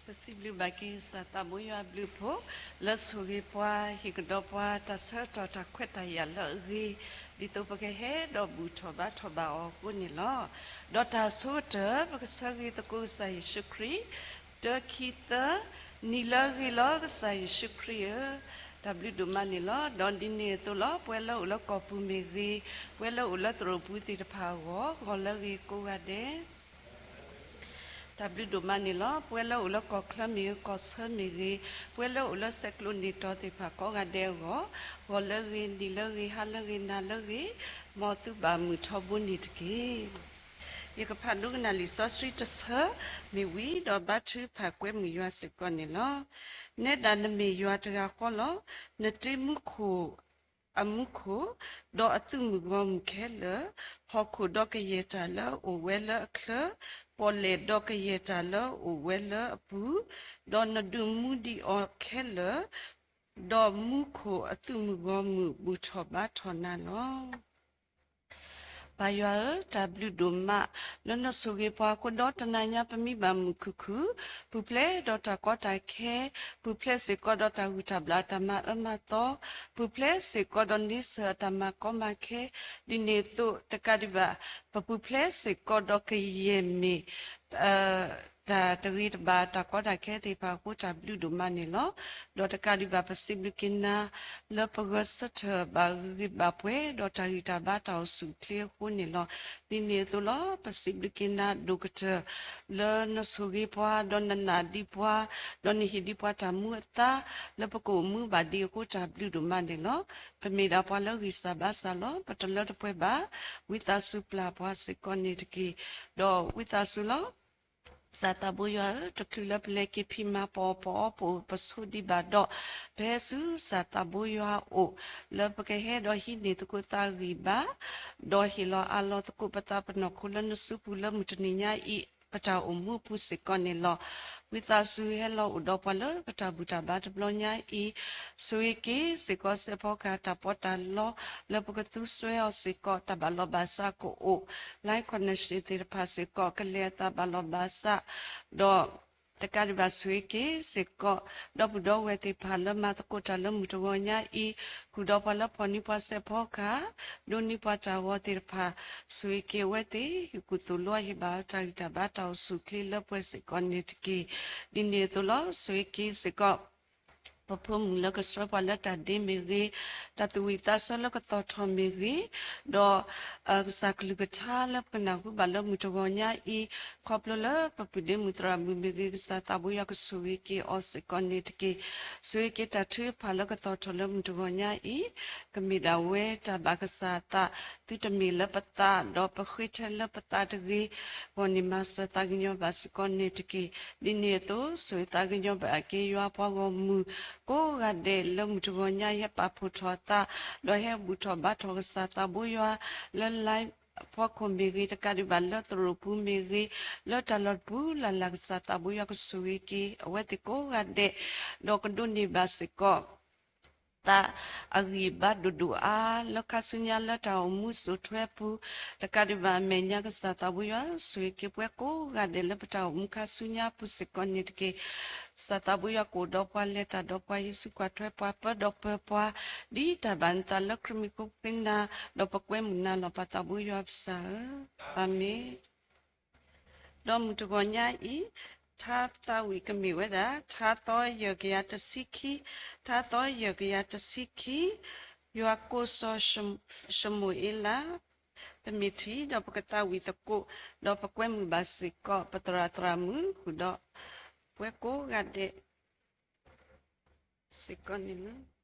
ပစံးဘျုးဘၣ်က့ၤကစၢ်သးဘိယွၤအဘျုးအဖှိၣ် လၢဆိၣ်ဂ့ၤပှၤ ဟ့ၣ်ကဒီးပှၤတၢ်ဆၢကတီၢ်တၢ်ခွဲးတၢ်ယာ်လၢအဂ့ၤ ဒ်သိးပကဟဲဒီးဘူၣ်ထီၣ်ဘါထီၣ်ဘၣ်အီၤအဃိန့ၣ်လီၤ. ဒီးတၢ်ဆိကတၢၢ် ပကဆၢဂ့ၤသကိးကစၢ်ယ့ၣ်ၡူးခရံာ် တၢခံသၢ နံၤလၢအဂ့ၤလီၤ ကစၢ်ယ့ၣ်ၡူးခရံာ်ဧၢ, တၢ်ဘျုးဒိၣ်မးန့ၣ်လီၤ. ဒီးဒ်န့ၣ်အသိးလီၤ ပဝဲလၢအိၣ်လၢကီၢ်ပူၤမ့ၢ်ဂ့ၤ, ပဝဲလၢအိၣ်လၢသရိာ်ပူၤသ့ၣ်တဖၣ်အဂီၢ် ဂီၤလၢအဂ့ၤကိးဂၤဒဲး တၢ်ဘျုးဒိၣ်မးန့ၣ်လီၤ. ပဝဲလၢအိၣ်လၢကီၢ်ချၢမ့ၢ်ဂ့ၤ ကီၢ်ဆၢမ့ၢ်ဂ့ၤ, ပဝဲလၢအိၣ်လၢဆဲးကျိးနံၣ်တီၤသ့ၣ်တဖၣ်ကိးဂၤဒဲးအဂီၢ်, ဂီၤလၢအဂ့ၤ, နံၤလၢအဂ့ၤ, ဟါလၢအဂ့ၤ, နၤလၢအဂ့ၤ, မ်သုဘၣ်မုာ်ထီဘိန့ၣ်တက့ၢ်. ယကဖးဒိကနၣ်လံာ်စီဆှံတဆၢမ့ၢ်ဝံၤ ဒီးဘါထုကဖၣ်ကွဲမုာ်ယွၤစ့ၢ်ကီးန့ၣ်လီၤ. နဲဒၣ်နမ့ၢ်ယွၤတဂၤဃီလီၤ. နတ့မူခိၣ် အမူခိၣ်, ဒီးအသုးမုၢ်ဂီၢ်မုၢ်ခဲလၢာ်, ဟီၣ်ခိၣ်ဒီးကယဲၢ်တၢ်လၢအအိၣ်ဝဲလၢအချၢ, ပီၣ်လဲၣ်ဒီးကယဲၢ်တၢ်လၢအအိၣ်ဝဲလၢအပူၤ, ဒီးနဒုးမူဒံးအီၤခဲလၢာ်, ဒီးမူခိၣ်အသုးမုၢ်ဂီၢ်မုၢ်ဘူၣ်ထီၣ်ဘါထီၣ်နၤလီၤ. ပၢ်ယွၤဧၢ, တၢ်ဘျုးဒိၣ်မး လၢနဆိၣ်ဂ့ၤပှၤအဃိ ဒီးတနၤညါပမံဘၣ်မုာ်ခုၣ်ခုၣ်, ပူၤဖျဲးဒီးတၢ်ကီတၢ်ခဲ, ပူၤဖျဲးစ့ၢ်ကီးဒီးတၢ်ဂံၢ်တၢ်ဘါတၢ်မၤအၢမၤသီ, ပူၤဖျဲးစ့ၢ်ကီးဒီးန့ဆၢၣ်အတၢ်မၤကီမၤခဲ, ဒ်န့ၣ်အသိးတကးဒံးဘၣ် ပပူၤဖျဲးစ့ၢ်ကီးဒီးကယဲၢ်မ့ၢ် တၢ်တဂ့ၤတဘၣ် တၢ်ကီတၢ်ခဲသ့ၣ်တဖၣ်အဃိ တၢ်ဘျုးဒိၣ်မးန့ၣ်လီၤ. ဒီးတကးဒံးဘၣ် ပစံးဘျုးက့ၤနၤ လၢပဂဲၤဆၢထၢၣ်ဘၣ်ဂံၢ်ဘၣ်ဘါပှဲၤ ဒီးတၢ်ဂံၢ်တၢ်ဘါတၢ်အိၣ်ဆူၣ်အိၣ်ချ့အဃိန့ၣ်လီၤ. ဒ်န့ၣ်အသိးလီၤ ပစံးဘျုးက့ၤနၤဒိၣ်ကတၢၢ် လၢနဆိၣ်ဂ့ၤပှၤ ဒီးနနာ်ဒံးပှၤ ဒီးနဟ့ၣ်ဒံးပှၤတၢ်မူအသါ လၢပကအိၣ်မူဘၣ်ဒံးအဃိ တၢ်ဘျုးဒိၣ်မးန့ၣ်လီၤ. ပမ့ၢ်ဒၣ်ပှၤလၢဂံၢ်စၢ်ဘါစၢ်လီၤ. ပတလၢတပှဲၤဘၣ်. ဝံသးစူၤပျၢ်ပှၤစ့ၢ်ကီးန့ၣ်တက့ၢ်. ဒီးဝံသးစူၤလီၤ ကစၢ်သးဘိယွၤဧၢ, တချုးလၢပလဲၤက့ၤဖံးမၤပအီၣ်ပအီပအိၣ်ပဆိးဒံးဘၣ်ဒီး ပဟဲဆူကစၢ်သးဘိယွၤအအိၣ် လၢပကဟဲဒီးဟံးန့ၢ်သကိးသးဂံၢ်ဘါ ဒီးဟ့ၣ်လီၤအးလီၤသကိးပသးပနီၢ်ခိလၢနစုပူၤလၢမုၢ်တနံၤညါအံၤ ပတၢ်အိၣ်မူအပူၤစ့ၢ်ကီးန့ၣ်လီၤ. ဝံသးစူၤဟဲလီၤအိၣ်ဒီးပှၤလၢပတၢ်ဘူၣ်တၢ်ဘါတဘျီညါအံၤ ဆိၣ်ဂ့ၤက့ၤစ့ၢ်ကီးစဲးဖီကဟၣ်တၢ်ပီးတၢ်လီ လၢပကသူစွဲအီၤစ့ၢ်ကီး တၢ်ဘၣ်လီၤဘၣ်စးကအိၣ် line connection သ့ၣ်တဖၣ်စ့ၢ်ကီး ကလဲၤအသးဘၣ်လီၤဘၣ်စး ဒီးတကးဒံးဘၣ်ဆိၣ်ဂ့ၤက့ၤစ့ၢ်ကီး ဒီပုၢ်ဒီဝဲၢ်သ့ၣ်တဖၣ်လၢမၤသကိးတၢ်လၢမုၢ်တဂီၤညါအံၤ ဃုာ်ဒီးပှၤလၢဖီၣ်န့ၢ်ပှၤစဲးဖီကဟၣ် ဒိးန့ၢ်ပှၤတၢ်ဂီၤသ့ၣ်တဖၣ် ဆိၣ်ဂ့ၤက့ၤအဝဲသ့ၣ် ဟ့ၣ်ကူၣ်သိၣ်လိအဟ့ၣ်ဘၣ်အတၢ်ဂံၢ်တၢ်ဘါတၢ်အိၣ်ဆူၣ်အိၣ်ချ့လၢပှဲၤစ့ၢ်ကီးန့ၣ်တက့ၢ်. ဒ်န့ၣ်အသိးလီၤ ဆိၣ်ဂ့ၤက့ၤစ့ၢ်ကီး ပဖိမုၣ်လၢကဆှၢပှၤလၢတၢ်ဒ့မ့ၢ်ဂ့ၤ, တၢ်သူၣ်ဝံၣ်သးဆၢလၢကသီၣ်ထီၣ်မ့ၢ်ဂ့ၤ, ဒီး ကစၢ်ကလုၢ်ကထါလၢပကနၢ်ဟူဘၣ်လၢမုၢ်တဂီၤညါအံၤ, ခီဖျိလၢပပုၢ်ဒ့မုၣ်သရၣ်မုၣ်မ့ၢ်ဂ့ၤ, ကစၢ်သးဘိယွၤကဆိၣ်ဂ့ၤက့ၤအီၤစ့ၢ်ကီးန့ၣ်တက့ၢ်. ဆိၣ်ဂ့ၤက့ၤတၢ်ထုကဖၣ်လၢကသီၣ်ထီၣ်လၢမုၢ်တဂီၤညါအံၤ, ကမ့ၢ်ဒၣ်ဝဲတၢ်ဘၣ်ကစၢ်အသး, သုတမ့ၢ်လၢပသး, ဒီးပဃ့ထဲလၢပသးတဂ့ၤ, ဂီၢ်န့ၣ်မၤစၢၤသးကညီၤဘၣ်စ့ၢ်ကီးန့ၣ်တက့ၢ်. ဒ်န့ၣ်အသိး ဆိၣ်ဂ့ၤသးကညီၤဘၣ်က့ၤယွၤပှၤဂီၢ်မုၢ် ကိးဂၤဒဲးလၢမုၢ်တဂီၤညါအံၤ ဟဲပာ်ဖှိၣ်ထီၣ်အသး, ဒီးဟဲဘူၣ်ထီၣ်ဘါထီၣ်ကစၢ်သးဘိယွၤ လၢ line ဖီခိၣ်မ့ၢ်ဂ့ၤ, တကးဒံးဘၣ်လၢသရိာ်ပူၤမ့ၢ်ဂ့ၤ, လၢတၢ်လီၢ်တပူၤလၢ်လၢ် ကစၢ်သးဘိယွၤကဆိၣ်ဂ့ၤက့ၤ အဝဲသ့ၣ်ကိးဂၤဒဲး, ဒီးကဒိးန့ၢ်ဘၣ်စ့ၢ်ကီး သးအဂံၢ်ဘါဒိၣ်ဒိၣ်အါ လၢခါဆူညါလၢတၢ်အိၣ်မူစိာ်ထွဲပူၤ, တကးဒံးဘၣ်အမဲာ်ညါ ကစၢ်သးဘိယွၤဆိၣ်ဂ့ၤက့ၤပှၤကိးဂၤဒဲးလၢပတၢ်အိၣ်မူခါဆူညါပူၤစ့ၢ်ကီးန့ၣ်တက့ၢ်. ကစၢ်သးဘိယွၤကအိၣ်ဒီးပှၤ လဲၤတၢ်ဒီးပှၤ ဟံးစုကွၢ်ထွဲပှၤ ပၢဒီးပၢၤပှၤ ဒ်တၢ်ဘၣ်နသးလၢခရံာ်မံၤဃိပဃ့နၤ, ဒီးပကွဲမုာ်နၤလီၤ ပၢ်သးဘိယွၤပစၢ်ဧၢ, အၤမ့ၣ်. ဒီးမုၢ်တဂီၤညါအံၤ ထါသးဝံၣ်ကမ့ၢ်ဝဲဒၣ် ထါသီယဲၢ်ကယၤတဆံခံ, ထါသီယဲၢ်ကယၤတဆံခံ, ယွၤကိးစီၤၡမူၤအ့လး, ပမ့ၢ်ထံၣ်ဒီးပကသးဝံၣ်သကိး, ဒီးပကွဲမုာ်ဘၣ်စ့ၢ်ကီး ပသရၣ်သရၣ်မုၣ် ဃုာ်ဒီးပဝဲကိးဂၤဒဲးစ့ၢ်ကီးန့ၣ်လီၤ.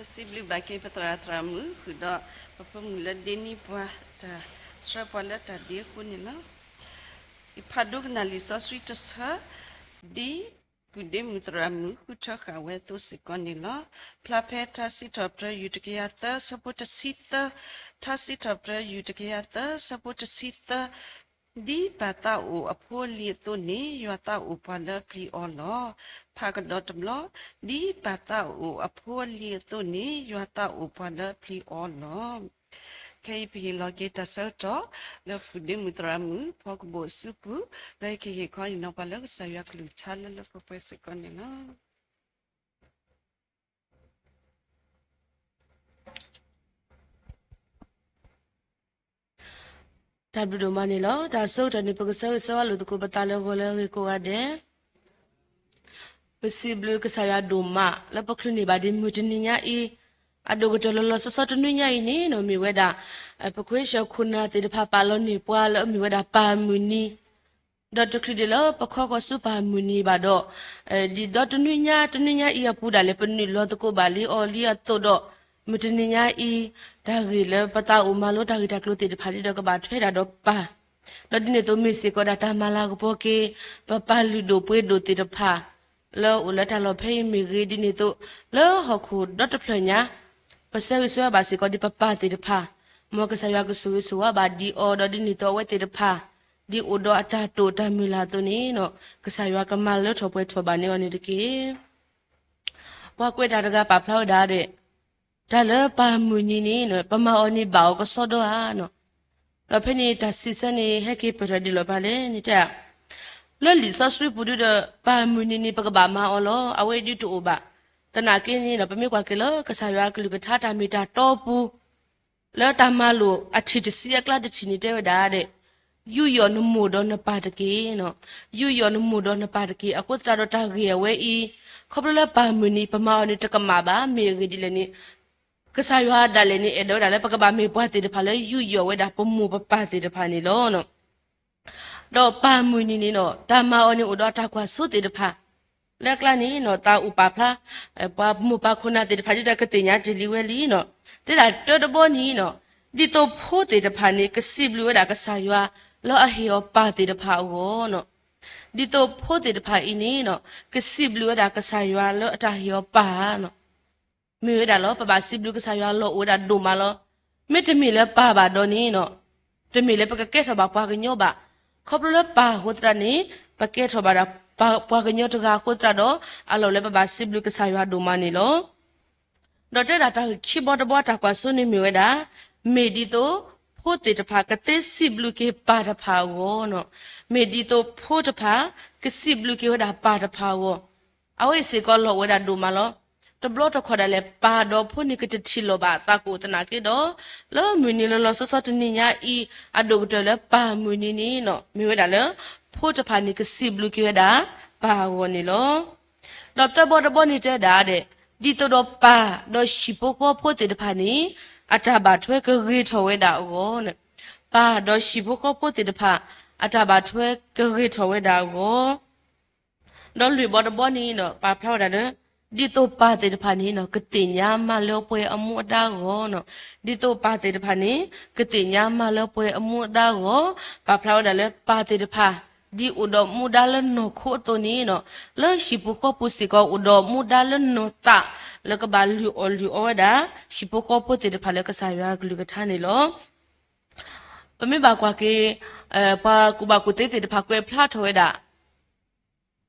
ပစံးဘျုးဘၣ်က့ၤပသရၣ်သရၣ်မုၣ် ဃုာ်ဒီးပဖိမုၣ်လၢဒ့နံပှၤတၢ်ဆှၢပှၤလၢတၢ်ဒ့အဃိန့ၣ်လီၤ. ယဖးဒိကနၣ်လံာ်စီဆှံတဆၢ ဒ်ပုၢ်ဒ့မုၣ်သရၣ်မုၣ်ဃုထၢဃာ်ဝဲအသိးစ့ၢ်ကီးန့ၣ်လီၤ. ဖျါဖဲထါစံးထီၣ်ပတြၢၤ ယူၢ်တကယၤသၢ ဆၢဖိတဆံသၢ, ထါစံးထီၣ်ပတြၢၤ ယူၢ်တကယၤသၢ ဆၢဖိတဆံသၢ ဒ်ပၢ်သးအိၣ်အဖိအလံၤအသိးန့ၣ် ယွၤသးအိၣ်ပှၤလၢပျံၤအီၤလီၤ. ဖးကဒီးတဘျီ, ဒ်ပၢ်သးအိၣ်အဖိအလံၤအသိးန့ၣ် ယွၤသးအိၣ်ပှၤလၢပျံၤအီၤလီၤ. ခဲအံၤပဟ့ၣ်လီၤက့ၤတၢ်ဆၢကတီၢ် လၢပုၢ်ဒ့မုၣ်သရၣ်မုၣ် ဖီကဘိၣ်အစုပူၤ လၢယကဟ့ၣ်ခီအံၤနီၤပှၤလၢကစၢ်ယွၤကလုၢ်ကထါလၢလၢပှဲၤပှဲၤစ့ၢ်ကီးန့ၣ်လီၤ. တၢ်ဘျုးဒိၣ်မးန့ၣ်လီၤ. တၢ်ဆၢကတီၢ်န့ၣ် ပကဆၢဂ့ၤဆၢဝါလိာ်သကိးပသးလၢဂီၤလၢအဂ့ၤကိးဂၤဒဲး, ပစံးဘျုးကစၢ်ယွၤဒိၣ်မး လၢပချုးန့ၢ်ဘၣ်ဒံးမုၢ်တနံၤညါအံၤ, အဒိၣ်ကတၢၢ်လီၤလီၤဆီဆီတနွံညါအံၤန့ၣ်နီၤ မ့ၢ်ဝဲဒၣ် ပခွ့ၡၢၣ်ခိၣ်နၢ်သ့ၣ်တဖၣ်ပာ်လီၤန့ၢ်ပှၤလၢအမ့ၢ်ဝဲဒၣ်ပၢ်မုၢ်နံၤ ဒီးတချုးဒံးလၢပခီဃီၤဆူပၢ်မုၢ်နံၤဘၣ်ဒီး, ဒ်ဒီတနွံညါတနွံညါအံၤအပူၤဒၣ်လဲာ် ပနုာ်လီၤသကိးဘၣ်လံအီၤလံအသိးဒီး, မုၢ်တနံၤညါအံၤ, တၢ်ဂ့ၢ်လၢပသးအိၣ်မၤလိတၢ်ဂ့ၢ်တၢ်ကျိၤသ့ၣ်တဖၣ်ဒ်ဒီးကဘၣ်ထွဲဒၣ်ဒီးပၢ်, ဒီးဒ်န့ၣ်အသိးမ့ၢ်စ့ၢ်ကီးဒၣ်တၢ်မၤလၤကပီၤက့ၤ ပပၢ်လုၢ်ဒိၣ်ပှ့ၤဒိၣ်သ့ၣ်တဖၣ် လၢအအိၣ်လၢတၢ်လီၢ်ဖဲအံၤမ့ၢ်ဂ့ၤ, ဒ်န့ၣ်အသိး လၢဟီၣ်ခိၣ်ဒီတဖျၢၣ်ညါ ပဆၢဂ့ၤဆၢဝါဘၣ်စ့ၢ်ကီးဒ်ပပၢ်သ့ၣ်တဖၣ်, မ်ကစၢ်ယွၤကဆိၣ်ဂ့ၤဆိၣ်ဝါဘၣ်ဒံးအီၤဒီးဒ်န့ၣ်အသိးအဝဲသ့ၣ်တဖၣ်, ဒ်အိၣ်ဒီးအတၢ်တိာ်တၢ်မုၢ်လၢ်အသိးန့ၣ်, ကစၢ်ယွၤကမၤလၢထီၣ်ပှဲၤထီၣ်ဘၣ်န့ၢ်အီၤန့ၣ်တက့ၢ်. ပှၤကွဲးတၢ်တဂၤပာ်ဖျါဝဲဒၣ်ဒဲး, တၢ်လၢပၢ်မုၢ်နံၤန့ၣ် ပမၤအီၤန့ၣ်ဘၣ်အီၤကစီဒီဧါ, ဒီးဖဲန့ၣ်တၢ်စံးဆၢန့ၣ် ဟဲက့ၤပၢၢ်ထီၣ်ဒ်လဲၣ်ပလဲၣ်န့ၣ်တဲ, လၢလံာ်စီဆှံပူၤဒ်ဒီး ပၢ်မုၢ်နံၤန့ၣ် ပကဘၣ်မၤအီၤလီၤ, အဝဲအံၤဒုးတအိၣ်ဘၣ်. သနာ်က့န့ၣ်ဒီး ပမ့ၢ်ကွၢ်က့ၤလၢကစၢ်ယွၤအကလုၢ်ကထါတၢ်မ့ၢ်တၢ်တီပူၤ လၢတၢ်မၤလိာ်အထံၣ်တဆံအကျါတထံၣ်န့ၣ်တဲဝဲဒၣ်ဒဲး, ယူးယီၣ်နမိၢ်ဒီးနပၢ်တက့ၢ်. ယူးယီၣ်နမိၢ်ဒီးနပၢ်တက့ၢ်. အဃိသတးဒီးတၢ်ဂ့ၢ်အဝဲအံၤ, ခီဖျိလၢပၢ်မုၢ်နံၤ ပမၤအီၤန့ၣ်တကမၣ်ဘၣ်. မ့ၢ်အဂ့ၢ်ဒ်လဲၣ်န့ၣ်, ကစၢ်ယွၤဒၣ်လဲာ်န့ၣ် အဲၣ်ဒိးဝဲဒၣ်လၢပကဘၣ်မ့ၢ်ပှၤသ့ၣ်တဖၣ်လၢယူးယီၣ်ဝဲဒၣ်ပမိၢ်ပပၢ်သ့ၣ်တဖၣ်န့ၣ်လီၤ. ဒီးပၢ်မုၢ်နံၤန့ၣ်ဒီး တၢ်မၤအီၤန့ၣ်အိၣ်ဒီးတၢ်ကွၢ်စိသ့ၣ်တဖၣ်, လၢအကျါန့ၣ် တၢ်အိၣ်ပာ်ဖျါ ပှၤမိၢ်ပၢ်ခိၣ်နၢ်သ့ၣ်တဖၣ်ဒ်ဒီးကသ့ၣ်ညါတ့ၢ်လံဝဲလံ. တဲဒၣ်တၢတဘီန့ၣ်, ဒ်သိးဖိသ့ၣ်တဖၣ်န့ၣ် ကစံးဘျုးဝဲဒၣ်ကစၢ်ယွၤ လၢအဟ့ၣ်အီၤပၢ်သ့ၣ်တဖၣ်အဂီၢ်, ဒ်သိးဖိသ့ၣ်တဖၣ်အံၤန့ၣ် ကစံးဘျုးဝဲဒၣ်ကစၢ်ယွၤလၢအတၢ်ဟ့ၣ်အီၤပၢ် မ့ၢ်ဝဲဒၣ်လီၤ. ပဘၣ်စံးဘျုးကစၢ်ယွၤလီၤအိၣ်ဝဲဒၣ်ဒိၣ်မးလီၤ. မ့တမ့ၢ်လၢပၢ်ဘၣ်ဒီးန့ၣ်, တမ့ၢ်လၢပကကဲထီၣ်ဘၣ်ပှၤကညီဘၣ်. ခီဖျိလၢပၢ်အဃိသတးန့ၣ် ပကဲထီၣ်ဘၣ်ဒၣ်ပှၤကညီတဂၤအဃိသတးဒီး အလီၢ်လၢပဘၣ်စံးဘျုးကစၢ်ယွၤဒိၣ်မးန့ၣ်လီၤ. ဒီးတဲဒၣ်တၢ်ဂ့ၢ်ခံဘီတဘီတၢ်ကွၢ်စိန့ၣ်မ့ၢ်ဝဲဒၣ်, မ့ၢ်ဒ်သိးဖိသ့ၣ်တဖၣ်ကသ့စံးဘျုးက့ၤပၢ်တဖၣ်အဂီၢ်, မ့ၢ်ဒ်သိးဖိတဖၣ် ကစံးဘျုးက့ၤဝဲဒၣ်ပၢ်တဖၣ်အဂီၢ်, အဝဲအံၤစ့ၢ်ကီးလီၤအိၣ်ဝဲဒၣ်ဒိၣ်မးလီၤ. တဘျီတခီၣ်ဒၣ်လဲာ် ပၢ်ဒီးဖိန့ၣ်ကတထံၣ်လိာ်ဘၣ်အသးကအိၣ်သနာ်က့ဒီး, လၢမုၢ်နံၤလီၤလီၤဆီဆီတနံၤညါအံၤ အဒိၣ်ကတၢၢ်လၢပၢ်မုၢ်နံၤန့ၣ် မ့ၢ်ဝဲဒၣ်လၢ ဖိတဖၣ်န့ၣ်ကစံးဘျုးက့ၤဝဲဒၣ်ပၢ်အဂီၢ်န့ၣ်လီၤ. ဒီးသၢဘီတဘီန့ၣ်တဲဒၣ်ဒဲး, ဒ်သိးဒီးပၢ်ဒီးဟံၣ်ဖိဃီဖိသ့ၣ်တဖၣ်န့ၣ် အတၢ်ဘၣ်ထွဲကဂ့ၤထီၣ်ဝဲဒၣ်အဂီၢ်, ပၢ်ဒီးဟံၣ်ဖိဃီဖိသ့ၣ်တဖၣ် အတၢ်ဘၣ်ထွဲကဂ့ၤထီၣ်ဝဲဒၣ်အဂီၢ် ဒီးလွံၢ်ဘီတဘီန့ၣ်ဒီး ပာ်ဖျါဝဲဒၣ်လၢ ဒ်သိးပၢ်သ့ၣ်တဖၣ်န့ၣ် ကသ့ၣ်ညါမၤလၢပှဲၤအမူအဒါအဂီၢ်, ဒ်သိးပၢ်သ့ၣ်တဖၣ်န့ၣ် ကသ့ၣ်ညါမၤလၢပှဲၤအမူအဒါအဂီၢ်, ပာ်ဖျါဝဲဒၣ်လၢပၢ်သ့ၣ်တဖၣ် ဒ်အိၣ်ဒီးမူဒါလၢနီၢ်ခိအသိးန့ၣ်, လၢဟံၣ်ဖိဃီဖိစ့ၢ်ကီးအိၣ်ဒီးမူဒါလၢနီၢ်သး လၢကဘၣ်လုၢ်အီၣ်လုၢ်အီဝဲဒၣ် ဟံၣ်ဖိဃီဖိသ့ၣ်တဖၣ်လၢကစၢ်ယွၤကလုၢ်ကထါန့ၣ်လီၤ. ပမ့ၢ်ဘၣ်ကွၢ်က့ၤ ပှၤကူၣ်ဘၣ်ကူၣ်သ့သ့ၣ်တဖၣ်ကွဲးဖျါထီၣ်ဝဲဒၣ်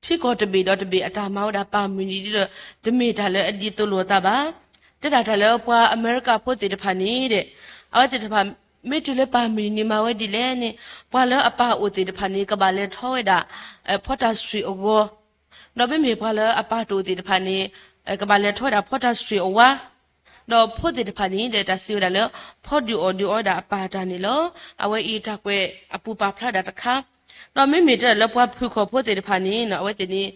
ထံကီၢ်တဘ့ၣ်ဒီးတဘ့ၣ်အတၢ်မၤဝဲဒၣ်ပၢ်မုၢ်နံၤဒ်ဒီး တမ့ၢ်တၢ်လၢအဒ်သိးလိာ်အသးဘၣ်. တဲဒၣ်တၢ်လၢပှၤအမဲရကၤဖိသ့ၣ်တဖၣ်န့ၣ်ဒီး အဝဲသ့ၣ်တဖၣ် မ့ၢ်တုၤလၢပၢ်မုၢ်နံၤန့ၣ်မၤဝဲဒ်လဲၣ်န့ၣ် ပှၤလၢအပၢ်အိၣ်သ့ၣ်တဖၣ်န့ၣ် ကဘၣ်လဲၤထီၣ်ဝဲဒၣ် ဖီတၢ်ဆှံၣ်အဂီၤ, ဒီးမ့မ့ၢ်ပှၤလၢအပၢ်တအိၣ်သ့ၣ်တဖၣ်န့ၣ် ကဘၣ်လဲၤထီၣ်ဝဲဒၣ်ဖီတၢ်ဆှံၣ်အဝါ, ဒီးဖိသ့ၣ်တဖၣ်န့ၣ်ဒီး တၢ်စံးဝဲဒၣ်လၢ ဖီဒုးအီၣ်ဒုးအီဝဲဒၣ်အပၢ်တၢ်န့ၣ်လီၤ. အဝဲအံၤတၢ်ကွဲးအပူၤပာ်ဖျါဒၣ်တခါ, ဒီးမ့မ့ၢ်တဲဒၣ်လၢပှၤဖုၣ်ခီၣ်ဖိသ့ၣ်တဖၣ်န့ၣ် အဝဲသ့ၣ်န့ၣ်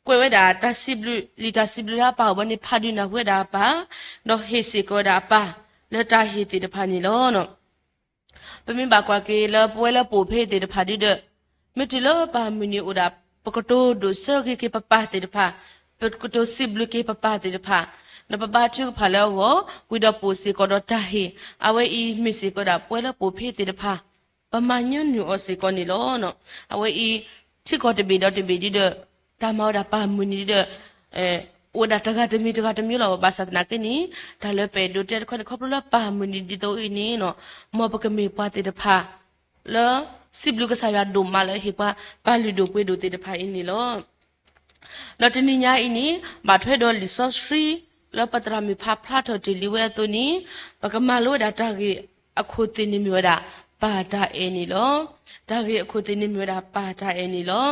ကွဲးဝဲဒၣ်တၢ်စံးဘျုး လံာ်တၢ်စံးဘျုးလၢအပၢ်အအိၣ်ဘၣ်န့ၣ် ဖးဒုးနၢ်ဟူဝဲဒၣ်အပၢ်, ဒီးဟ့ၣ်စ့ၢ်ကီးဝဲဒၣ်အပၢ် လၢတၢ်ဟ့ၣ်သ့ၣ်တဖၣ်န့ၣ်လီၤ. ပမ့ၢ်ဘၣ်ကွၢ်က့ၤလၢပဝဲလၢပအိၣ်ဖဲအံၤသ့ၣ်တဖၣ်ဒ်ဒီး မ့ၢ်တုၤလၢပၢ်မုၢ်နံၤအိၣ်ဒၣ် ပကတိၤဒိၣ်ဆၢဂ့ၤက့ၤပပၢ်သ့ၣ်တဖၣ်, ပကတိၤစံးဘျုးက့ၤပပၢ်သ့ၣ်တဖၣ်, ဒီးပဘါထုကဖၣ်လၢအဂီၢ် ဝံၤဒီးပအိၣ်စ့ၢ်ကီးဒီးတၢ်ဟ့ၣ်, အဝဲအံၤမ့ၢ်စ့ၢ်ကီးဒၣ်ပဝဲလၢပအိၣ်ဖဲအံၤသ့ၣ်တဖၣ် ပမၤညီနုၢ်အီၤစ့ၢ်ကီးန့ၣ်လီၤ. အဝဲအံၤ ထံကီၢ်တဘ့ၣ်ဒီးတဘ့ၣ်ဒ်ဒီး တၢ်မၤဝဲဒၣ်ပၢ်မုၢ်နံၤဒ်ဒီး အိၣ်ဝဲဒၣ်တဂၤတမံၤတဂၤတမံၤလီၤ. ဘၣ်ဆၣ်သနာ်က့န့ၣ် တၢ်လၢပအဲၣ်ဒိးတဲတခီန့ၣ် ခီဖျိလၢပၢ်မုၢ်နံၤဒ်သိးအံၤန့ၣ် မ်ပကမ့ၢ်ပှၤသ့ၣ်တဖၣ် လၢ စံးဘျုးကစၢ်ယွၤဒိၣ်မးလၢဟ့ၣ်ပှၤပာ်လုၢ်ဒိၣ်ပှ့ၤဒိၣ်သ့ၣ်တဖၣ်အံၤန့ၣ်လီၤ. ဒီးတနံၤညါအံၤန့ၣ် ဘၣ်ထွဲဒီးလံာ်စီဆှံ လၢပသရၣ်မုၣ်ဖးဖျါထီၣ်တ့ၢ်လံဝဲအသိးန့ၣ် ပကမၤလိဝဲဒၣ်တၢ်ဂ့ၢ်အခိၣ်သ့ၣ်န့ၣ်မ့ၢ်ဝဲဒၣ် ပၢ်တၢ်အဲၣ်န့ၣ်လီၤ. တၢ်ဂ့ၢ်အခိၣ်သ့ၣ်န့ၣ်မ့ၢ်ဝဲဒၣ်ပၢ်တၢ်အဲၣ်န့ၣ်လီၤ.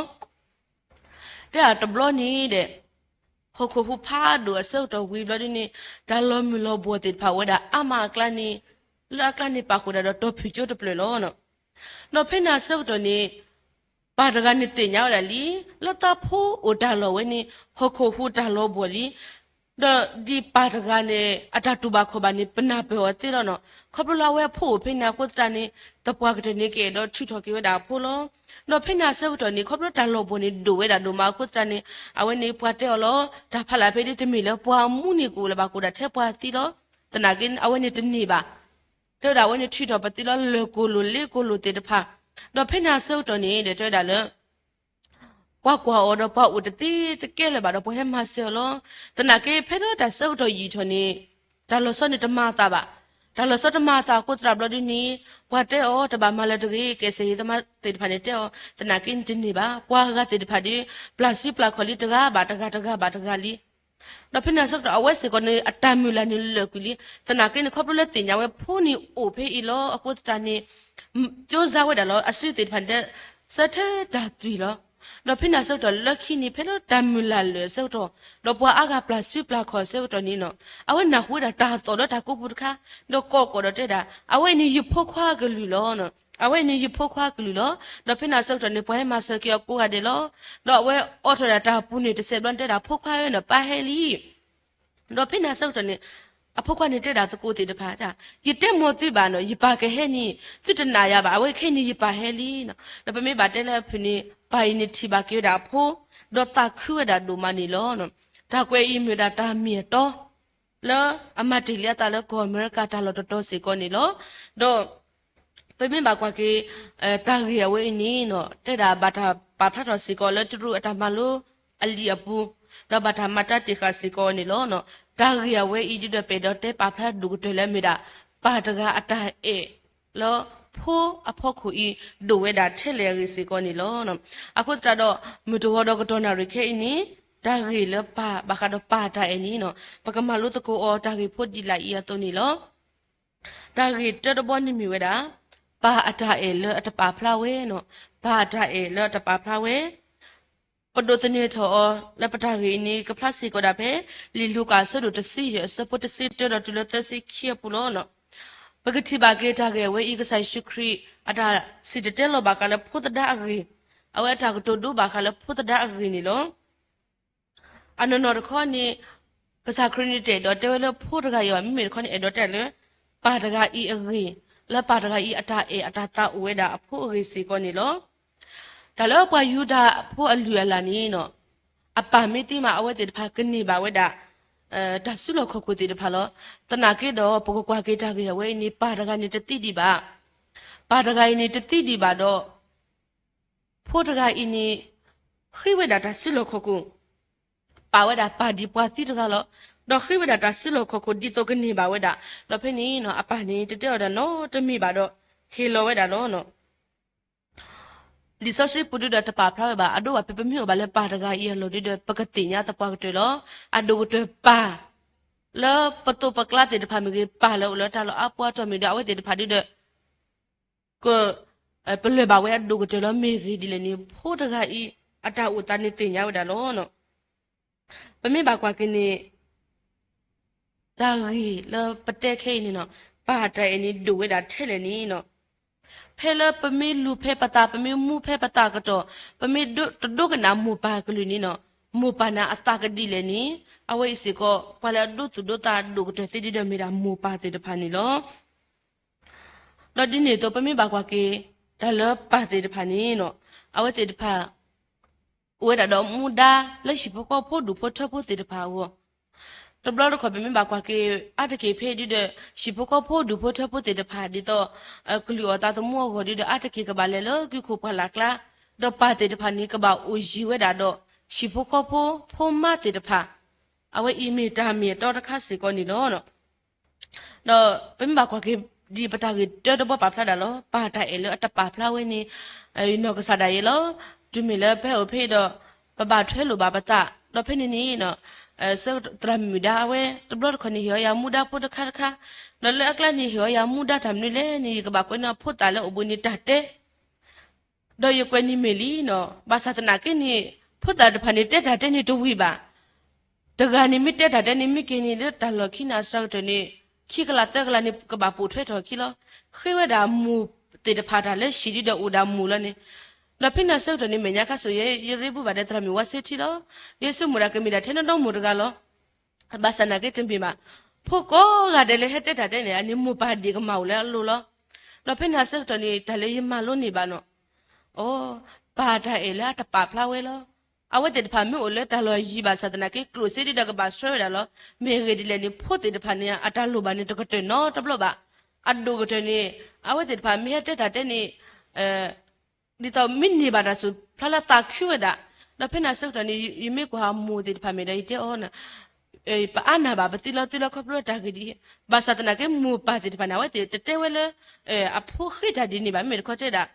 တဲဒၣ်တဘျီန့ၣ်ဒီး ဟီၣ်ခိၣ်ဟူးဖးဒိၣ်အဆၢကတီၢ်ဝံၤဘျီဒ်န့ၣ် တၢ်လီၤမုၢ်လီၤဘှီၣ်သ့ၣ်တဖၣ်အိၣ်ဝဲဒၣ်အါမးအကျါန့ၣ် လၢအကျါန့ၣ်ပာ်ဃုာ်ဒၣ်ဒီးတီၤဖုၣ်ကၠိတဖျၢၣ်လီၤ. ဒီးဖဲန့ၣ်အဆၢကတီၢ်န့ၣ် ပၢ်တဂၤန့ၣ်သ့ၣ်ညါဝဲဒၣ်လံ လၢသးဖိအိၣ်တၢ်လီၢ်ဝဲန့ၣ် ဟီၣ်ခိၣ်ဟူးတၢ်လီၤဘှီၣ်လံ. ဒီးဒ်ပၢ်တဂၤန့ၣ် အတၢ်တူၢ်ဘၣ်ခီၣ်ဘၣ်န့ၣ် ပနၢ်ပၢၢ်အီၤသ့လီၤနီၤ. ခီဖျိလၢအဝဲအဖိအိၣ်ဖဲန့ၣ်အဃိသတးန့ၣ် သပှၢ်ကတၢၢ်န့ၣ်ကအဲၣ်ဒိးထုးထီၣ်က့ၤဝဲဒၣ်အဖိလီၤ. ဒီးဖဲန့ၣ်အဆၢကတီၢ်န့ၣ် ခီဖျိတၢ်လီၤဘှီၣ်န့ၣ်ဒိၣ်ဝဲဒၣ်ဒိၣ်မးအဃိသတးန့ၣ် အဝဲန့ၣ်ပှၤတဲအီၤလီၤ. တၢ်ဖးလၢ်ဖဲဒ်တမ့ၢ်လၢပှၤမူန့ၣ် ကအိၣ်လၢၤဘၣ်ကအိၣ်ဒၣ်ထဲပှၤသံလီၤ. သနာ်က့အဝဲန့ၣ်တန့ၢ်ဘၣ်. တဲဝဲဒၣ်အဝဲန့ၣ်ထုးထီၣ်ပသံလၢလၢၢ်ကိၢ်လိာ်လ့ကိၢ်လိာ်သ့ၣ်တဖၣ်. ဒီးဖဲန့ၣ်အဆၢကတီၢ်န့ၣ်ဒီးတဲဝဲဒၣ်လၢ ပှၤကွၢ်အီၤဒီးပှၤအိၣ်တသ့တကဲလၢၤဘၣ်ဒီးပှၤဟဲမၤစၢၤအီၤလီၤ. သနာ်က့ဖဲလၢတၢ်ဆၢကတီၢ်ယံာ်ထီၣ်န့ၣ် တၢ်လီၤဆီန့ၣ်တမၤအသးဘၣ်. တၢ်လီၤဆီတမၤအသးအဃိသတးဘျီဒ်န့ၣ် ပှၤတဲအီၤတဘၣ်မၤလၢၤတဂ့ၤ ကဲစဲးဟ့သးမါသ့ၣ်တဖၣ်န့ၣ်တဲအီၤ သနာ်က့န့ၣ်တန့ၢ်ဘၣ်. ပှၤဂၤသ့ၣ်တဖၣ်ဒီး ပျၢ်စုပျၢ်ခီၣ်လံတဂၤဘၣ်တဂၤတဂၤဘၣ်တဂၤလံ. ဒီးဖဲန့ၣ်အဆၢကတီၢ် အဝဲစ့ၢ်ကီးန့ၣ် အတၢ်မုၢ်လၢ်န့ၣ်လၢာ်ကွံာ်လံ. သနာ်က့န့ၣ် ခီဖျိလၢသ့ၣ်ညါဝဲဖိန့ၣ်အိၣ်ဖဲအံၤလီၤအဃိသတးန့ၣ် ကၠိစါဝဲဒၣ်လီၤ. အစုသ့ၣ်တဖၣ်န့ၣ်တဲ ဆၢထဲတၢ်သွံၣ်လီၤ. ဒီးဖဲန့ၣ်အဆၢကတီၢ်လၢခံန့ၣ် ဖဲလၢတၢ်မုၢ်လၢ်လၢာ်အဆၢကတီၢ် ဒီးပှၤအါဂၤပျၢ်စုပျၢ်ခီၣ်အဆၢကတီၢ်န့ၣ်နီၤ အဝဲနၢ်ဟူဝဲဒၣ်တၢ်သီၣ်လၢတၢ်ကိးပူၤတခါ ဒီးကိးကီၢ်ဒီးတဲဒၣ် အဝဲန့ၣ်ယဖိခွါကလုၢ်လီၤ. အဝဲန့ၣ်ယဖိခွါကလုၢ်လီၤ. ဒီးဖဲန့ၣ်အဆၢကတီၢ်န့ၣ် ပှၤဟဲမၤစၢၤက့ၤအီၤကိးဂၤဒဲးလီၤ. ဒီးအဝဲအိးထီၣ်ဒၣ်တၢ်ပူၤန့ၣ် တစဲးဘျီန့ၣ်တဲဒၣ် ဖိခွါဧၢ နပၢ်ဟဲလံ. ဒီးဖဲန့ၣ်အဆၢကတီၢ်န့ၣ် အဖိခွါန့ၣ်တဲဒၣ်သကိးသ့ၣ်တဖၣ်ဒၣ် ယတဲမိၢ်သုဘၣ်နီၤ ယပၢ်ကဟဲန့ၣ် သုတနာ်ယၤဘၣ် အဝဲခဲအံၤန့ၣ်ယပၢ်ဟဲလံနီၤ. ဒီးပမ့ၢ်ဘၣ်တဲလၢအဖုၣ်န့ၣ် ပၢ်အံၤန့ၣ်ထံၣ်ဘၣ်က့ၤဝဲဒၣ်အဖိ ဒီးသးခုဝဲဒၣ်ဒိၣ်မးန့ၣ်လီၤ. တၢ်ကွဲးအံၤမ့ၢ်ဝဲဒၣ်တၢ်မ့ၢ်အတီ လၢအမၤတ့ၢ်လံအသးလၢကီၢ်အမဲရကၤတၢ်လီၢ်တတီၤစ့ၢ်ကီးန့ၣ်လီၤ. ဒီး ပမ့ၢ်ဘၣ်ကွၢ်က့ၤ တၢ်ဂ့ၢ်အဝဲအံၤန့ၣ်နီၤ တဲဒၣ်ဘၣ်တၢ်ပာ်ဖျါထီၣ်စ့ၢ်ကီးလၢတရူးအတၢ်မၤလိအလံာ်အပူၤ, ဒီးဘၣ်တၢ်မၤတၢ်တ့ၢ်ဃာ်စ့ၢ်ကီးန့ၣ်လီၤ. တၢ်ဂ့ၢ်အဝဲအံၤဒ်ဒီး ပအဲၣ်ဒိးတဲပာ်ဖျါဒိၣ်ကတၢၢ်လၢအမ့ၢ်ဒၣ် ပၢ်တဂၤအတၢ်အဲၣ်လၢဖိအဖီခိၣ်အံၤ ဒိၣ်ဝဲဒၣ်ထဲလဲၣ်အဂ့ၢ်စ့ၢ်ကီးန့ၣ်လီၤ. အဃိသတးဒီး မုၢ်တဂီၤဒီးကတီၢ်နၣ်ရံၣ်ခဲအံၤန့ၣ် တၢ်ဂ့ၢ်လၢပၢ် ဘၣ်ဃးဒီးပၢ်တၢ်အဲၣ်န့ၣ်နီၤ ပကမၤလိသကိးအီၤတၢ်ဂ့ၢ်ဖိဒ်လာ်အံၤအသိးန့ၣ်လီၤ. တၢ်ဂ့ၢ်တၢတဘီန့ၣ်မ့ၢ်ဝဲဒၣ် ပၢ်အတၢ်အဲၣ်လၢအတပာ်ဖျါဝဲနီၤ, ပၢ်အတၢ်အဲၣ်လၢအတပာ်ဖျါဝဲ. ပဒိးသန့ၤထီၣ်အီၤလၢပတၢ်ဂ့ၢ်အံၤန့ၣ် ကဖျါစ့ၢ်ကီးဒၣ်ဖဲ လံာ်လူၤကၣ်အဆၢဒိၣ်တဆံယဲၢ် အဆၢဖိတဆံတၢဒီးတုၤလၢသၢဆံခံအပူၤလီၤ. ပကထံၣ်ဘၣ်က့ၤတၢ်ဂ့ၢ်အဝဲအံၤ ကစၢ်ယ့ၣ်ၡူးခရံာ် အတၢ်စံၣ်တဲၤတဲလီၤဘၣ်ဃးလၢဖိသဒါအဂ့ၢ်, အဝဲအတၢ်ကတိၤဒိဘၣ်ဃးလၢဖိသဒါအဂ့ၢ်န့ၣ်လီၤ. အနီၢ်နီၢ်တခီန့ၣ် ကစၢ်ခရံာ်န့ၣ်တအဲၣ်ဒိးတဲဝဲလၢဖိတဂၤအံၤဘၣ်, မ့မ့ၢ်တခီန့ၣ် အဲၣ်ဒိးတဲလၢ ပၢ်တဂၤအံၤအဂ့ၢ်, လၢပၢ်တဂၤအံၤအတၢ်အဲၣ်အတၢ်သးအိၣ်ဝဲဒၣ်အဖိအဂ့ၢ်စ့ၢ်ကီးန့ၣ်လီၤ. တၢ်လၢပှၤယူဒၤဖိအလုၢ်အလၢ်န့ၣ်နီၤ, အပၢ်မ့ၢ်သံမး အဝဲသ့ၣ်တဖၣ်ကန့ၢ်ဘၣ်ဝဲဒၣ် တၢ်စုလီၢ်ခီၣ်ခိၣ်သ့ၣ်တဖၣ်လီၤ. သနာ်က့ဒီး ပကကွၢ်က့ၤတၢ်ဂ့ၢ်အဝဲအံၤန့ၣ် ပၢ်တဂၤန့ၣ်တသံဒံးဘၣ်. ပၢ်တဂၤအံၤန့ၣ်တသံဒံးဘၣ်ဒီး ဖိတဂၤအံၤန့ၣ် ဃ့ဝဲဒၣ်တၢ်စုလီၢ်ခီၣ်ခိၣ်, ပာ်ဝဲဒၣ်ပၢ်ဒ်ပှၤသံတဂၤလီၤ. ဒီးဃ့ဝဲဒၣ်တၢ်စုလီၢ်ခီၣ်ခိၣ်ဒ်သိးကန့ၢ်ဘၣ်ဝဲဒၣ်. ဒီးဖဲန့ၣ်နီၤ အပၢ်န့ၣ် တတဲအီၤဒၣ်နီတမံၤဘၣ်ဒီး ဟ့ၣ်လီၤဝဲဒၣ်လီၤ. လံာ်စီဆှံပူၤဒုဒီးတပာ်ဖျါဝဲဘၣ်, အဒိဘၣ်ဖဲပမ့ၢ်အိၣ်ဘၣ်လၢပၢ်တဂၤအံၤအလီၢ်ဒုဒီး ပကသ့ၣ်ညါသပှၢ်ကတၢၢ်လီၤ. အဒိၣ်ကတၢၢ်ပၢ် လၢပသိးပကျါသ့ၣ်တဖၣ်မ့ၢ်ဂ့ၤ, ပၢ်လၢအိၣ်လၢတၢ်လီၢ်အါပူၤအတီၢ်မ့ၢ်ဒီး အဝဲသ့ၣ်တဖၣ်ဒုဒီး က ပလၢၢ်ဘၣ်ဝဲအဒိၣ်ကတၢၢ်လီၤ. မ့ၢ်ဂ့ၢ်ဒ်လဲၣ်န့ၣ် ဖိတဂၤအံၤ အတၢ်အိၣ်သးန့ၣ်သ့ၣ်ညါဝဲဒၣ်လီၤ. ပမ့ၢ်ဘၣ်ကွၢ်က့ၤန့ၣ် တၢ်ဂ့ၢ်လၢပတဲခဲအံၤန့ၣ်လီၤ, ပၢ်တၢ်အဲၣ်န့ၣ်ဒိၣ်ဝဲဒၣ်ထဲလဲၣ်န့ၣ်လီၤ. ဖဲလၢပမ့ၢ်လူၤဖဲပသး, ပမ့ၢ်မူဖဲပသးကတီၢ်, ပမ့ၢ်တဒိကနၣ်မိၢ်ပၢ်ကလုၢ်န့ၣ်လီၤ, မိၢ်ပၢ်န့ၣ်အသးကဒ်လဲၣ်န့ၣ်, အဝဲအံၤစ့ၢ်ကီး ပှၤလၢအဒိသူၣ်ဒိသးအဒိၣ်ကတၢၢ်သ့ဒ်ဒီး မ့ၢ်ဒၣ်မိၢ်ပၢ်သ့ၣ်တဖၣ်န့ၣ်လီၤ. ဒီးဒ်န့ၣ်အသိး ပမ့ၢ်ဘၣ်ကွၢ်က့ၤ တၢ်လၢပၢ်သ့ၣ်တဖၣ်န့ၣ်လီၤ, အဝဲသ့ၣ်တဖၣ် အိၣ်ဝဲဒၣ်ဒီးမူဒါလၢဟံၣ်ဖိဃီဖိဒူၣ်ဖိထၢဖိသ့ၣ်တဖၣ်အဂီၢ်, တဘျီတခီၣ်ပမ့ၢ်ဘၣ်ကွၢ်က့ၤ အါတက့ၢ်ဖဲဒ်ဒီး ဟံၣ်ဖိဃီဖိဒူၣ်ဖိထၢဖိသ့ၣ်တဖၣ် ဒ်သိး ကလုၢ်အီၣ်သးသမူအဂီၢ်ဒ်ဒီး အါတက့ၢ်ကဘၣ်လဲၤလၢကုခိၣ်ပှၢ်လၢ်ကျါ, ဒီးပၢ်သ့ၣ်တဖၣ်န့ၣ် ကဘၣ်အိၣ်ယံၤဝဲဒၣ်ဒီး ဟံၣ်ဖိဃီဖိ ဖိမါသ့ၣ်တဖၣ်, အဝဲအံၤမ့ၢ်တၢ်မ့ၢ်အတီတခါစ့ၢ်ကီးန့ၣ်လီၤ. ဒီးပမ့ၢ်ဘၣ်ကွၢ်က့ၤဒ်ပတၢ်ဂ့ၢ်တၢတဘီပာ်ဖျါဒၣ်လီၤ, ပၢ်တၢ်အဲၣ်လၢအတပာ်ဖျါဝဲန့ၣ် နီၢ်ကစၢ်ဒၣ်ယဲလီၤ. တုၤမ့ၢ်လၢပဟဲအိၣ်ဖဲအံၤဒီး ပဘၣ်ထွဲလိာ်ဘၣ်ပသး, ဒီးဖဲန့ၣ်န့ၣ် ဆၢသရၣ်မုၣ်ဒါအဝဲ တဘျီတခီၣ်န့ၣ် ဟ့ၣ်အီၤယၤမူဒါဖိတခါတခါ, ဒီးလၢအကျါန့ၣ် ဟ့ၣ်အီၤယၤမူဒါတၢ်မနုၤလဲၣ်န့ၣ် ယကဘၣ်ကွဲန့ၢ်ဖိသၣ်လၢအိၣ်ဘှံးနံၤတၢ်တဲ ဒီးယကွဲးန့ၢ်မ့ၢ်လံနီၤ, ဘၣ်ဆၣ်သနာ်က့န့ၣ် ဖိသၣ်တဖၣ်န့ၣ် တဲတၢ်တဲန့ၣ်တဝံၤဘၣ်. တဂၤန့ၣ်မ့ၢ်တဲတၢ်တဲန့ၣ် မ့ၢ်က့ၤန့ၣ်လၢတၢ်လီၢ်ခံန့ၣ် အစှၤကတၢၢ်န့ၣ် ခံကလးသၢကလးန့ၣ် ကဘၣ်ပိာ်ထွဲထီၣ်ခံလီၤ. ဃ့ဝဲဒၣ်မိၢ်သ့ၣ်တဖၣ်တၢ်လၢဟံၣ်ဒ်ဒီးအိၣ်ဒၣ်မိၢ်လီၤန့ၣ်, ဒီးဖဲန့ၣ်အဆၢကတီၢ်န့ၣ် မဲာ်ညါခါစိၤယဲ ယရ့ဘူးဘၣ်ဒီးသရၣ်မုၣ်ဝါစ့ထံလီၤ. ယဆိကမိၣ်ဒၣ်ကမ့ၢ်ဒၣ်ထဲနဒီမိၢ်တဂၤလီၤ. ဘၣ်ဆၣ်သနာ်က့တမ့ၢ်ဘၣ်. ဖိကိးဂၤဒဲးလၢဟဲတဲတၢ်တဲန့ၣ် အန့ၣ်မိၢ်ပၢ်ဒ့ၣ်ကမၢ်အိၣ်လၢအလိၤလီၤ. ဒီးဖဲန့ၣ်အဆၢကတီၢ်န့ၣ် တၢ်လၢယမၤလိန့ၢ်ဘၣ်နီၤ, အိ, ပၢ်တၢ်အဲၣ်လၢအတပာ်ဖျါဝဲလီၤ. အဝဲသ့ၣ်တဖၣ်မ့ၢ်အိၣ်လၢတၢ်လီၢ်ယံၤဘၣ်ဆၣ်သနာ်က့ ကျိၣ်စ့ဒ်ဒီးကဘၣ်ဆှၢဝဲဒၣ်လီၤ. မ့ၢ်အဂ့ၢ်ဒ်လဲၣ်န့ၣ် ဖိသ့ၣ်တဖၣ်န့ၣ် အတၢ်လိၣ်ဘၣ်န့ၣ် တကတၢၢ်နီတဘျီဘၣ်. အဒိၣ်ကတၢၢ်န့ၣ် အဝဲသ့ၣ်တဖၣ်မ့ၢ်ဟဲတဲတၢ်တဲန့ၣ် ဒ်သိးမ့ၢ်န့ၢ်ဘၣ်တၢ်စူၤဖျါလၢသးခုဝဲဒၣ်. ဒီးဖဲန့ၣ်အဆၢကတီၢ်န့ၣ် ယမ့ၢ်ကွၢ်မိၢ်သ့ၣ်တဖၣ်မ့ၢ်ဒီးယတဲအီၤန့ၣ်, ပအါနၢ်ဘၣ် ပသံလီၤသံလီၤခီဖျိတၢ်ဂ့ၢ်ဒ်အံၤ, ဘၣ်ဆၣ်သနာ်က့မိၢ်ပၢ်သ့ၣ်တဖၣ်န့ၣ် အဝဲသ့ၣ်တတဲဝဲလၢ အဖိဃ့တၢ်ဒ်န့ၣ်ဘၣ်. မ့မ့ၢ်တခီတဲဒၣ်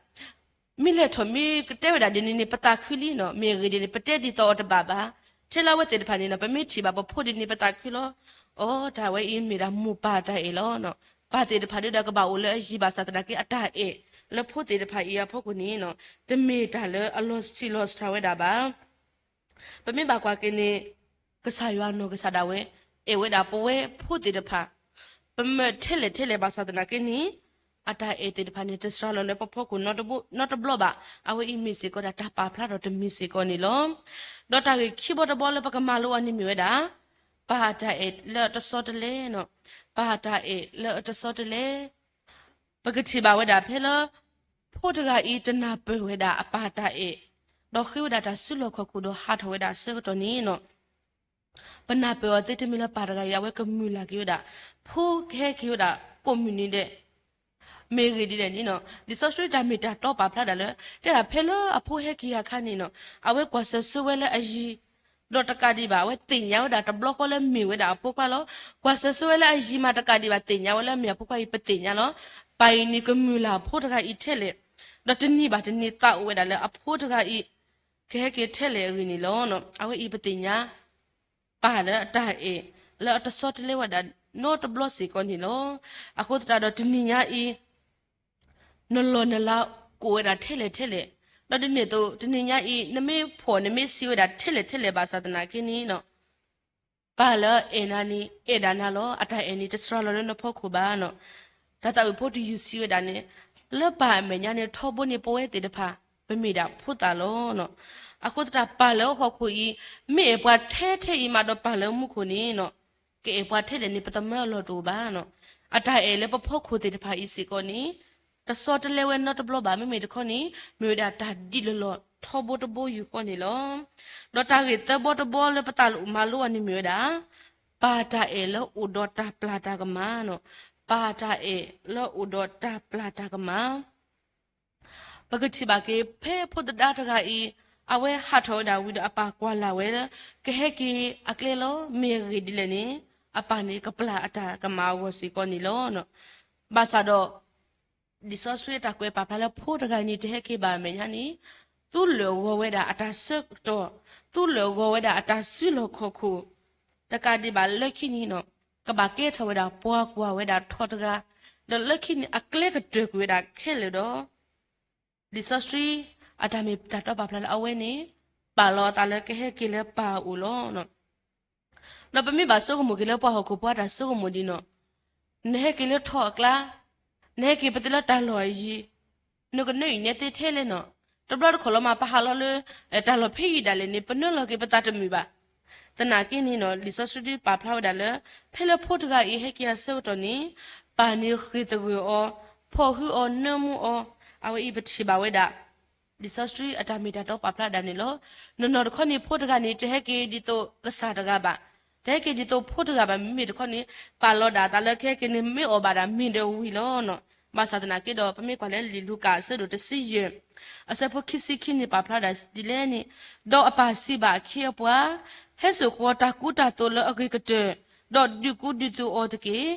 မ့ၢ်လဲၤထီၣ်မ့ၢ်ကတဲဝဲဒၣ်ဒ်န့ၣ်န့ၣ် ပသးခုလံနီၤ. မ့ၢ်အဂ့ၢ်ဒ်န့ၣ် ပတဲဒ်သိးအီၤတဘၣ်ဘၣ်. ထဲလၢအဝဲသ့ၣ်တဖၣ်န့ၣ်နီၤ ပမ့ၢ်ထံၣ်ဘၣ်ပဖိဒ်န့ၣ် ပသးခုလီၤ. အိ တၢ်ဝဲအံၤမ့ၢ်ဒၣ်မိၢ်ပၢ်တၢ်အဲၣ်လီၤ. ပၢ်သ့ၣ်တဖၣ်ဒ်ဒီးကဘၣ်အိၣ်လၢအယံၤဘၣ်ဆၣ်သနာ်က့ အတၢ်အဲၣ်လၢဖိသ့ၣ်တဖၣ်အံၤအဖီခိၣ်န့ၣ်နီၤ တမ့ၢ်တၢ်လၢအလီၤဆံးလီၤစှၤဝဲဒၣ်ဘၣ်. ပမ့ၢ်ဘၣ်ကွၢ်က့ၤန့ၣ် ကစၢ်ယွၤနီၢ်ကစၢ်ဒၣ်ဝဲ အဲၣ်ဝဲဒၣ်ပဝဲဖိသ့ၣ်တဖၣ် ပမၢထဲလဲၣ်ထဲလဲၣ်ဘၣ်ဆၣ်သနာ်က့န့ၣ် အတၢ်အဲၣ်သ့ၣ်တဖၣ်န့ၣ် တစှၤလီၤလၢပဖီခိၣ်နီတဘျီဘၣ်. အဝဲအံၤမ့ၢ်စ့ၢ်ကီးဒၣ်တၢ်ပာ်ဖျါထီၣ်တမံၤစ့ၢ်ကီးန့ၣ်လီၤ. ဒီးတၢ်ဂ့ၢ်ခံဘီတဘီလၢပကမၤလိအီၤန့ၣ်မ့ၢ်ဝဲဒၣ် ပၢ်တၢ်အဲၣ်လၢအတဆီတလဲနီၤ. ပၢ်တၢ်အဲၣ်လၢအတဆီတလဲ ပကထံၣ်ဘၣ်ဝဲဒၣ်ဖဲလၢ ဖိတဂၤအံၤတနၢ်ပၢၢ်ဝဲဒၣ်အပၢ်တၢ်အဲၣ်, ဒီးဃ့ဝဲဒၣ်တၢ်စုလီၢ်ခီၣ်ခိၣ်ဒီးဟးထီၣ်ဝဲဒၣ်အဆၢကတီၢ်န့ၣ်နီၤ ပနၢ်ပၢၢ်အီၤသ့တမံၤလၢပၢ်တဂၤအံၤ အဝဲကမုာ်လၤက့ၤဝဲဒၣ် ဖိကဟဲက့ၤဝဲဒၣ်ကိးမုၢ်နံၤဒဲး. မ့ၢ်အဂ့ၢ်ဒ်လဲၣ်န့ၣ်နီၤ လံာ်စီဆှံတၢ်မ့ၢ်တၢ်တီပာ်ဖျါဒၣ်လၢ တဲဒၣ်ဖဲလၢအဖိဟဲက့ၤအခါန့ၣ်နီၤ အဝဲကွၢ်စၢၤဆၢဝဲလၢအယံၤ ဒီးတကးဒံးဘၣ် အဝဲသ့ၣ်ညါဝဲဒၣ်တဘျီဃီလၢမ့ၢ်ဝဲဒၣ်အဖိခွါလီၤ. ကွၢ်စၢၤဆၢဝဲလၢအယံၤမးတကးဒံးဘၣ် သ့ၣ်ညါဝဲလၢမ့ၢ်အဖိခွါအံၤ ပသ့ၣ်ညါလီၤ. ပၢ်အံၤန့ၣ်ကမုာ်လၤအဖိတဂၤအံၤထဲလဲၣ်, ဒီးတနံၤဘၣ်တနံၤသးအိၣ်ဝဲဒၣ်လၢအဖိတဂၤအံၤ ကဟဲက့ၤထဲလဲၣ်အဂ့ၢ်န့ၣ်လီၤ. အဝဲအံၤပသ့ၣ်ညါ ပၢ်လၢအတၢ်အဲၣ် လၢအတဆီတလဲဝဲဒၣ်နီတဘျီစ့ၢ်ကီးန့ၣ်လီၤ. အဃိသတးဒီးတနံၤညါအံၤ နလီၢ်နလၤကိးဝဲဒၣ်ထဲလဲၣ်ထဲလဲၣ်, ဒီးဒ်န့ၣ်အသိး တနံၤညါအံၤ နမ့ၢ်ဖှီၣ်နမ့ၢ်စံးဝဲဒၣ်ထဲလဲၣ်ထဲလဲၣ်ဘၣ်ဆၣ်သနာ်က့န့ၣ်နီၤ ပၢ်လၢအအဲၣ်နၤန့ၣ် အဲၣ်ဒၣ်နၤလီၤ. အတၢ်အဲၣ်န့ၣ် တစှၤလီၤလၢနဖီခိၣ်ဘၣ်နီၤ. တၢ်သးဝံၣ်ဖိတယုၢ်စံးဝဲဒၣ်န့ၣ် လၢပၢ်အမဲာ်ညါန့ၣ် ထီဘိန့ၣ်ပဝဲသ့ၣ်တဖၣ် ပမ့ၢ်ဒၣ်ဖိသၣ်လီၤ. အဃိသတးပၢ်လၢဟီၣ်ခိၣ်အံၤ မ့ၢ်အဲၣ်ပှၤထဲထဲအံၤမးဒီးပၢ်လၢမူခိၣ်န့ၣ်နီၤ ကအဲၣ်ပှၤထဲလဲၣ်န့ၣ် ပသမၢအလီၢ်တအိၣ်ဘၣ်နီၤ. အတၢ်အဲၣ်လၢပဖီခိၣ်သ့ၣ်တဖၣ်အံၤစ့ၢ်ကီးန့ၣ် တဆီတလဲဝဲနီတဘျီဘၣ်. မ့မ့ၢ်တခီန့ၣ် မ့ၢ်ဝဲဒၣ်တၢ်ဒ်လီၤလီၤထီဘိတဘိယူၢ်ဃီန့ၣ်လီၤ. ဒီးတၢ်ဂ့ၢ်သၢဘီတဘီလၢပသးမၤလိအီၤန့ၣ်မ့ၢ်ဝဲဒၣ် ပၢ်တၢ်အဲၣ်လၢအိၣ်ဒီးတၢ်ပျၢ်တၢ်ကမၣ်နီၤ. ပၢ်တၢ်အဲၣ်လၢအိၣ်ဒီးတၢ်ပျၢ်တၢ်ကမၣ် ပကထံၣ်ဘၣ်က့ၤ ဖဲဖိသဒါတဂၤအံၤ အဝဲဟးထီၣ်ဝဲဒၣ်ဝံၤဒီးအပၢ်ကွၢ်လၢ်ဝဲလၢ ကဟဲက့ၤအကျဲလီၤ. မ့ၢ်အဂ့ၢ်ဒ်လဲၣ်န့ၣ် အပၢ်န့ၣ်ကပျၢ်အတၢ်ကမၣ်အဂီၢ်စ့ၢ်ကီးန့ၣ်လီၤ. ဘၣ်ဆၣ်ဒီး လံာ်စီဆှံအတၢ်ကွဲးပာ်ဖျါလၢဖိတဂၤန့ၣ် တဟဲက့ၤဘၣ်အမဲာ်ညါန့ၣ်, သူလၢာ်ဂီၤဝဲဒၣ်အတၢ်ဆၢကတီၢ်, သူလၢာ်ဂီၤဝဲဒၣ်အတၢ်စုလီၢ်ခီၣ်ခိၣ်, တကးဒံးဘၣ်လၢခံန့ၣ်နီၤ, ကဘၣ်ကဲထီၣ်ဝဲဒၣ်ပှၤကွၢ်ဝဲဒၣ်ထီတဂၤ, ဒီးလၢခံန့ၣ်အကျဲကတၢၢ်ကွံာ်ဝဲဒၣ်ခဲလၢာ်ဒီး လံာ်စီဆှံအတၢ်မ့ၢ်တၢ်တီပာ်ဖျါလၢအဝဲန့ၣ် ပာ်လီၤအသးလၢကဟဲက့ၤလၢပၢ်အအိၣ်လီၤ. ဒီးပမ့ၢ်ဘၣ်ဆိကမိၣ်က့ၤလၢပှၤဟီၣ်ခိၣ်ဖိအတၢ်ဆိကမိၣ်ဒ်နီၤ, နဟဲက့ၤလၢထီအကျါ, နဟဲက့ၤပသ့လၢတၢ်လီၢ်အယံၤ, နကနၢအံၤနဲသ့ထဲလဲၣ်နီၤ, တဘျီတခီၣ်လီၤမး ပဟးလီၤလၢ တၢ်လီၢ်ဖဲအံၤဒၣ်လဲာ်န့ၣ် ပနၢလီၤက့ၤပသးတမုာ်ဘၣ်. သနာ်က့န့ၣ်နီၤ လံာ်စီဆှံဒုးပာ်ဖျါဝဲဒၣ်လၢ ဖဲလၢဖိတဂၤအံၤဟဲက့ၤအဆၢကတီၢ်န့ၣ် ပၢ်န့ၣ်ဃ့ၢ်သဂၢၢ်အီၤ, ဖီၣ်ဟုအီၤ နၢမူအီၤ, အဝဲအံၤပထံၣ်ဘၣ်ဝဲဒၣ် လံာ်စီဆှံအတၢ်မ့ၢ်တၢ်တီပာ်ဖျါဒၣ်န့ၣ်လီၤ. နီၢ်နီၢ်တခီန့ၣ် ဖိတဂၤန့ၣ် တဟဲက့ၤဒ်သိးကစၢ်တဂၤဘၣ်, တဟဲက့ၤဒ်သိးဖိတဂၤဘၣ်, မ့မ့ၢ်တခီန့ၣ် ပာ်လီၤဒၣ်အသးလၢကဟဲက့ၤန့ၣ် မ့ၢ်အီၣ်ဘၣ်ဒၣ်မ့ၤဒီးဝံၤလီၤနီၤ. ဘၣ်ဆၣ်သနာ်က့ဒီး ပမ့ၢ်ကွၢ်လၢလံာ်လူၤကၣ်အဆၢဒိၣ်တဆံယဲၢ် အဆၢဖိခံဆံခံန့ၣ် ပာ်ဖျါဒၣ်ဒ်လဲၣ်န့ၣ်, ဒီးအပၢ်စံးဘၣ်အခ့အပှၤ, ဟဲစိာ်ဃီၤတၢ်ကူတၢ်သိးလၢအဂ့ၤကတၢၢ်, ဒီးဒုးကူဒုးသိးအီၤတက့ၢ်,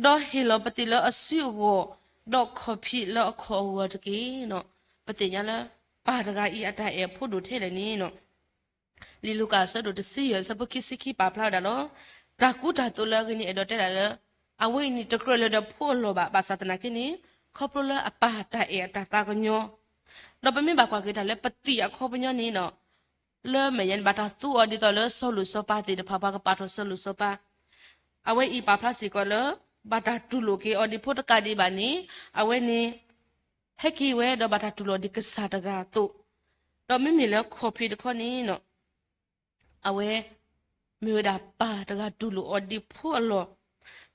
ဒီးဟ့ၣ်လီၤပသံးလၢအစုအဂီၢ်, ဒီးခီၣ်ဖံးလၢအခီၣ်အဂီၢ်တက့ၢ်နီၤ. ပသ့ၣ်ညါလၢ ပၢ်တဂၤအံၤအတၢ်အဲၣ်အဖိဒိၣ်ထဲလဲၣ်န့ၣ်နီၤ လံာ်လူၤကၣ်အဆၢဒိၣ်တဆံယဲၢ် အဆၢဖိခံဆံခံပာ်ဖျါဝဲဒၣ်လီၤ. တၢ်ကူတၢ်သိးလၢအဂ့ၤန့ၣ် အဲၣ်ဒိးတဲဒၣ်လၢ အဝဲအံၤန့ၣ်တကြၢးလၢၤဒီးဖိအလီၢ်ဘၣ်. ဘၣ်ဆၣ်သနာ်က့န့ၣ် ခီဖျိလၢအပၢ်တၢ်အဲၣ်အတၢ်သးကညီၤ, ဒီးပမ့ၢ်ဘၣ်ကွၢ်က့ၤတၢ်လၢပသံၣ်အခီပညီန့ၣ်နီၤ, လၢမဲာ်ညါန့ၣ် ဘၣ်တၢ်သူအီၤဒ်သိးလၢစီၤလိၤစီၤပၤသ့ၣ်တဖၣ် ပှၤကပာ်ထီၣ်စီၤလိၤစီၤပၤ, အဝဲအံၤပာ်ဖျါစ့ၢ်ကီးလၢ ဘၣ်တၢ်တူၢ်လိာ်က့ၤအီၤဒ်ဖိတကးဒံးဘၣ်န့ၣ်, အဝဲန့ၣ် ဟဲက့ၤဝဲဒီးဘၣ်တၢ်တူၢ်လိာ်ဒ်ကစၢ်တဂၤအသိး, ဒီးမ့မ့ၢ်လၢခီၣ်ဖံးတခီန့ၣ်နီၤ, အဝဲ မ့ၢ်ဝဲဒၣ်ပၢ်တဂၤတူၢ်လိာ်အီၤဒ်ဖိအလီၢ်,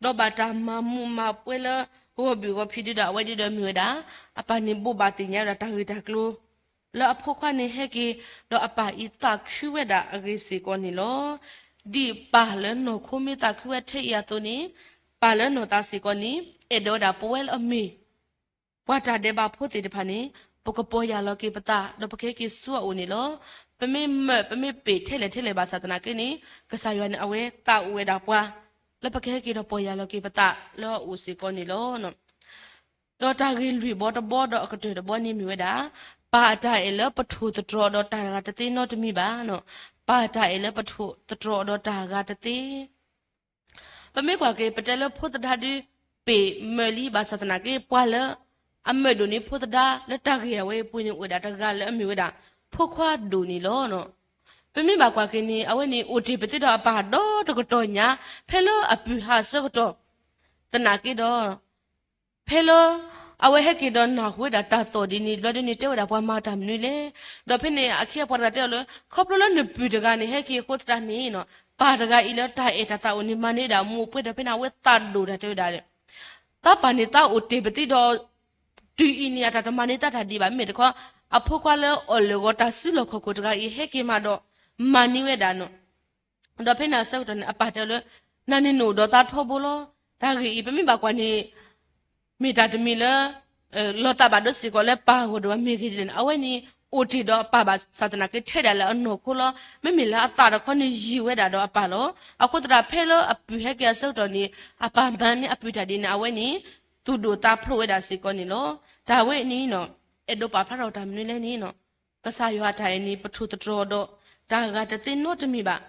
ဒီးဘၣ်တၢ်မၤမူးမၤပွဲလၢ ဂီၤဘုၣ်ဂီၤဖံးဒုဒီး အဝဲဒုဒီးမ့ၢ်ဝဲဒၣ် အပၢ်န့ၣ်ဘိးဘၣ်သ့ၣ်ညါဝဲဒၣ်တၢ်ဂ့ၢ်တၢ်ကျိၤ လၢအဖိခွါန့ၣ်ဟဲက့ၤ, ဒီးအပၢ်အံၤသးခုဝဲဒၣ်အဂ့ၢ်စ့ၢ်ကီးန့ၣ်လီၤ. ဒ်ပၢ်လၢနီၢ်ခိမ့ၢ်သးခုဝဲထဲအံၤအသိးန့ၣ်, ပၢ်လၢနီၢ်သးစ့ၢ်ကီးန့ၣ် အဲၣ်ဒိးဝဲဒၣ်ပဝဲလၢအမ့ၢ် ပှၤတၢ်ဒဲးဘးဖိသ့ၣ်တဖၣ်န့ၣ် ပကပီၢ်ယၢ်လီၤက့ၤပသး ဒီးပကဟဲက့ၤဆူအအိၣ်န့ၣ်လီၤ. ပမ့ၢ်မၢးပမ့ၢ်ပ့ၢ်ထဲလဲၣ်ထဲလဲၣ်ဘၣ်ဆၣ်သနာ်က့န့ၣ်, ကစၢ်ယွၤန့ၣ် အဝဲသးအိၣ်ဝဲဒၣ်ပှၤ လၢပကဟဲက့ၤဒီးပီၢ်ယၢ်လီၤက့ၤပသးလၢအအိၣ်စ့ၢ်ကီးန့ၣ်လီၤ. ဒီးတၢ်ဂ့ၢ်လွံၢ်ဘီတဘီဒီးအကတၢၢ်တဘီန့ၣ်မ့ၢ်ဝဲဒၣ်, ပၢ်အတၢ်အဲၣ်လၢပထိၣ်သတြီၤဒီးတၢ်ဂၤတသ့နီတမံၤဘၣ်. ပၢ်အတၢ်အဲၣ်လၢပထိၣ်သတြီၤဒီးတၢ်ဂၤတသ့ ပမ့ၢ်ကွၢ်က့ၤ ပတဲလၢဖိသဒါဒုး ပ့ၢ်မၢးလံဘၣ်ဆၣ်သနာ်က့ ပှၤလၢအမၢးဒိၣ်န့ၢ်ဖိသဒါလၢတၢ်ဂ့ၢ်အဝဲအပူၤန့ၣ် အိၣ်ဝဲဒၣ်တဂၤလၢအမ့ၢ်ဝဲဒၣ် ဖိခွါဒိၣ်န့ၣ်လီၤ. ပမ့ၢ်ဘၣ်ကွၢ်က့ၤန့ၣ် အဝဲန့ၣ်အိၣ်တ့ၢ်ပသ့ဒီးအပၢ်ဒီတကတီၢ်ညါ ဖဲလၢအပုၢ်ဟးအဆၢကတီၢ် သနာ်က့ဒီး ဖဲလၢ အဝဲဟဲက့ၤဒီးနၢ်ဟူဝဲဒၣ်တၢ်သီၣ်ဒ်န့ၣ် ဘျီဒ်န့ၣ်တဲဝဲဒၣ်ပှၤမၤတၢ်မနုၤလဲၣ်. ဒီးဖဲန့ၣ်အခ့အပှၤတဂၤတဲအီၤလၢ ခီဖျိလၢနပုၢ်တဂၤန့ၣ် ဟဲက့ၤအဃိသတးန့ၣ်နီၤ ပၢ်တဂၤအံၤလၢတၢ်အဲၣ်တၢ်သးအိၣ်န့ၣ် မၤန့ၢ်ဝဲဒၣ်မူးအပှဲၤဒီးဖဲန့ၣ် အဝဲသးဒိၣ်တၢ်တဲဝဲဒၣ် သးပၢ်န့ၣ်သးအိၣ်တ့ၢ်ပသ့ဒီး တုၤအံၤန့ၣ် အတၢ်တမၤန့ၢ်တၢ်တၢ်ဒံးဘၣ် မ့မ့ၢ်တခီ အဖိခွါလၢအီၣ်လၢာ်ဂီၤတၢ်စုလီၢ်ခီၣ်ခိၣ်တဂၤအံၤ ဟဲက့ၤမးဒီး မၤန့ၢ်ဝဲဒၣ်နီၤ ဒီးဖဲန့ၣ်အဆၢကတီၢ်န့ၣ် အပၢ်တဲအီၤလၢ နၤန့ၣ်နအိၣ်ဒီးသးထီဘိလီၤ. တၢ်ဂ့ၢ်အံၤ ပမ့ၢ်ဘၣ်ကွၢ်န့ၣ် မ့ၢ်တၢ်တမံၤလၢ လီၤသးဘၣ်ဒိစ့ၢ်ကီးလၢပၢ်အဂီၢ်ဒိၣ်ဘၣ် မ့ၢ်ဂ့ၢ်ဒ်လဲၣ်န့ၣ် အဝဲန့ၣ် အိၣ်တ့ၢ်ဒီးအပၢ်ဘၣ်ဆၣ်သနာ်က့ ထဲဒၣ်လၢအနီၢ်ခိလီၤ. မ့မ့ၢ်လၢအသးတခီန့ၣ် ယံာ်ဝဲဒၣ်ဒီးအပၢ်လီၤ. အဃိသတး ဖဲလၢအပုၢ်ဟဲက့ၤအဆၢကတီၢ်န့ၣ် အပၢ်မၤန့ၢ်အပုၢ်တၢ်ဒ်န့ၣ် အဝဲန့ၣ် သူၣ်ဒိၣ်သးဖျိးဝဲဒၣ်စ့ၢ်ကီးန့ၣ်လီၤ. တၢ်ဝဲန့ၣ်နီၤ အဲၣ်ဒိးပာ်ဖျါထီၣ်တၢ်မနုၤလဲၣ်န့ၣ်နီၤ ကစၢ်ယွၤအတၢ်အဲၣ်န့ၣ် ပထိၣ်သတြီၤဒီး တၢ်ဂၤတသ့နီတမံၤဘၣ်.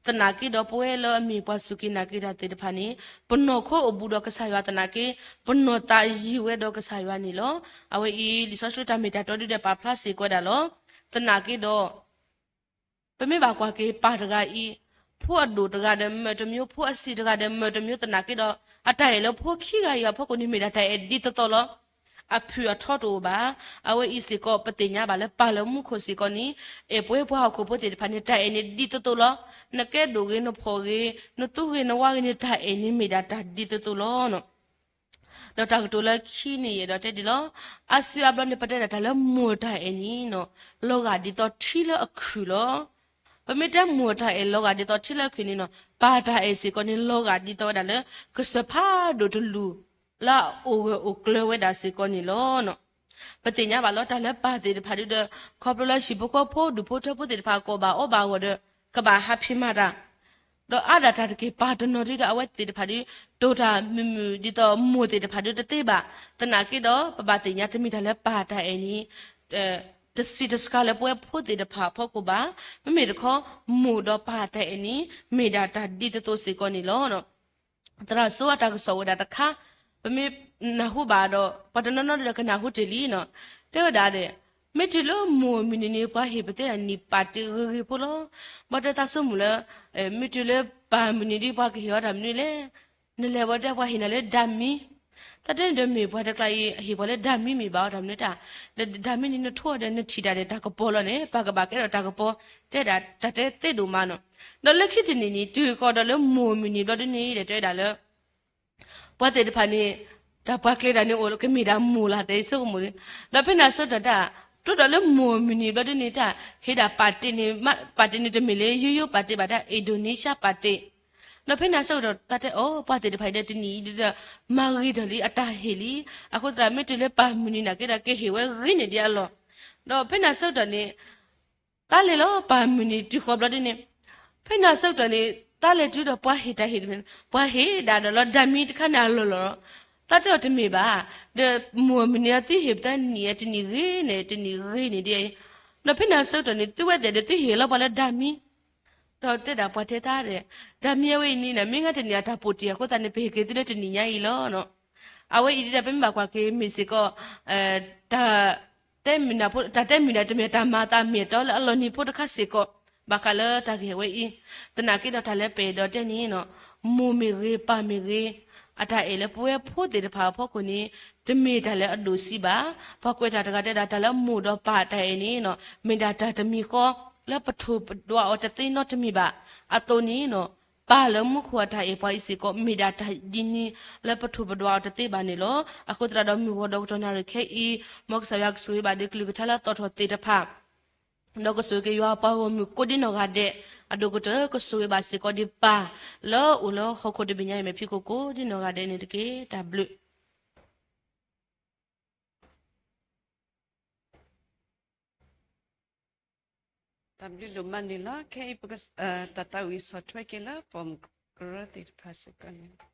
သနာ်က့ဒီး ပဝဲလၢအမ့ၢ်ပှၤစူၢ်က့ၤနာ်က့ၤတၢ်သ့ၣ်တဖၣ်န့ၣ် ပနီၢ်ခိအိၣ်ဘူးဒီးကစၢ်ယွၤသနာ်က့ ပနီၢ်သးယံာ်ဝဲဒီးကစၢ်ယွၤန့ၣ်လီၤ. အဝဲအံၤ လံာ်စီဆှံတၢ်မ့ၢ်တၢ်တီဒုဒီးပာ်ဖျါစ့ၢ်ကီးဝဲဒၣ်လီၤ. သနာ်က့ဒီး ပမ့ၢ်ဘၣ်ကွၢ်က့ၤပၢ်တဂၤအံၤ ဖိအဒိၣ်တဂၤဒီးမၢးတမျိုး ဖိအဆံးတဂၤဒီးမၢးတမျိုး သနာ်က့ဒီး အတၢ်အဲၣ်လၢဖိခံဂၤအံၤအဖီခိၣ်န့ၣ် မ့ၢ်ဒၣ်တၢ်အဲၣ်ဒ်သိးသိးလီၤ. အဖုၣ်အထီတအိၣ်ဘၣ်. အဝဲအံၤစ့ၢ်ကီး ပသ့ၣ်ညါဘၣ်လၢပၢ်လၢမူခိၣ်စ့ၢ်ကီးန့ၣ် အဲၣ်ပဝဲပှၤဟီၣ်ခိၣ်ဖိသ့ၣ်တဖၣ်န့ၣ် တၢ်အဲၣ်န့ၣ်ဒ်သိးသိးလီၤ. နကဲဒိၣ်ဂ့ၤနဖှီၣ်ဂ့ၤ နသူဂ့ၤနဝါဂ့ၤန့ၣ် တၢ်အဲၣ်န့ၣ်မ့ၢ်ဒၣ်တၢ်ဒ်သိးသိးလီၤ. ဒီးတၢ်ကတိၤလၢခံန့ၣ် ယအဲၣ်ဒိးတဲဒ်လီၤ. အါစုအါဘျီန့ၣ် ပတဲဒၣ်တၢ်လၢမိၢ်တၢ်အဲၣ်န့ၣ်နီၤ လီၤဂာ်ဒ်သိးထံလၢအခုၣ်လီၤ. ပမ့ၢ်တဲမိၢ်တၢ်အဲၣ်လီၤဂာ်ဒ်သိးထံလၢအခုၣ်န့ၣ်နီၤ ပၢ်တၢ်အဲၣ်စ့ၢ်ကီးန့ၣ် လီၤဂာ်ဒ်သိးဝဲဒၣ်လၢ ကစၢၢ်ဖးဒိၣ်တလူၢ် လၢအအိၣ်ဂၢၢ်အိၣ်ကျၢၤဝဲဒၣ်စ့ၢ်ကီးန့ၣ်လီၤ. ပသ့ၣ်ညါဘၣ်လီၤ တၢ်လၢပၢ်သ့ၣ်တဖၣ်ဒုဒီး ခီဖျိလၢဟံၣ်ဖိဃီဖိဒူၣ်ဖိထၢဖိသ့ၣ်တဖၣ် ကိးဘၣ်အီဘၣ်အဂီၢ်ဒီး ကဘၣ်ဟးဖံးမၤတၢ် ဒီးအါဒၣ်တၢ်တက့ၢ် ပၢ်တနီၤဒုဒီး အဝဲသ့ၣ်တဖၣ်ဒု တိၢ်တၢ်မုာ်မုာ်ဒ်သိးမိၢ်သ့ၣ်တဖၣ်ဒုတသ့ဘၣ်. သနာ်က့ဒီး ပဘၣ်သ့ၣ်ညါတမ့ၢ်တၢ်လၢပၢ်တၢ်အဲၣ်န့ၣ် တစံးတစှၤလၢပဝဲဖိသ့ၣ်တဖၣ်အဖီခိၣ်ဘၣ်. မ့မ့ၢ်တခီ မိၢ်ဒီးပၢ်တၢ်အဲၣ်န့ၣ် မ့ၢ်ဒၣ်တၢ်ဒ်သိးသိးစ့ၢ်ကီးန့ၣ်လီၤ. သရၣ်စိအတၢ်ကစီၣ်အိၣ်ဝဲဒၣ်တခါ, ပမ့ၢ်နၢ်ဟူဘၣ်ဒီး ပှၤတနီၤနီၤဒီးကနၢ်ဟူတ့ၢ်လံနီၤ. တဲဝဲဒၣ်ဒီး မ့ၢ်တုၤလၢမိၢ်မုၢ်နံၤန့ၣ် ပှၤဟ့ၣ်ပသ့ဒၣ်နံၣ်ပာ်တ့ၢ်ဂ့ၤဂ့ၤဖိလီၤ. ဘၣ်တဲသးဆိကမိၣ်လၢ မ့ၢ်တုၤလၢပၢ်မုၢ်နံၤဒ်ပှၤကဟ့ၣ်အီၤတၢ်မနုၤလဲၣ်. နလဲၤဝဲဒၣ်ပှၤဟ့ၣ်နၤလၢဒၣ်မံၤ, တၢ်တဲန့ၣ်ဒီးမ့ၢ်ပှၤတကျါအံၤ ဟ့ၣ်ပှၤလၢဒၣ်မံၤမ့ၢ်ဘၣ်အီၤတၢ်မနုၤတၢ်, ဒီးဒၣ်မံၤန့ၣ် နထိဒီးနထံၣ်တၢ်ဒီးတၢ်ကပီၤလီၤန့ၣ် ပၢ်ကဘၣ်ကဲထီၣ်တၢ်ကပီၤ, တဲဒၣ်တၢ်တဲသ့ဒိၣ်မးနီၤ. ဒီးလၢခံတနံၤန့ၣ် တုၤဃီၤဒီးလၢမိၢ်မုၢ်နံၤဘျီဒ်န့ၣ်ဒီး တဲဝဲဒၣ်လၢ ပှၤသ့ၣ်တဖၣ်န့ၣ် တၢ်ပှၤကျဲၤတၢ်န့ၣ်အိၣ်ကမ့ၢ်ဒၣ်မိၢ်လၢ်သဲအံၤဆိကမိၣ်လံ. ဒီးဖဲန့ၣ်အဆၢကတီၢ်တၢ် တိၢ်ဒီးလၢမိၢ်မုၢ်နံၤဘျီဒ်န့ၣ်တၢ် ဟ့ၣ်ဒၣ်ပာ်တ့ၢ်န့ၣ် ပာ်တ့ၢ်န့ၣ်တမ့ၢ်လၢယိယိပာ်တ့ၢ်ဘၣ်ဒၣ် Indonesia ပာ်တ့ၢ်, ဒီးဖဲန့ၣ်အဆၢကတီၢ်တၢ်တဲအီၤ ပှၤသ့ၣ်တဖၣ်အံၤဒီးတနံၣ်အံၤဒီး မၤဂ့ၤထီၣ်လံအတၢ်ဟ့ၣ်လံ. အဃိသတးမ့ၢ်တုၤလၢပၢ်မုၢ်နံၤနာ်က့ဒီး ကဟ့ၣ်ဝဲဂ့ၤန့ၢ်ဒံးအလီၢ်. ဒီးဖဲန့ၣ်အဆၢကတီၢ်န့ၣ် သးလဲၤလီၤပၢ်မုၢ်နံၤတုၤဃီၤဘျီဒ်န့ၣ်, ဖဲန့ၣ်အဆၢကတီၢ်န့ၣ် သးလဲၤတုၤဒီးပှၤဟ့ၣ်တၢ်ဟ့ၣ်ကန့ၣ် ပှၤဟ့ၣ်ဒၣ်ဒီးလီၤဒၣ်မံၤတခါန့ၣ်အလီၢ်လီၤ. သးတဲအီၤတမ့ၢ်ဘၣ်, ဒီးမိၢ်မုၢ်နံၤအသ့ဟ့ၣ်ပသးနံၣ်အတနံၣ်ဂ့ၤန့ၢ်တနံၣ်ဂ့ၤန့ၢ်ဒ်အံၤ, ဒီးဖဲန့ၣ်အဆၢကတီၢ်န့ၣ် သုဝဲသ့ၣ်ဒီးသုဟ့ၣ်လီၤပှၤလၢဒၣ်မံၤ ဒီးတဲဒၣ်ပှၤတဲသးဒီး ဒၣ်မံၤအဝဲအံၤန့ၣ် မ့ၢ်ဂ့ၤတနံၣ်အတၢ်ပိာ်တ့ၢ်အဃိသတးန့ၣ် ပဟ့ၣ်က့ၤသုလၢတနံၣ်ညါအံၤလီၤ. အဝဲအံၤဒ်ဒီးပမ့ၢ်ဘၣ်ကွၢ်က့ၤမ့ၢ်စ့ၢ်ကီး တၢ်တဲမုာ်နၤဖိ တၢ်တဲမုာ်နၤတမ့ၢ်တၢ်မၤအသးမ့ၢ်တီလၢအလီၢ်နံၤဖိတခါစ့ၢ်ကီး ဘၣ်ဃးလၢတၢ်ဂ့ၢ်ဝဲအံၤ, သနာ်က့ဒီးတၢ်လၢပအဲၣ်ဒိးတဲန့ၣ် မိၢ်မ့ၢ်ဂ့ၤ ပၢ်မ့ၢ်ဂ့ၤ အတၢ်အဲၣ်လၢပဝဲဖိသ့ၣ်တဖၣ်အဖီခိၣ်န့ၣ် တမ့ၢ်တၢ်လၢအဒိၣ်ဆံးဘၣ်. ပှၤကွဲးတၢ်တဂၤတဲဒၣ် တၢ်လၢမိၢ်ဒီးပၢ်တၢ်အဲၣ်န့ၣ် မ့ၢ်ဒၣ်တၢ်တမံၤဃီ လၢပထိၣ်ပဒွးအီၤတသ့နီတမံၤဘၣ်. အသိးန့ၣ် ပၢ်လၢမူခိၣ်အတၢ်အဲၣ်ပှၤအံၤစ့ၢ်ကီး မ့ၢ်ဒၣ်တၢ်ဒ်န့ၣ်လၢပထိၣ်ပဒွးအီၤတသ့ဘၣ်န့ၣ်လီၤ. အဃိသတးဒီးမုၢ်ဂီၤဒီးကတီၢ်နၣ်ရံၣ်ခဲအံၤ မ်ကစၢ်ယွၤကဆိၣ်ဂ့ၤဘၣ်ဒုးကလုၢ်ကထါလၢအသီၣ်ထီၣ်သ့ၣ်တဖၣ် ဒီးကဆိၣ်ဂ့ၤက့ၤယွၤပှၤဂီၢ်မုၢ်ကိးဒ်နီၢ်ဂၤဒဲး, အဒိၣ်ကတၢၢ်ကဆိၣ်ဂ့ၤဘၣ်စ့ၢ်ကီးဒံးပၢ် လၢအိၣ်လၢဟီၣ်ခိၣ်တဘ့ၣ်ညါအံၤမဲာ်ဖံးခိၣ်ကိးဒ်နီၢ်ဂၤဒဲးန့ၣ်တက့ၢ်. တၢ်ဘျုးတၢ်ဘျုးဒိၣ်မးန့ၣ်လီၤ. ခဲအံၤပက တၢ်သးဝံၣ်ဆီၣ်ထွဲက့ၤလၢပိာ်မုၣ်ကရၢသ့ၣ်တဖၣ်စ့ၢ်ကီးန့ၣ်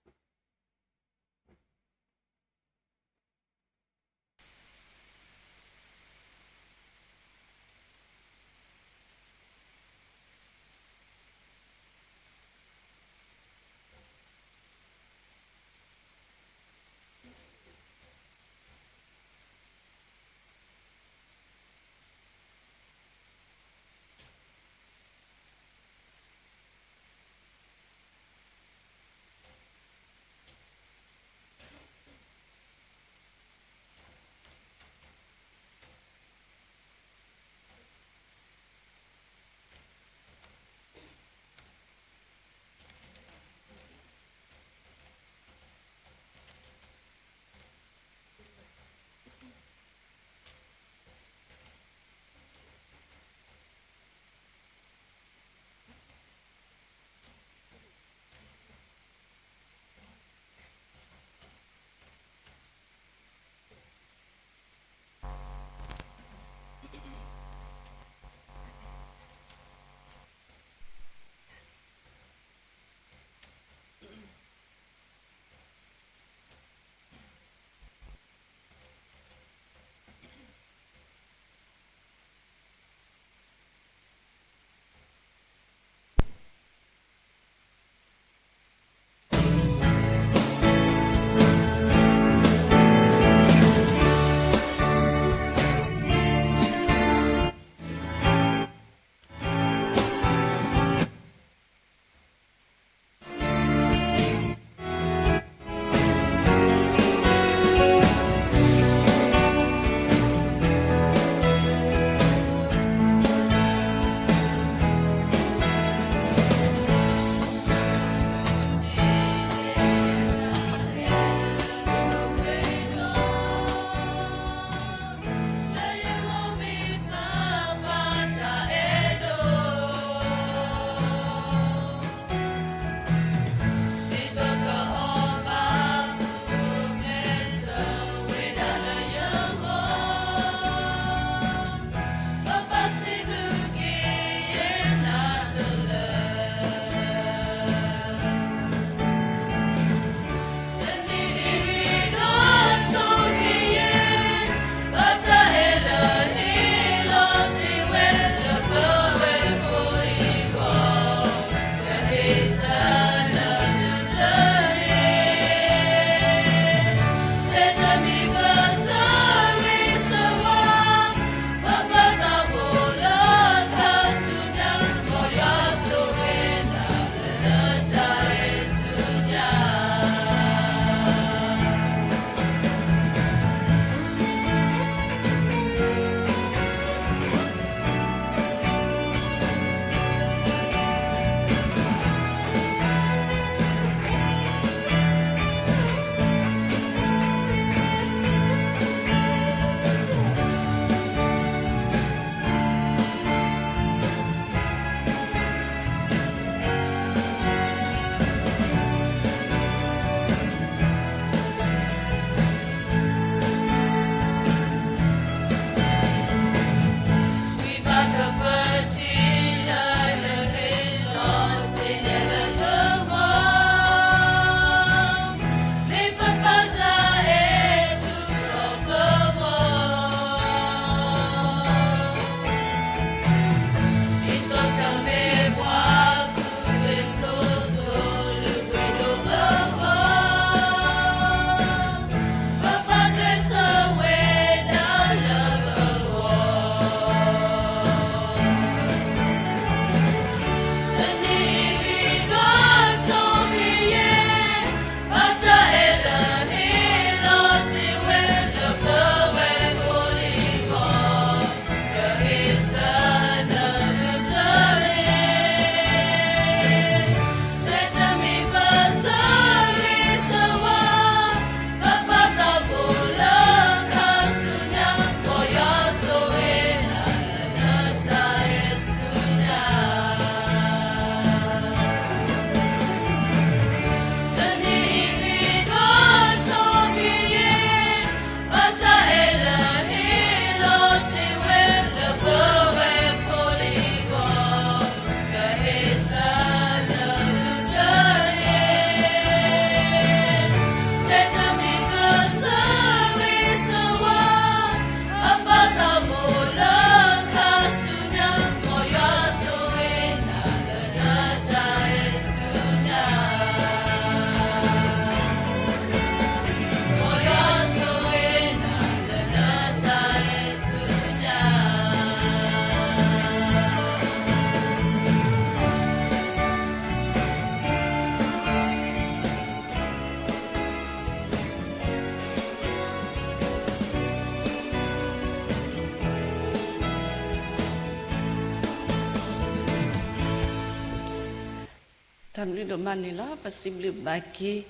တၢ်ဘျုးဒိၣ်မးန့ၣ်လီၤ. ပစံးဘျုးဘၣ်က့ၤ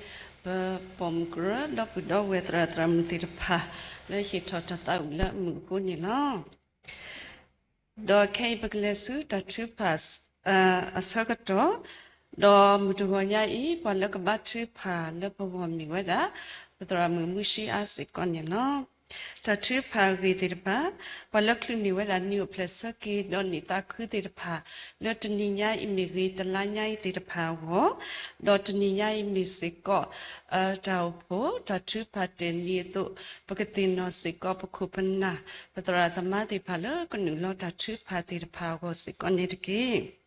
ပပိာ်မုၣ်ကရၢ ဒီပုၢ်ဒီဝဲၢ်သရၣ်သရၣ်မုၣ်သ့ၣ်တဖၣ် လၢဟ့ၣ်ထီၣ်တၢ်သးဝံၣ်လၢအမုာ်အဃိန့ၣ်လီၤ. ဒီးခဲအံၤပကလဲၤဆူတၢ်ထုကဖၣ် အဆၢကတီၢ်, ဒီးမုၢ်တဂီၤညါအံၤ ပှၤလၢကဘါထုကဖၣ်လၢပဂီၢ်မ့ၢ်ဝဲဒၣ် ပသရၣ်မုၣ်မူၡံအါစ့ၢ်ကီးန့ၣ်လီၤ. တၢ်ထုကဖၣ်အဂ့ၢ်သ့ၣ်တဖၣ်, ပှၤလၢချုးန့ၢ်ဝဲဒၣ်နံၣ်အိၣ်ဖျဲၣ်ဆၢက့ၤ ဒီးနံၣ်သးခုသ့ၣ်တဖၣ် လၢတနံၤညါအံၤမ့ၢ်ဂ့ၤ တလါညါအံၤသ့ၣ်တဖၣ်အဂီၢ်, ဒီးတနံၤညါအံၤမ့ၢ်စ့ၢ်ကီး တၢ်အိၣ်ဖှိၣ် တၢ်ထုကဖၣ်တဲာ်နံၤအသိး, ပကသ့ၣ်နီၣ်စ့ၢ်ကီးပခိၣ်ပနၢ် ပသရၣ်သမါသ့ၣ်တဖၣ်လၢကနုာ်လီၤတၢ်ထုကဖၣ်သ့ၣ်တဖၣ်အဂီၢ်စ့ၢ်ကီးန့ၣ်တက့ၢ်.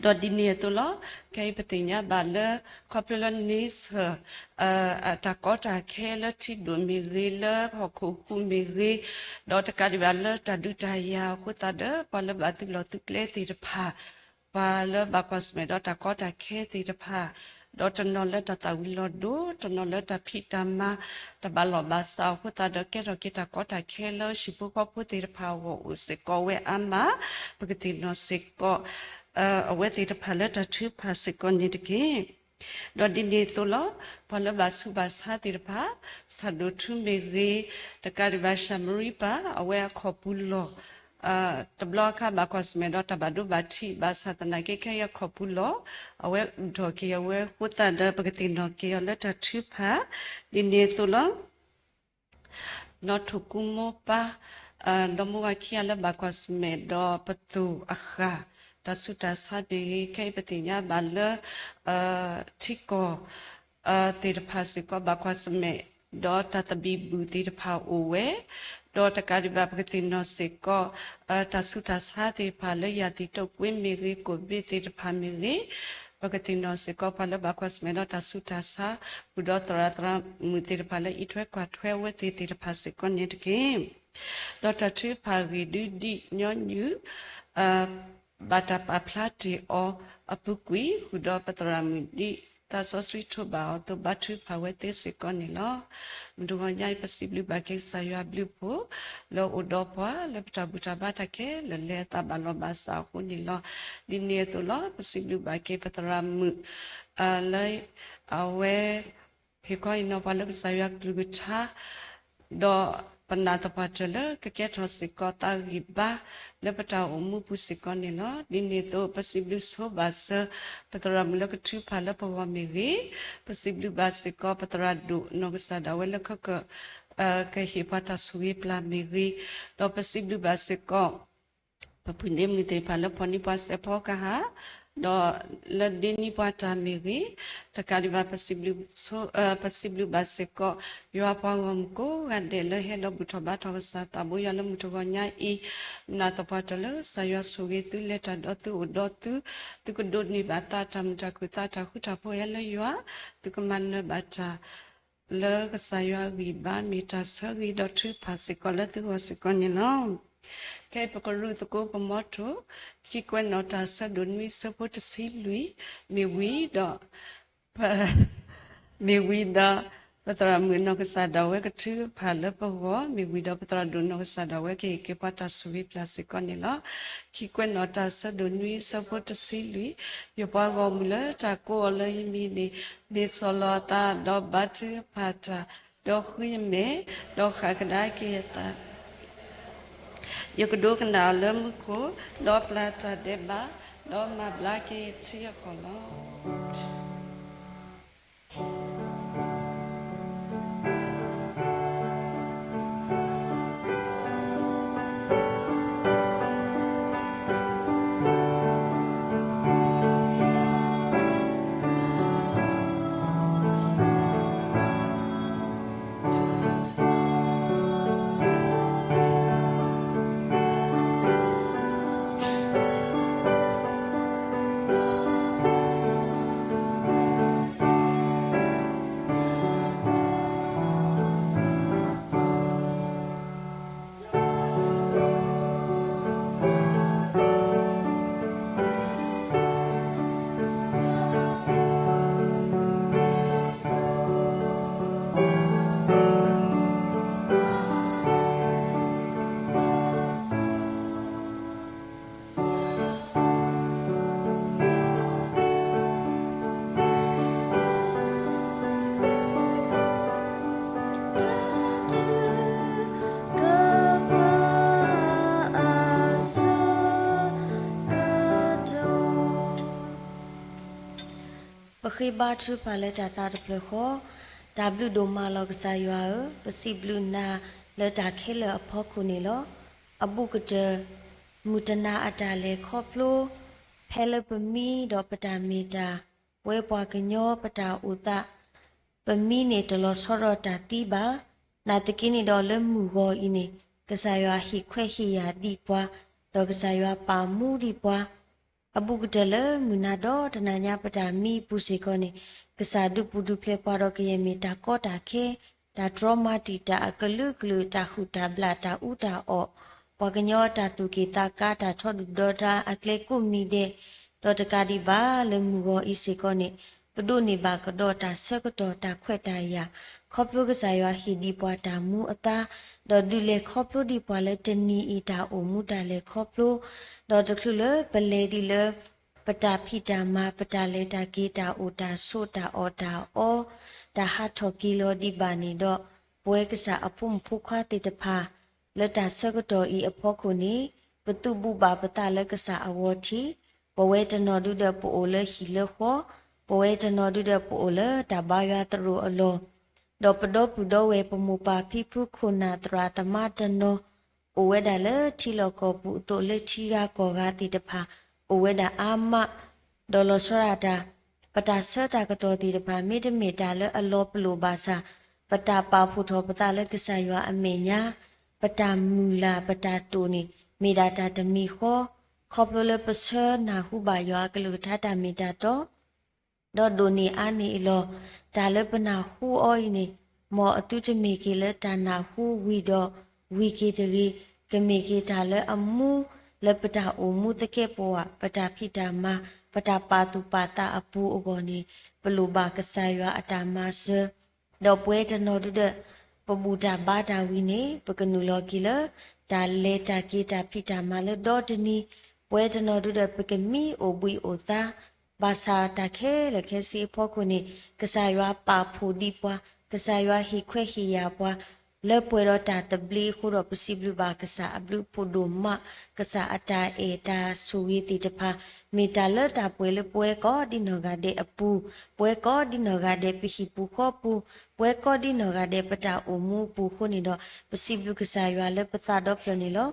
ဒီးဒ်န့ၣ်အသိးလီၤ. ခဲအံၤပသ့ၣ်ညါဘၣ်လၢ ခီဖျိလၢန့ဆၢၣ် တၢ်ကီတၢ်ခဲလၢထံဒိၣ်မ့ၢ်ဂ့ၤ လၢဟီၣ်ခိၣ်ဟူးမ့ၢ်ဂ့ၤ, ဒီးတကးဒံးဘၣ်လၢတၢ်ဒုးတၢ်ယၤအဃိသတးဒီး ပှၤလၢဘၣ်သုးလီၢ်သုးကျဲသ့ၣ်တဖၣ်, ပှၤလၢဘၣ်ကွၢ်ဆၢၣ်မဲာ်ဒီးတၢ်ကီတၢ်ခဲသ့ၣ်တဖၣ်, ဒီးတနီၤလၢတၢ်သၣ်ဝံၤလီၤဒိ, တနီၤလၢတၢ်ဖံးတၢ်မၤ, တၢ်ဘၣ်လီၢ်ဘၣ်စးအဃိသတးဒီး ကဲထီၣ်က့ၤတၢ်ကီတၢ်ခဲလၢဟံၣ်ဖိဃီဖိသ့ၣ်တဖၣ်အဂီၢ်အိၣ်စ့ၢ်ကီးဝဲအါမး, ပကသ့ၣ်နီၣ်စ့ၢ်ကီး အဝဲသ့ၣ်တဖၣ်လၢတၢ်ထုကဖၣ်စ့ၢ်ကီးန့ၣ်တက့ၢ်. ဒီးဒ်န့ၣ်အသိးလီၤ. ပှၤလၢဘၣ်ဆူးဘၣ်ဆါသ့ၣ်တဖၣ်, ဆၣ်ဒိၣ်ထူမ့ၢ်ဂ့ၤ, တကးဒံးဘၣ် ၡၤမရံပၢ် အဝဲအခီၣ်ပူၤလီၢ်, တဘျီအခါဘၣ်ကွၢ်ဆၢၣ်မဲာ်ဒီးတၢ်ဘၣ်ဒိဘၣ်ထံး ဘၣ်ဆၣ်သနာ်က့ခဲအံၤအခီၣ်ပူၤလီၢ်, အဝဲအိၣ်ထီၣ်က့ၤအဝဲအဃိသတးဒီး ပကသ့ၣ်နီၣ်က့ၤအီၤလၢတၢ်ထုကဖၣ်, ဒ်န့ၣ်အသိးလီၤ. နီၣ်ထိၣ်ကူမိၢ်ပၢ်, ဒီမါဝၤခံဂၤလၢဘၣ်ကွၢ်ဆၢၣ်မဲာ်ဒီးပသိၣ်အဃၢ်, တၢ်ဆူးတၢ်ဆါမ့ၢ်ဂ့ၤ, ခဲအံၤပသ့ၣ်ညါဘၣ်လၢ ထံကီၢ် သ့ၣ်တဖၣ်စ့ၢ်ကီးဘၣ်ကွၢ်ဆၢၣ်မဲာ်, ဒီးတၢ်သဘံၣ်ဘုၣ်သ့ၣ်တဖၣ်အိၣ်ဝဲ, ဒီးတကးဒံးဘၣ်ပကသ့ၣ်နီၣ်စ့ၢ်ကီး တၢ်ဆူးတၢ်ဆါသ့ၣ်တဖၣ်လၢယၢ်သံၣ်တိာ်ကွ့မ့ၢ်ဂ့ၤ, ကိၣ်ဘ့ၣ်သ့ၣ်တဖၣ်မ့ၢ်ဂ့ၤ, ပကသ့ၣ်နီၣ်စ့ၢ်ကီးပှၤလၢဘၣ်ကွၢ်ဆၢၣ်မဲာ်ဒီးတၢ်ဆူးတၢ်ဆါ, ဃုာ်ဒီးသရၣ်သရၣ်မုၣ်သ့ၣ်တဖၣ်လၢအံးထွဲကွၢ်ထွဲအဝဲသ့ၣ်သ့ၣ်တဖၣ်စ့ၢ်ကီးန့ၣ်တက့ၢ်. ဒီးတၢ်ထုကဖၣ်ဂ့ၢ်ဒုးဒံးညီနုၢ် ဘၣ်တၢ်ပာ်ဖျါတ့ၢ်အီၤအပူၤကွံာ် ဃုာ်ဒီးပသရၣ်မုၣ်ဒ်သးစီဆှံထိးဘၣ်အီၤအသိး ဘါထုကဖၣ်ဝဲသ့စ့ၢ်ကီးန့ၣ်လီၤ. မုၢ်တဂီၤညါအံၤ ပစံးဘျုးဘၣ်က့ၤကစၢ်ယွၤအဘျုးအဖှိၣ် လၢအိၣ်ဒီးပှၤလၢပတၢ်ဘူၣ်တၢ်ဘါတၢ်ခဲလၢာ်လၢအသးဘၣ်လီၤဘၣ်စးအဃိန့ၣ်လီၤ. ဒ်န့ၣ်အသိးလီၤ. ပစံးဘျုးဘၣ်က့ၤပသရၣ်မုၣ် လၢအဝဲ ဟ့ၣ်ခီဟ့ၣ်နီၤပှၤလၢကစၢ်ယွၤကလုၢ်ကထါ ဒီးပနာ်သပှၢ်တၢၢ်လၢကကဲထီၣ်စ့ၢ်ကီးသးဂံၢ်ဘါ လၢပတၢ်အိၣ်မူပူၤစ့ၢ်ကီးန့ၣ်လီၤ. ဒ်န့ၣ်အသိး ပစံးဘျုးဆိဘၣ်စၢၤ ပသရၣ်မုၣ်လၢကထုကဖၣ်လၢပဂီၢ်မ့ၢ်ဂ့ၤ, ပစံးဘျုးဘၣ်စ့ၢ်ကီးပသရၣ်ဒိၣ်နီၢ်ကစၢ်ဒၣ်ဝဲလၢခၢၣ်ကၢၣ် ကဟ့ၣ်ပှၤတၢ်ဆိၣ်ဂ့ၤပျၢ်မ့ၢ်ဂ့ၤ, ဒီးပစံးဘျုးဘၣ်စ့ၢ်ကီး ပဖုၣ်န့ၢ်မုၢ်သ့ၣ်တဖၣ်လၢဖီၣ်န့ၢ်ပှၤစဲးဖီကဟၣ်, ဒီးလၢဒ့န့ၢ်ပှၤတၢ်မ့ၢ်ဂ့ၤ, တကးဒံးဘၣ် ပစံးဘျုးဘၣ်စ့ၢ်ကီး ယွၤပှၤဂီၢ်မုၢ်ကိးဂၤဒဲးလၢဟဲဒီးဘူၣ်ထီၣ်ဘါထီၣ်ကစၢ်သးဘိယွၤလၢမုၢ်တဂီၤညါအံၤ, နာ်သပှၢ်တၢၢ်လၢကစၢ်ယွၤဆိၣ်ဂ့ၤသုလဲၤတၢ်ဒီးသုအိၣ်ဒီးသု, သုကဒိးန့ၢ်ဘၣ်သးတၢ်မုာ်တၢ်ခုၣ်သးတၢ်ဃူတၢ်ဖိးဟဲလၢယွၤ, သုကမၤနၢၤဘၣ်တၢ် လၢကစၢ်ယွၤဂံၢ်ဘါမ့ၢ်တၢ်ဆၢဂ့ၤဒီးထုကဖၣ်စ့ၢ်ကီးလၢသုဂီၢ်စ့ၢ်ကီးန့ၣ်လီၤ. ခဲအံၤပကရူၢ်သကိးပမီထိၣ် ခံကွဲးနီၣ်တၢ်ဆၢဒိၣ်နွံဆၢဖိတဆံလွံၢ်, မ့ၢ်ဝံၤဒီး မ့ၢ်ဝံၤဒီး ပသရၣ်မုၣ်နီၢ်ကစၢ်ဒၣ်ဝဲကထုကဖၣ်လၢပဂီၢ်, မ့ၢ်ဝံၤဒီးပသရၣ်ဒိၣ်နီၢ်ကစၢ်ဒၣ်ဝဲ ကဟ့ၣ်က့ၤပှၤတၢ်ဆိၣ်ဂ့ၤပျၢ်စ့ၢ်ကီးန့ၣ်လီၤ. ခံကွဲးနီၣ်တၢ်ဆၢဒိၣ်နွံဆၢဖိတဆံလွံၢ်, ယပှၤဂီၢ်မုၢ်လၢတၢ်ကိးအီၤလၢယမံၤန့ၣ် မ့ၢ်ဆီၣ်လီၤအသးဒီးဘါထုကဖၣ်တၢ် ဒီးဃုယမဲာ်, ဒီးဃၣ်ကဒါက့ၤယသး, ယကဒိကနၣ်အီၤလၢမူခိၣ်, ဒီးပျၢ်တၢ်ဒဲးဘး, ဒီးမၤဘျါက့ၤယထံအကီၢ်လီၤ. ဃ့ဘါထုကဖၣ်လၢတၢ်သးတဖျၢၣ်ဃီ, တၢ်ဘျုးဒိၣ်မးလီၤကစၢ်ယွၤဧၢ, ပစံးဘျုးနၤလၢတၢ်ခဲလၢာ်အဖီခိၣ်န့ၣ်လီၤ. အဘူးကတၢၢ် မုၢ်တနၤအတၢ်လဲၤခီဖျိ ဖဲလၢပမံဒီးပတၢ်မ့ၢ်တၢ်, ပဝဲပှၤကညီပတၢ်အိၣ်သး ပမံန့ၣ်တလီၤဆီဒီးတၢ်သံဘၣ်. နာ်သက့န့ၣ်ဒီးလၢမုၢ်ဂီၤအံၤန့ၣ် ကစၢ်ယွၤဟ့ၣ်ခွဲးဟ့ၣ်ယာ်ဒံးပှၤ, ဒီးကစၢ်ယွၤပာ်မူဒံးပှၤ အဘူးကတၢၢ်လၢမုၢ်နၤဒီတနၤညါပတၢ်မံအပူၤစ့ၢ်ကီးန့ၣ် ကစၢ်ဒုးပူၤဒုးဖျဲးပှၤဒီးကယဲၢ်မ့ၢ်တၢ်ကီတၢ်ခဲ, တၢ်တြီမၤတံာ်တာ်အကလုာ်ကလုာ်, တၢ်ဟုၣ်တၢ်ဘျၣ်တၢ်အူတၢ်အီၣ်, ပှၤကညီတၢ်သူၣ်က့ၣ်သးကါတၢ်ထီဒုၣ်ဒီတၢ်အကျဲကိးမံၤဒဲး, ဒီးတကးဒံးဘၣ်လၢမုၢ်ဂီၤအံၤစ့ၢ်ကီးန့ၣ် ပဒိးန့ၢ်ဘၣ်ကဒီးတၢ်ဆၢကတီၢ်တၢ်ခွဲးတၢ်ယာ်, ခီဖျိကစၢ်ယွၤဟ့ၣ်ဒံးပှၤတၢ်မူအသါ, ဒီးဒုးလဲၤခီဖျိဒံးပှၤလၢတနံၤအံၤတၢ်အိၣ်မူတၢ်လဲၤခီဖျိ, ဒီးတချုးလၢပလဲၤဒံးလၢ ပတၢ်ဖံးတၢ်မၤ ပတၢ်လဲၤတၢ်က့ၤတၢ်အိၣ်တၢ်ဆိးတၢ်အီၣ်တၢ်အီ, တၢ်ဟးထီၣ်က့ၤလီၤဒံးဘၣ်န့ၣ်ဒီး ပဝဲကစၢ်အဖိမုၣ်ဖိခွါသ့ၣ်တဖၣ် လၢတၢ်ဆၢကတီၢ်အံၤအဖီခိၣ်န့ၣ် ပသုးဘူးဘၣ်ပသးလၢကစၢ်အဂီၤထံး, ပဝဲတနီၤဒုဒီးပအိၣ်လၢဟံၣ်လၢဃီ, ပဝဲတနီၤဒုဒီးပအိၣ်လၢတၢ်ဘါယွၤသရိာ်အလီၢ် ဒီးပဒီပုၢ်ဒီဝဲၢ်ပမိၢ်ပၢ်ဖံဖုခိၣ်နၢ်သရၣ်သမါတနီၤ အိၣ်ဝဲဒၣ်လၢထံလီၢ်ကီၢ်ပူၤအသိးလၢထံဂၤကီၢ်ဂၤသ့ၣ်တဖၣ် အိၣ်ဝဲဒၣ်အါမး, ဒီးလီၤဆီဒၣ်တၢ် ပတၢ်ဆၢတၢ်ကတီၢ်သ့ၣ်တဖၣ် မ့တမ့ၢ်တၢ်လၢအလီၤပလိာ်ဘၣ်ဆၣ် ပတၢ်ပာ်ဖှိၣ်ထီၣ်ပသးလၢကစၢ်ယွၤအမဲာ်ညါ, ပတၢ်မုၢ်လၢ်ပတၢ်တိာ်န့ၣ် မ့ၢ်ဒၣ်တၢ်တမံၤဃီ, ခီဖျိလၢပဆၢနၢ်ဟူဘၣ်ယွၤအကလုၢ်ကထါတၢ်မ့ၢ်တၢ်တီ ဒီးဒိၣ်န့ၢ်အါန့ၢ်အလီၢ်, တၢ်လၢပနၢ်ဟူအီၤအံၤန့ၣ်, မ်အသုတမ့ၢ်က့ၤလၢတၢ်နၢ်ဟူဝံၤဒီးဝံၤက့ၤတဂ့ၤ, ကမ့ၢ်က့ၤတၢ်လၢအမူ, လၢပတၢ်အိၣ်မူသကဲးပဝး, ပတၢ်ဖံးတၢ်မၤ, ပတၢ်ပာ်သူၣ်ပာ်သးအပူၤအဂီၢ်န့ၣ်, ပလိၣ်ဘၣ်ကစၢ်ယွၤအတၢ်မၤစၢၤ ဒီးပဝဲတနီၤဒုဒီး ပဘူၣ်တၢ်ဘါတၢ်ဝံၤန့ၣ် ပကနုာ်လီၤက့ၤလၢတၢ်လဲၤတၢ်က့ၤတၢ်ဖံးတၢ်မၤလၢဒီတနံၤ, ပဝဲတနီၤဒုဒီးပကမံအိၣ်ဘှံးအိၣ်သါ, ဘၣ်ဆၣ်တၢ်ခဲလၢာ်ခဲဆ့အဖီခိၣ်န့ၣ် ကစၢ်ယွၤပာ်ဖှိၣ်ဒံးပှၤ, ကစၢ်ယွၤဟ့ၣ်ခွဲးဟ့ၣ်ယာ်ပှၤ, လၢပှဲၤဒီးတၢ်သဘျ့အဃိဒီး ပစံးဘျုးဘၣ်ကစၢ်အဘျုးအဖှိၣ်ဒိၣ်မး, ကစၢ်အတၢ်အဲၣ်တၢ်ဆိၣ်ဂ့ၤသ့ၣ်တဖၣ် မ့ၢ်တၢ်လၢတၢ်ပှဲၤလၢပဝဲကိးဒ်နီၢ်ဂၤဒဲးအပူၤ, ပဝဲကိးဒ်နီၢ်ဂၤဒဲးပဟံၣ်ပူၤဃီပူၤ, ပဝဲကိးဒ်နီၢ်ဂၤဒဲးပတၢ်အိၣ်မူအပူၤအဃိန့ၣ်ဒီး ပစံးဘျုးကစၢ်ယွၤလၢပသးဒီဖျၢၣ်န့ၣ်လီၤ.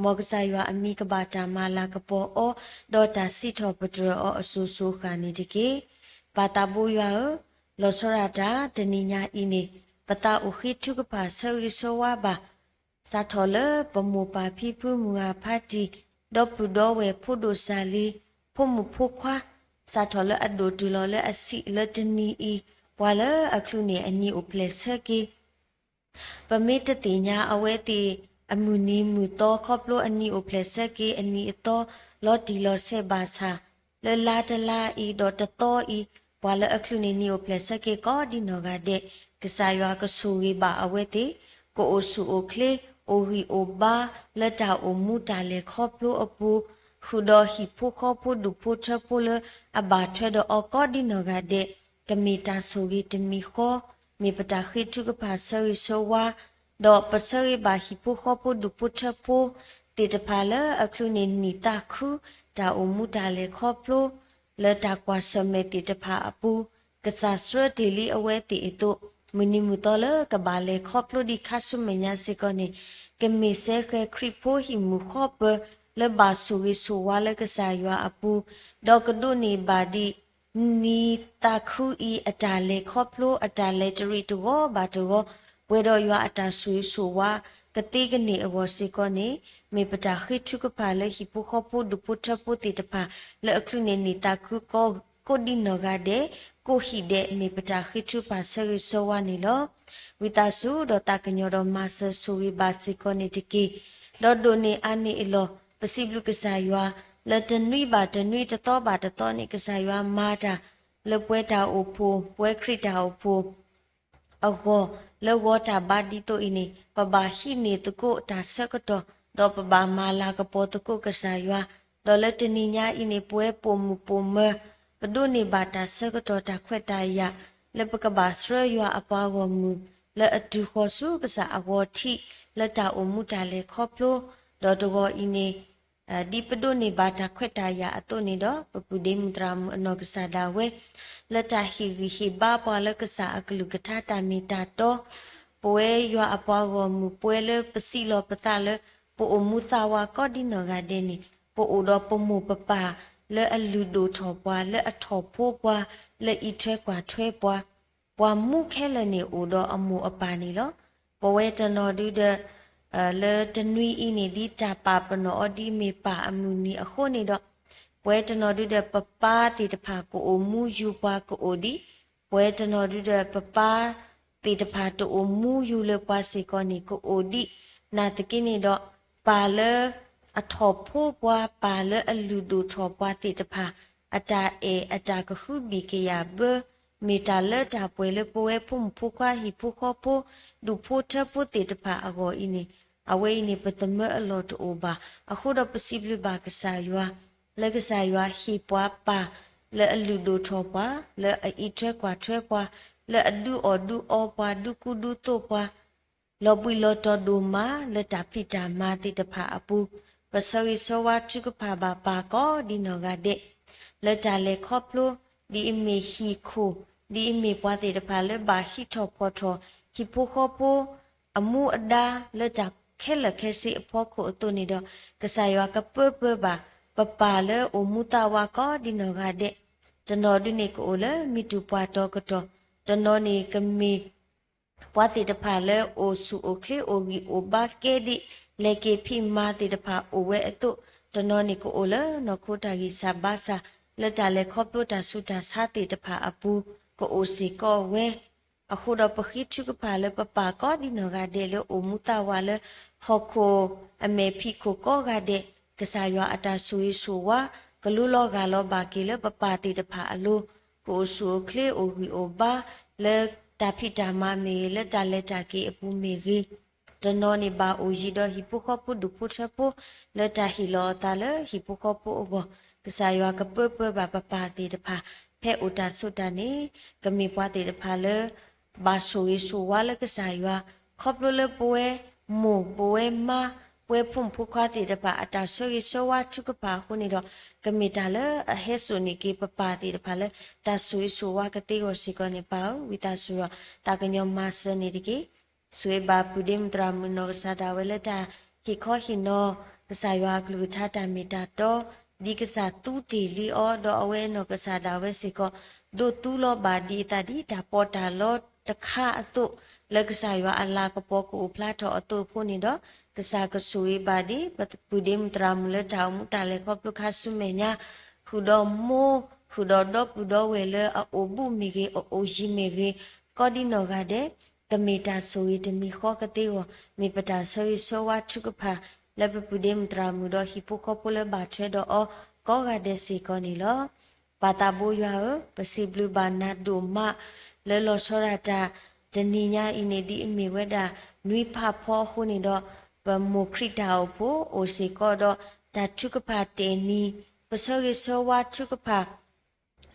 မ်ကစၢ်ယွၤအမံၤကဘၣ်တၢ်မၤလၤကပီၤအီၤ, ဒီးတၢ်စံးထီၣ်ပတြၢၤအီၤအစိၤစိၤအဃၣ်န့ၣ်တက့ၢ်. ပၢ်သးဘိယွၤဧၢ, လီၤဆီဒၣ်တၢ်တနံၤညါအံၤန့ၣ် ပသးအိၣ်ဃ့ထုကဖၣ်ဆၢဂ့ၤဆၢဝါဘၣ် စးထီၣ်လၢပမိၢ်ပၢ်ဖံဖုမုၢ်ဂၤဖးတံၢ်, ဒီပုၢ်ဒီဝဲၢ်ဖိဒိၣ်စၢ်လံၤ, ဖိမုၣ်ဖိခွါ, စးထီၣ်လၢအဒိၣ်တုၤလီၤလၢအဆံးလၢတနံၤအံၤ, ပှၤလၢအချုးန့ၢ်အနံၤအိၣ်ဖျဲၣ်ဆၢက့ၤ ပမ့ၢ်တသ့ၣ်ညါအဝဲသ့ၣ်အမုၢ်နံၤမုၢ်သီ ခီဖျိအနံၤအိၣ်ဖျဲၣ်ဆၢက့ၤအနံၤအသီ လီၤတံၢ်လီၤဆဲးဘၣ်ဆၣ်, လၢလါတလါအံၤဒီးတသီအံၤ, ပှၤလၢအချုးန့ၢ်နံၤအိၣ်ဖျဲၣ်ဆၢက့ၤကိးဒ်နီၢ်ဂၤဒဲး, ကစၢ်ယွၤကဆိၣ်ဂ့ၤဘၣ်အဝဲသ့ၣ်, ကအိၣ်ဆူၣ်အိၣ်ချ့, အိၣ်ဂံၢ်အိၣ်ဘါ လၢတၢ်အိၣ်မူတၢ်လဲၤခီဖျိအပူၤ, ဃုာ်ဒီးဟံၣ်ဖိဃီဖိဒူၣ်ဖိထၢဖိလၢအဘၣ်ထွဲဒီးအီၤကိးဒ်နီၢ်ဂၤဒဲး, ကမ့ၢ်တၢ်ဆိၣ်ဂ့ၤတမံၤဃီ, မ့ၢ်ပတၢ်ဃ့ထုကဖၣ်ဆၢဂ့ၤဆၢဝါ, ဒီးပဆၢဂ့ၤဘၣ်ဟံၣ်ဖိဃီဖိဒူၣ်ဖိထၢဖိသ့ၣ်တဖၣ်လၢအချုးန့ၢ်နံၣ်သးခု တၢ်အိၣ်မူတၢ်လဲၤခီဖျိ လၢတၢ်ကွၢ်ဆၢၣ်မဲာ်သ့ၣ်တဖၣ်အပူၤ, ကစၢ်ဆှၢတ့ၢ်လံအဝဲသ့ၣ်အသိး, မုၢ်နံၤမုၢ်သီလၢကဘၣ်လဲၤခီဖျိဒံးခါဆူမဲာ်ညါစ့ၢ်ကီးန့ၣ်, ကမ့ၢ်စဲဃဲၤခရံာ်ဖိဟံၣ်မုၢ်ဃီပၢၤ လၢဘၣ်ဆိၣ်ဂ့ၤဆိၣ်ဝါလၢကစၢ်ယွၤအပူၤ, ဒီးကဒိးန့ၢ်ဘၣ်ဒံး နံၤသးခုအံၤအတၢ်လဲၤခီဖျိ အတၢ်လဲၤတရံးတဂီၤဘၣ်တဂီၤ, ပှဲၤဒီးယွၤအတၢ်ဆိၣ်ဂ့ၤဆိၣ်ဝါ ကသ့ကန့ၢ်အဂီၢ်စ့ၢ်ကီးန့ၣ်, မ့ၢ်ပတၢ်ဃ့ထုကဖၣ်လၢဟံၣ်ဖိဃီဖိဒူၣ်ဖိထၢဖိသ့ၣ်တဖၣ် လၢအချုးန့ၢ်နံၣ်သးခုကိးဒ်နီၢ်ဂၤဒဲး, ကိးဟံၣ်ဒဲး မ့ၢ်ပတၢ်ဃ့ထုကဖၣ်ဆၢဂ့ၤဆၢဝါန့ၣ်လီၤ. ဝံသးစူၤဒီးသးကညီၤဒီးမၤစၢၤဆိၣ်ဂ့ၤဘၣ်စ့ၢ်ကီးန့ၣ်တက့ၢ်. ဒီးဒိၣ်န့ၢ်အါန့ၢ်အလီၢ် ပစံးဘျုးကစၢ်ယွၤ လၢတနွံဘၣ်တနွံတသီဘၣ်တသီန့ၣ် ကစၢ်ယွၤမၤတၢ် လၢပဝဲတၢ်အိၣ်ဖှိၣ် ပဝဲခရံာ်တၢ်အိၣ်ဖှိၣ် အဂီၢ် လၢဂီၤတၢ်ဘါဒ်သိးအံၤန့ၣ် ပဘၣ်ဟံးန့ၢ်သကိးတၢ်ဆၢကတီၢ် ဒီးပဘၣ်မၤလၤကပီၤသကိးကစၢ်ယွၤ, ဒီးလၢတနံၤညါအံၤန့ၣ် ပဝဲပိာ်မုၣ်ပိာ်မၢၤ ပဒိးန့ၢ်ဘၣ်တၢ်ဆၢကတီၢ်တၢ်ခွဲးတၢ်ယာ် လၢပကဘၣ်ဆှၢယွၤအပှၤဂီၢ်မုၢ် လၢအတုၤဃီၤဆူကစၢ်အဂီၤထံး လၢတၢ်အိၣ်မူတၢ်လဲၤခီဖျိ, ဒီးတဂီၤအံၤန့ၣ် ဒ်ပဒိးန့ၢ်ဘၣ်တၢ်ခွဲးတၢ်ယာ်အသိးန့ၣ်ဒီး ပပုၢ်ဒ့မုၣ်သရၣ်မုၣ်အနီၢ်ကစၢ်ဒၣ်ဝဲ လၢတၢ်ဟ့ၣ်ဂံၢ်ဟ့ၣ်ဘါပှၤလၢကစၢ်အကလုၢ်ကထါတၢ်မ့ၢ်တၢ်တီ, ပဝဲယွၤအပှၤဂီၢ်မုၢ် ပဝဲလၢပစံးလီၤပသးလၢ ပအိၣ်မူသးဝးကိးဒ်နီၢ်ဂၤဒဲးန့ၣ် ပအိၣ်ဒီးပမိၢ်ပပၢ်လၢအလုၢ်ဒိၣ်ထီၣ်ပှၤ လၢအထီၣ်ဖိပှၤ လၢအံးထွဲကွၢ်ထွဲပှၤ, ပှၤမူခဲလၢာ်န့ၣ်အိၣ်ဒီးအမိၢ်အပၢ်န့ၣ်လီၤ. ပဝဲတနီၤဒုဒီး လၢတနွံအံၤန့ၣ် ဒ်တၢ်ပာ်ပနီၣ်အီၤဒ်မ့ၢ်ပၢ်အမုၢ်နံၤအဃိန့ၣ်ဒီး ပဝဲတနီၤဒုဒီး ပပၢ်သ့ၣ်တဖၣ်ကအိၣ်မူယူၤပှၤကအိၣ်ဒံး, ပဝဲတနီၤဒုဒီး ပပၢ်သ့ၣ်တဖၣ်တအိၣ်မူယူၤလၢပှၤစ့ၢ်ကီးန့ၣ် ကအိၣ်ဒံး, နာ်သက့န့ၣ်ဒီး ပၢ်လၢအထီၣ်ဖိပှၤ ပၢ်လၢအလုၢ်ဒိၣ်ထီၣ်ပှၤသ့ၣ်တဖၣ် အတၢ်အဲၣ်အတၢ်ကဟုဘံၣ်ကယာ်ဘၢ မ့ၢ်တၢ်လၢတၢ်ပှဲၤလၢပဝဲဖိမုၣ်ဖိခွါဟံၣ်ဖိဃီဖိ ဒူၣ်ဖိထၢဖိသ့ၣ်တဖၣ်အဂီၢ်အံၤန့ၣ် အဝဲအံၤန့ၣ် ပသမၢအလီၢ်တအိၣ်ဘၣ်. အဃိဒီးပစံးဘျုးဘၣ်ကစၢ်ယွၤ လၢကစၢ်ယွၤဟ့ၣ်ပှၤပၢ် လၢအလုၢ်ဒိၣ်ထီၣ်ပှၤ လၢအအံးထွဲကွၢ်ထွဲပှၤ လၢအဒုးအီၣ်ဒုးအီပှၤ ဒုးကူဒုးသိးပှၤ လီၤဘှံးလီၤတီၤဒိၣ်မး လၢတၢ်ဖံးတၢ်မၤသ့ၣ်တဖၣ်အပူၤ, ပဆၢဂ့ၤဆၢဝါထုကဖၣ်ဘၣ်ပၢ်ကိးဒ်နီၢ်ဂၤဒဲး လၢတၢ်လဲၤခီဖျိ ဒ်အမ့ၢ်ဟံၣ်ခိၣ် ဒ်အမ့ၢ်ပှၤသ့ၣ်တဖၣ်လၢဘၣ်ဟံးထီၣ်ဖီၣ်ထီၣ် ဟံၣ်ဖိဃီဖိ အမူအဒါ လၢတၢ်ခဲလၢာ်ခဲဆ့အဖီခိၣ်အသိးန့ၣ်ဒီး ကစၢ်ယွၤကပၢပၢဘၣ် ပပၢ်လၢအိၣ်မူသးဝးကိးဒ်နီၢ်ဂၤဒဲး, တနီၤဒုန့ၣ်ကအိၣ်လၢမံၤတူၢ်ပှၢ်တီၤကတီၢ်, တနီၤန့ၣ်ကမ့ၢ် ပှၤသ့ၣ်တဖၣ်လၢအိၣ်ဆူၣ်အိၣ်ချ့အိၣ်ဂံၢ်အိၣ်ဘါကဲဒ် လဲၤက့ၤဖံးမၤသ့ၣ်တဖၣ်အိၣ်ဝဲအသိး, တနီၤန့ၣ်ကအိၣ်လၢနီၢ်ခိတၢ်ဂံၢ်စၢ်ဘါစၢ် လၢတၢ်လဲၤခီဖျိတၢ်ဆူးတၢ်ဆါသ့ၣ်တဖၣ်အပူၤ ကအိၣ်စ့ၢ်ကီးဝဲ အဃိဒီးပဃ့ထုကဖၣ်လၢပပၢ်ကိးဒ်နီၢ်ဂၤဒဲးလၢအိၣ်မူသးဝးလၢ ဟီၣ်ခိၣ်အမဲာ်ဖံးခိၣ်ကိးဂၤဒဲး, ကစၢ်ယွၤအတၢ်ဆိၣ်ဂ့ၤဆိၣ်ဝါ ကလူလီၤဂၢ်လီၤဘၣ်က့ၤလၢပပၢ်သ့ၣ်တဖၣ်အလိၤ, ကအိၣ်ဆူၣ်အိၣ်ချ့အိၣ်ဂံၢ်အိၣ်ဘါ လၢတၢ်ဖံးတၢ်မၤမ့ၢ်ဂ့ၤ လၢတၢ်လဲၤတၢ်က့ၤအပူၤမ့ၢ်ဂ့ၤ, တနီၤန့ၣ်ဘၣ်အိၣ်ယံၤဒီးဟံၣ်ဖိဃီဖိဒူၣ်ဖိထၢဖိ လၢတၢ်ဟ့ၣ်လီၤအသးလၢဟံၣ်ဖိဃီဖိအဂီၢ်, ကစၢ်ယွၤကပၢပၢဘၣ်ပပၢ်သ့ၣ်တဖၣ် ဖဲအိၣ်တၢ်ဆိးတၢ်န့ၣ် ကမ့ၢ်ပှၤသ့ၣ်တဖၣ်လၢ ဘၣ်ဆိၣ်ဂ့ၤဆိၣ်ဝါလၢကစၢ်ယွၤ, ခီဖျိလၢပဝဲမိၢ်ပဝဲမါ ပဝဲဖိမုၣ်ဖိခွါသ့ၣ်တဖၣ် အတၢ်ဆၢဂ့ၤဆၢဝါထုကဖၣ်အဃိန့ၣ်ဒီး ကမ့ၢ်တၢ်လၢအဟဲစိာ်န့ၢ်က့ၤပပၢ်သ့ၣ်တဖၣ်လၢ တၢ်ဆိၣ်ဂ့ၤဆိၣ်ဝါကသ့အဂီၢ်စ့ၢ်ကီးန့ၣ် ပၢ်ဧၢ, ဝံသးစူၤဒီး သးကညီၤမၤစၢၤန့ၣ်တက့ၢ်. ဆိၣ်ဂ့ၤဘၣ်ပုၢ်ဒ့မုၣ်သရၣ်မုၣ်နီၢ်ကစၢ်ဒၣ်ဝဲလၢတၢ်ဟ့ၣ်ခီဟ့ၣ်နီၤ ကစၢ်ယွၤအကလုၢ်ကထါတၢ်မ့ၢ်တၢ်တီ, ဒ်ကစၢ်သူတ့ၢ်လံအီၤ ဒီးအဝဲနီၢ်ကစၢ်ဒၣ်ဝဲစ့ၢ်ကီး ဒိးသူလီၤဘၣ်ဒံးအသးဒ်တၢ်ပီးတၢ်လီတခါအသိး လၢကစၢ်ယွၤအလၤကပီၤကအိၣ်ဖျါထီၣ်အသိးအဃိန့ၣ်ဒီး ကစၢ်ကဆိၣ်ဂ့ၤဘၣ်ဒံးပုၢ်ဒ့မုၣ်သရၣ်မုၣ်လၢတၢ်အိၣ်မူတၢ်လဲၤခီဖျိခါဆူမဲာ်ညါ, ဃုာ်ဒီးမိၢ် ဃုာ်ဒီးဒီပုၢ်ဒီဝဲၢ်လၢအအိၣ်ဘူးမ့ၢ်ဂ့ၤ အအိၣ်ယံၤမ့ၢ်ဂ့ၤ ကိးဒ်နီၢ်ဂၤဒဲး ကမ့ၢ်တၢ်ဆိၣ်ဂ့ၤတမံၤဃီကသ့အဂီၢ် မ့ၢ်ပတၢ်ဆၢဂ့ၤဆၢဝါထုကဖၣ် လၢပပုၢ်ဒ့မုၣ်သရၣ်မုၣ်ဒီးဟံၣ်ဖိဃီဖိလၢဘၣ်ထွဲဒီးအီၤကိးဂၤဒဲးစ့ၢ်ကီးန့ၣ်လီၤ. ပၢ်သးဘိယွၤဧၢ, ပစံးဘျုးဘၣ်နၤဒိၣ်မး လၢလီၤဆီဒၣ်တၢ်တနံၤညါအံၤန့ၣ် ဒ်အမ့ၢ်ဝဲဒၣ်နွံဖးဖီအဃိန့ၣ်ဒီး ပမိၢ်ခရံာ်တၢ်အိၣ်ဖှိၣ်အိၣ်စ့ၢ်ကီးဒီး တၢ်ထုကဖၣ်တဲာ်နံၤ ပဆၢဂ့ၤဆၢဝါထုကဖၣ်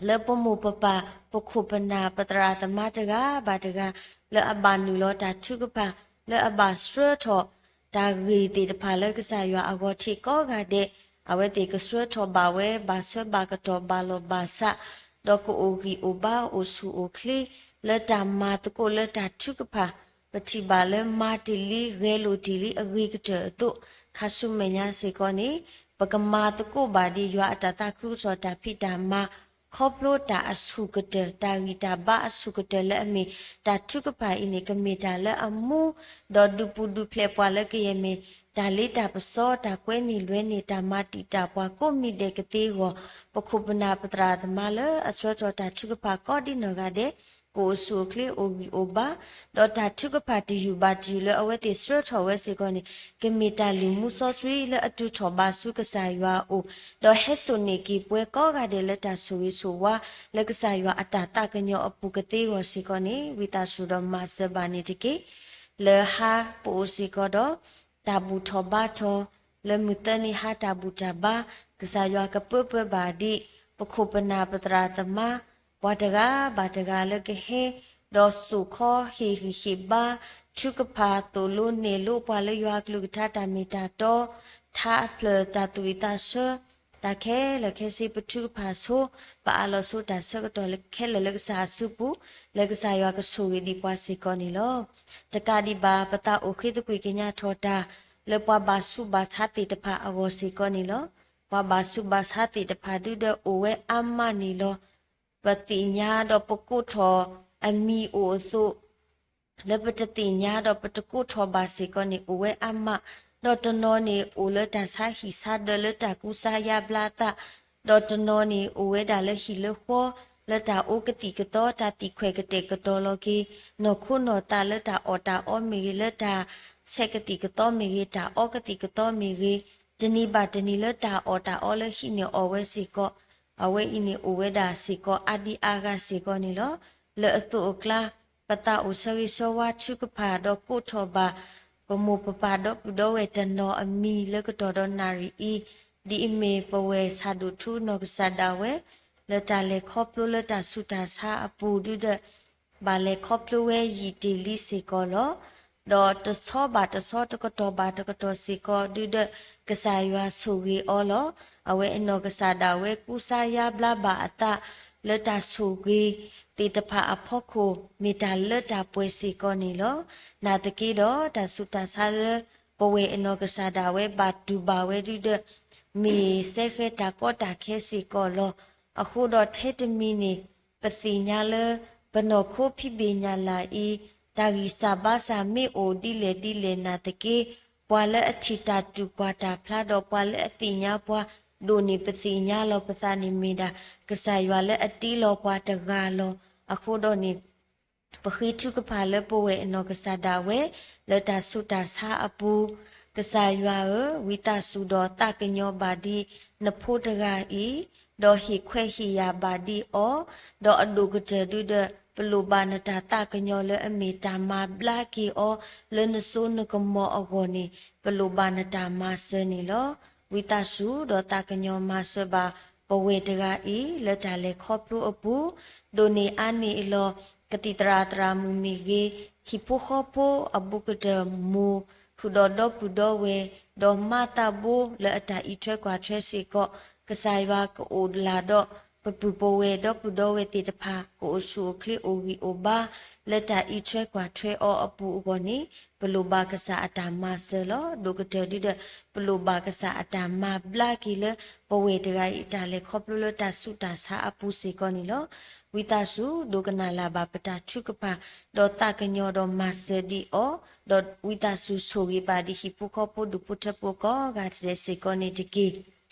လၢပမိၢ်ပပၢ် ပခိၣ်ပနၢ် ပသရၣ်သမါတဂၤဘၣ်တဂၤ လၢအဘၣ်နုာ်လီၤတၢ်ထုကဖၣ် လၢအဘၣ်ဆှၢထီၣ်တၢ်ဂ့ၢ်သ့ၣ်တဖၣ်လၢကစၢ်ယွၤအဂီၢ်ထံးကိးဂၤဒဲး, အဝဲသ့ၣ်ကဆှၢထီၣ်ဘၣ်ဝဲ ဘၣ်ဆၢဘၣ်ကတီၢ် ဘၣ်လီၢ်ဘၣ်စး ဒီးကအိၣ်ဂံၢ်အိၣ်ဘါအိၣ်ဆူၣ်အိၣ်ချ့ လၢတၢ်မၤသကိးလၢတၢ်ထုကဖၣ် ပထံၣ်ဘၣ်လၢမၤတ့ၢ်လံ ဂဲၤလိာ်တ့ၢ်လံအဂ့ၤကတၢၢ်အသိး ခါဆူမဲာ်ညါစ့ၢ်ကီးန့ၣ် ပကမၤသကိးဘၣ်ဒ်ယွၤအတၢ်သးခုကစီၣ်တၢ်ဖံးတၢ်မၤ ခီဖျိတၢ်အဆူၣ်ကတၢၢ် တၢ်ဂံၢ်တၢ်ဘါအဆူၣ်ကတၢၢ်လၢအမ့ၢ် တၢ်ထုကဖၣ်အံၤန့ၣ် ကမ့ၢ်တၢ်လၢအမူ ဒီးဒုးပူၤဒုးဖျဲးပှၤလၢကယဲၢ်မ့ၢ် တၢ်လ့တၢ်ပစီ တၢ်ကွဲန့ၢ်လွဲန့ၢ် တၢ်မၤတံာ်တာ်ပှၤကိးမံၤဒဲးကသ့အဂီၢ် ပခိၣ်ပနၢ်ပသရၣ်သမါလၢအဆှၢထီၣ်တၢ်ထုကဖၣ်ကိးဒ်နီၢ်ဂၤဒဲး ကအိၣ်ဆူၣ်အိၣ်ချ့အိၣ်ဂံၢ်အိၣ်ဘါ ဒီးတၢ်ထုကဖၣ်တယုၢ်ဘၣ်တယုၢ်လၢအဝဲသ့ၣ်ဆှၢထီၣ်ဝဲစ့ၢ်ကီးန့ၣ် ကမ့ၢ်တၢ်လုၢ်မူစီဆှံလၢအတုၤထီၣ်ဘၣ်ဆူကစၢ်ယွၤအအိၣ် ဒီးဟဲစိာ်န့ၢ်က့ၤပှၤကိးဂၤဒဲးလၢတၢ်ဆိၣ်ဂ့ၤဆိၣ်ဝါ လၢကစၢ်ယွၤအတၢ်သးကညီၤအပူၤကသ့အဂီၢ်စ့ၢ်ကီးန့ၣ် ဝံသးစူၤဒီးမၤစၢၤဘၣ်န့ၣ်တက့ၢ်. လၢဟါပအိၣ်စ့ၢ်ကီးဒီး တၢ်ဘူၣ်ထီၣ်ဘါထီၣ် လၢမုၢ်သၢနံၤဟါတၢ်ဘူၣ်တၢ်ဘါ ကစၢ်ယွၤကပၢပၢဘၣ်ဒံး ပခိၣ်ပနၢ်ပသရၣ်သမါ ပှၤတဂၤဘၣ်တဂၤလၢကဟဲ ဒီးစိာ်ခီဟ့ၣ်ဂံၢ်ဟ့ၣ်ဘါ ထုကဖၣ်သိၣ်လိနဲၣ်လိပှၤလၢယွၤအကလုၢ်ကထါတၢ်မ့ၢ်တၢ်တီ, ထါအဖျၢၣ်တၢ်သူၣ်ဝံၣ်သးဆၢ, တၢ်ခဲလၢာ်ခဲဆ့ပထုကဖၣ်ဆိ, ပအးလီၤဆိတၢ်ဆၢကတီၢ်ခဲလၢာ်လၢကစၢ်အစုပူၤ, လၢကစၢ်ယွၤကဆိၣ်ဂ့ၤဒံးပှၤစ့ၢ်ကီးန့ၣ်လီၤ. တကးဒံးဘၣ် ပသးအိၣ်ဃ့သကွံၢ်ကညးထီၣ်တၢ် လၢပှၤဘၣ်ဆူးဘၣ်ဆါသ့ၣ်တဖၣ်အဂီၢ်စ့ၢ်ကီးန့ၣ်လီၤ. ပှၤဘၣ်ဆူးဘၣ်ဆါသ့ၣ်တဖၣ်ဒုဒီးအိၣ်ဝဲအါမးန့ၣ်လီၤ. ပသ့ၣ်ညါဒီးပကိးထီၣ်အမံၤအိၣ်အသိး လၢပတသ့ၣ်ညါဒီးပတကိးထီၣ်ဘၣ်စ့ၢ်ကီးန့ၣ် အိၣ်ဝဲအါမး, ဒီးတနီၤန့ၣ်အိၣ်လၢတၢ်ဆါဟံၣ်ဆါဒၢးလၢတၢ်ကူစါယါဘျါအသး, ဒီးတနီၤန့ၣ်အိၣ်ဝဲဒၣ်လၢဟံၣ်လၢဃီ, လၢတၢ်အိးကသံၣ်ကသီ တၢ်သံၣ်ခွဲးကတဲာ်ကတီၤလီၤက့ၤ နီၢ်ခိနီၢ်သးလၢတၢ်အီၣ်တၢ်အီမ့ၢ်ဂ့ၤ, လၢတၢ်ဆဲးကသံၣ်ကသီမ့ၢ်ဂ့ၤ, တၢ်အီကသံၣ်ကသီမ့ၢ်ဂ့ၤ, တနံၤဘၣ်တနံၤလၢတၢ်အီၣ်တၢ်အီလၢဟံးန့ၢ်အီၣ်ဝဲစ့ၢ်ကီး, အဝဲအံၤန့ၣ်အိၣ်ဝဲဒၣ်စ့ၢ်ကီးအါဒံအါဂၤစ့ၢ်ကီးန့ၣ်လီၤ. လၢအသိးအကျါ ပသးအိၣ်ဆၢဂ့ၤဆၢဝါထုကဖၣ်ဒီးကိးထီၣ်ဘၣ် ပမိၢ်ပပၢ်ဒီပုၢ်ဒီဝဲၢ်တနီၤအမံၤလၢကတီၢ်ဒီးနၣ်ရံၣ်အံၤ, ဒ်အမ့ၢ်ပဝဲၢ်ဆၣ်ဒိၣ်ထူနီၢ်ကစၢ်ဒၣ်ဝဲ လၢတၢ်လဲၤခီဖျိလၢတၢ်ဆူးတၢ်ဆါအပူၤဒုဒီး ဘၣ်လဲၤခီဖျိဝဲယံာ်တ့ၢ်လံစ့ၢ်ကီးလီၤ. ဒီးတဆီဘၣ်တဆီ တကတီၢ်ဘၣ်တကတီၢ်စ့ၢ်ကီးဒုဒီး ကစၢ်ယွၤဆိၣ်ဂ့ၤအီၤလီၤ. အဝဲအနီၢ်ကစၢ်ဒၣ်ဝဲကူစါယါဘျါဘၣ်အသး လၢတၢ်ဆိၣ်ဂ့ၤသ့ၣ်တဖၣ်အဖီခိၣ် မ့ၢ်တၢ်လၢတၢ်ပှဲၤစ့ၢ်ကီးန့ၣ်လီၤ. နာ်သက့ဒီး တၢ်ဆူးတၢ်ဆါလၢ ပဝဲၢ်အနီၢ်ကစၢ်ဒၣ်ဝဲဘၣ်တူၢ်ဘၣ်ဝဲဒုဒီး မ့ၢ်စဲဃဲၤတၢ်ကီတၢ်ခဲစ့ၢ်ကီးလီၤ. အဃိဒီးထဲတမံၤန့ၣ် ပသ့ၣ်ညါလၢ ပနီၢ်ခိဖံးဘ့ၣ်ညၣ်လၢ်အံၤ တၢ်ဂံၢ်စၢ်ဘါစၢ်မ့ၢ်အိၣ်ဒ်လဲၣ်ဒ်လဲၣ်နာ်သက့ ပှၤလၢအထံၣ်တၢ်တူၢ်ကွၢ်တၢ်ဖျါဒီးပှၤလၢအသ့ၣ်ညါပှၤ ဒိၣ်န့ၢ်ပသ့ၣ်ညါလီၤပသးန့ၣ်မ့ၢ်ဒၣ် ကစၢ်ယွၤလၢအတ့လီၤပှၤတဂၤလီၤ. အဃိဒီးန့ၣ် ပဃ့ထုကဖၣ်လၢပဝဲၢ်အနီၢ်ကစၢ်ဒၣ်ဝဲ လၢတၢ်ဆူးတၢ်ဆါအပူၤ, ကစၢ်ယွၤဧၢ, ဝံသးစူၤဒီးသးကညီၤဘၣ်ဒံးနဖိတဂၤအံၤ, ဒီးဟ့ၣ်ခွဲးဟ့ၣ်ယာ်ဘၣ်ဒံးအီၤ, ဒီးအဒိၣ်ကတၢၢ်ဒုဒီး ပလိၣ်ဘၣ်နတၢ်သးကညီၤလၢအမ့ၢ်တၢ်မၤဘျါက့ၤအီၤ လၢနစိနကမီၤအဂီၢ်န့ၣ် ပလိၣ်ဘၣ်နတၢ်မၤစၢၤန့ၣ်လီၤ. ဝံသးစူၤဒီးသးကညီၤမၤစၢၤဘၣ်ပဝဲၢ်တဂၤအံၤ လၢတၢ်လဲၤခီဖျိအပူၤ, ဒိၣ်န့ၢ်အါန့ၢ်အလီၢ် ကသံၣ်သရၣ်သရၣ်မုၣ်မ့ၢ်ဂ့ၤ, ဟံၣ်ဖိဃီဖိအဘူးကတၢၢ်မိၢ် ဃုာ်ဒီးဒီပုၢ်ဒီဝဲၢ်, ဒီးမါသးဘိလၢအတၢ်အံးထွဲကွၢ်ထွဲစ့ၢ်ကီး, ကစၢ်ယွၤကအိၣ်လၢ်ဒီး ပပုၢ်ပဝဲၢ်ဒီပုၢ်ဒီဝဲၢ်သ့ၣ်တဖၣ် ကအိၣ်ဆူၣ်အိၣ်ချ့အိၣ်ဂံၢ်အိၣ်ဘါ လၢတၢ်အံးထွဲကွၢ်ထွဲအီၤအပူၤအဂီၢ်န့ၣ် ပလိၣ်ဘၣ်ကစၢ်အတၢ်မၤစၢၤလီၤ. ဒိၣ်ကတၢၢ်ဒုဒီး ပလိၣ်ဘၣ်ကစၢ်အတၢ်မၤဘျါက့ၤလၢ ပဝဲၢ်တဂၤအံၤအတၢ်လဲၤခီဖျိလၢတၢ်ဆူးတၢ်ဆါအပူၤစ့ၢ်ကီးန့ၣ်လီၤ. ဝံသးစူၤ ဒိကနၣ်လၢ်ဘၣ်ပတၢ်ထုကဖၣ်, ဒီးသးကညီၤဒီးမၤစၢၤဒံးအီၤ, ဒီးဝံသးစူၤဆိၣ်ဂ့ၤဘၣ်ဒံးဟံၣ်ဖိဃီဖိဒူၣ်ဖိထၢဖိကိးဂၤဒဲးစ့ၢ်ကီးန့ၣ်တက့ၢ်.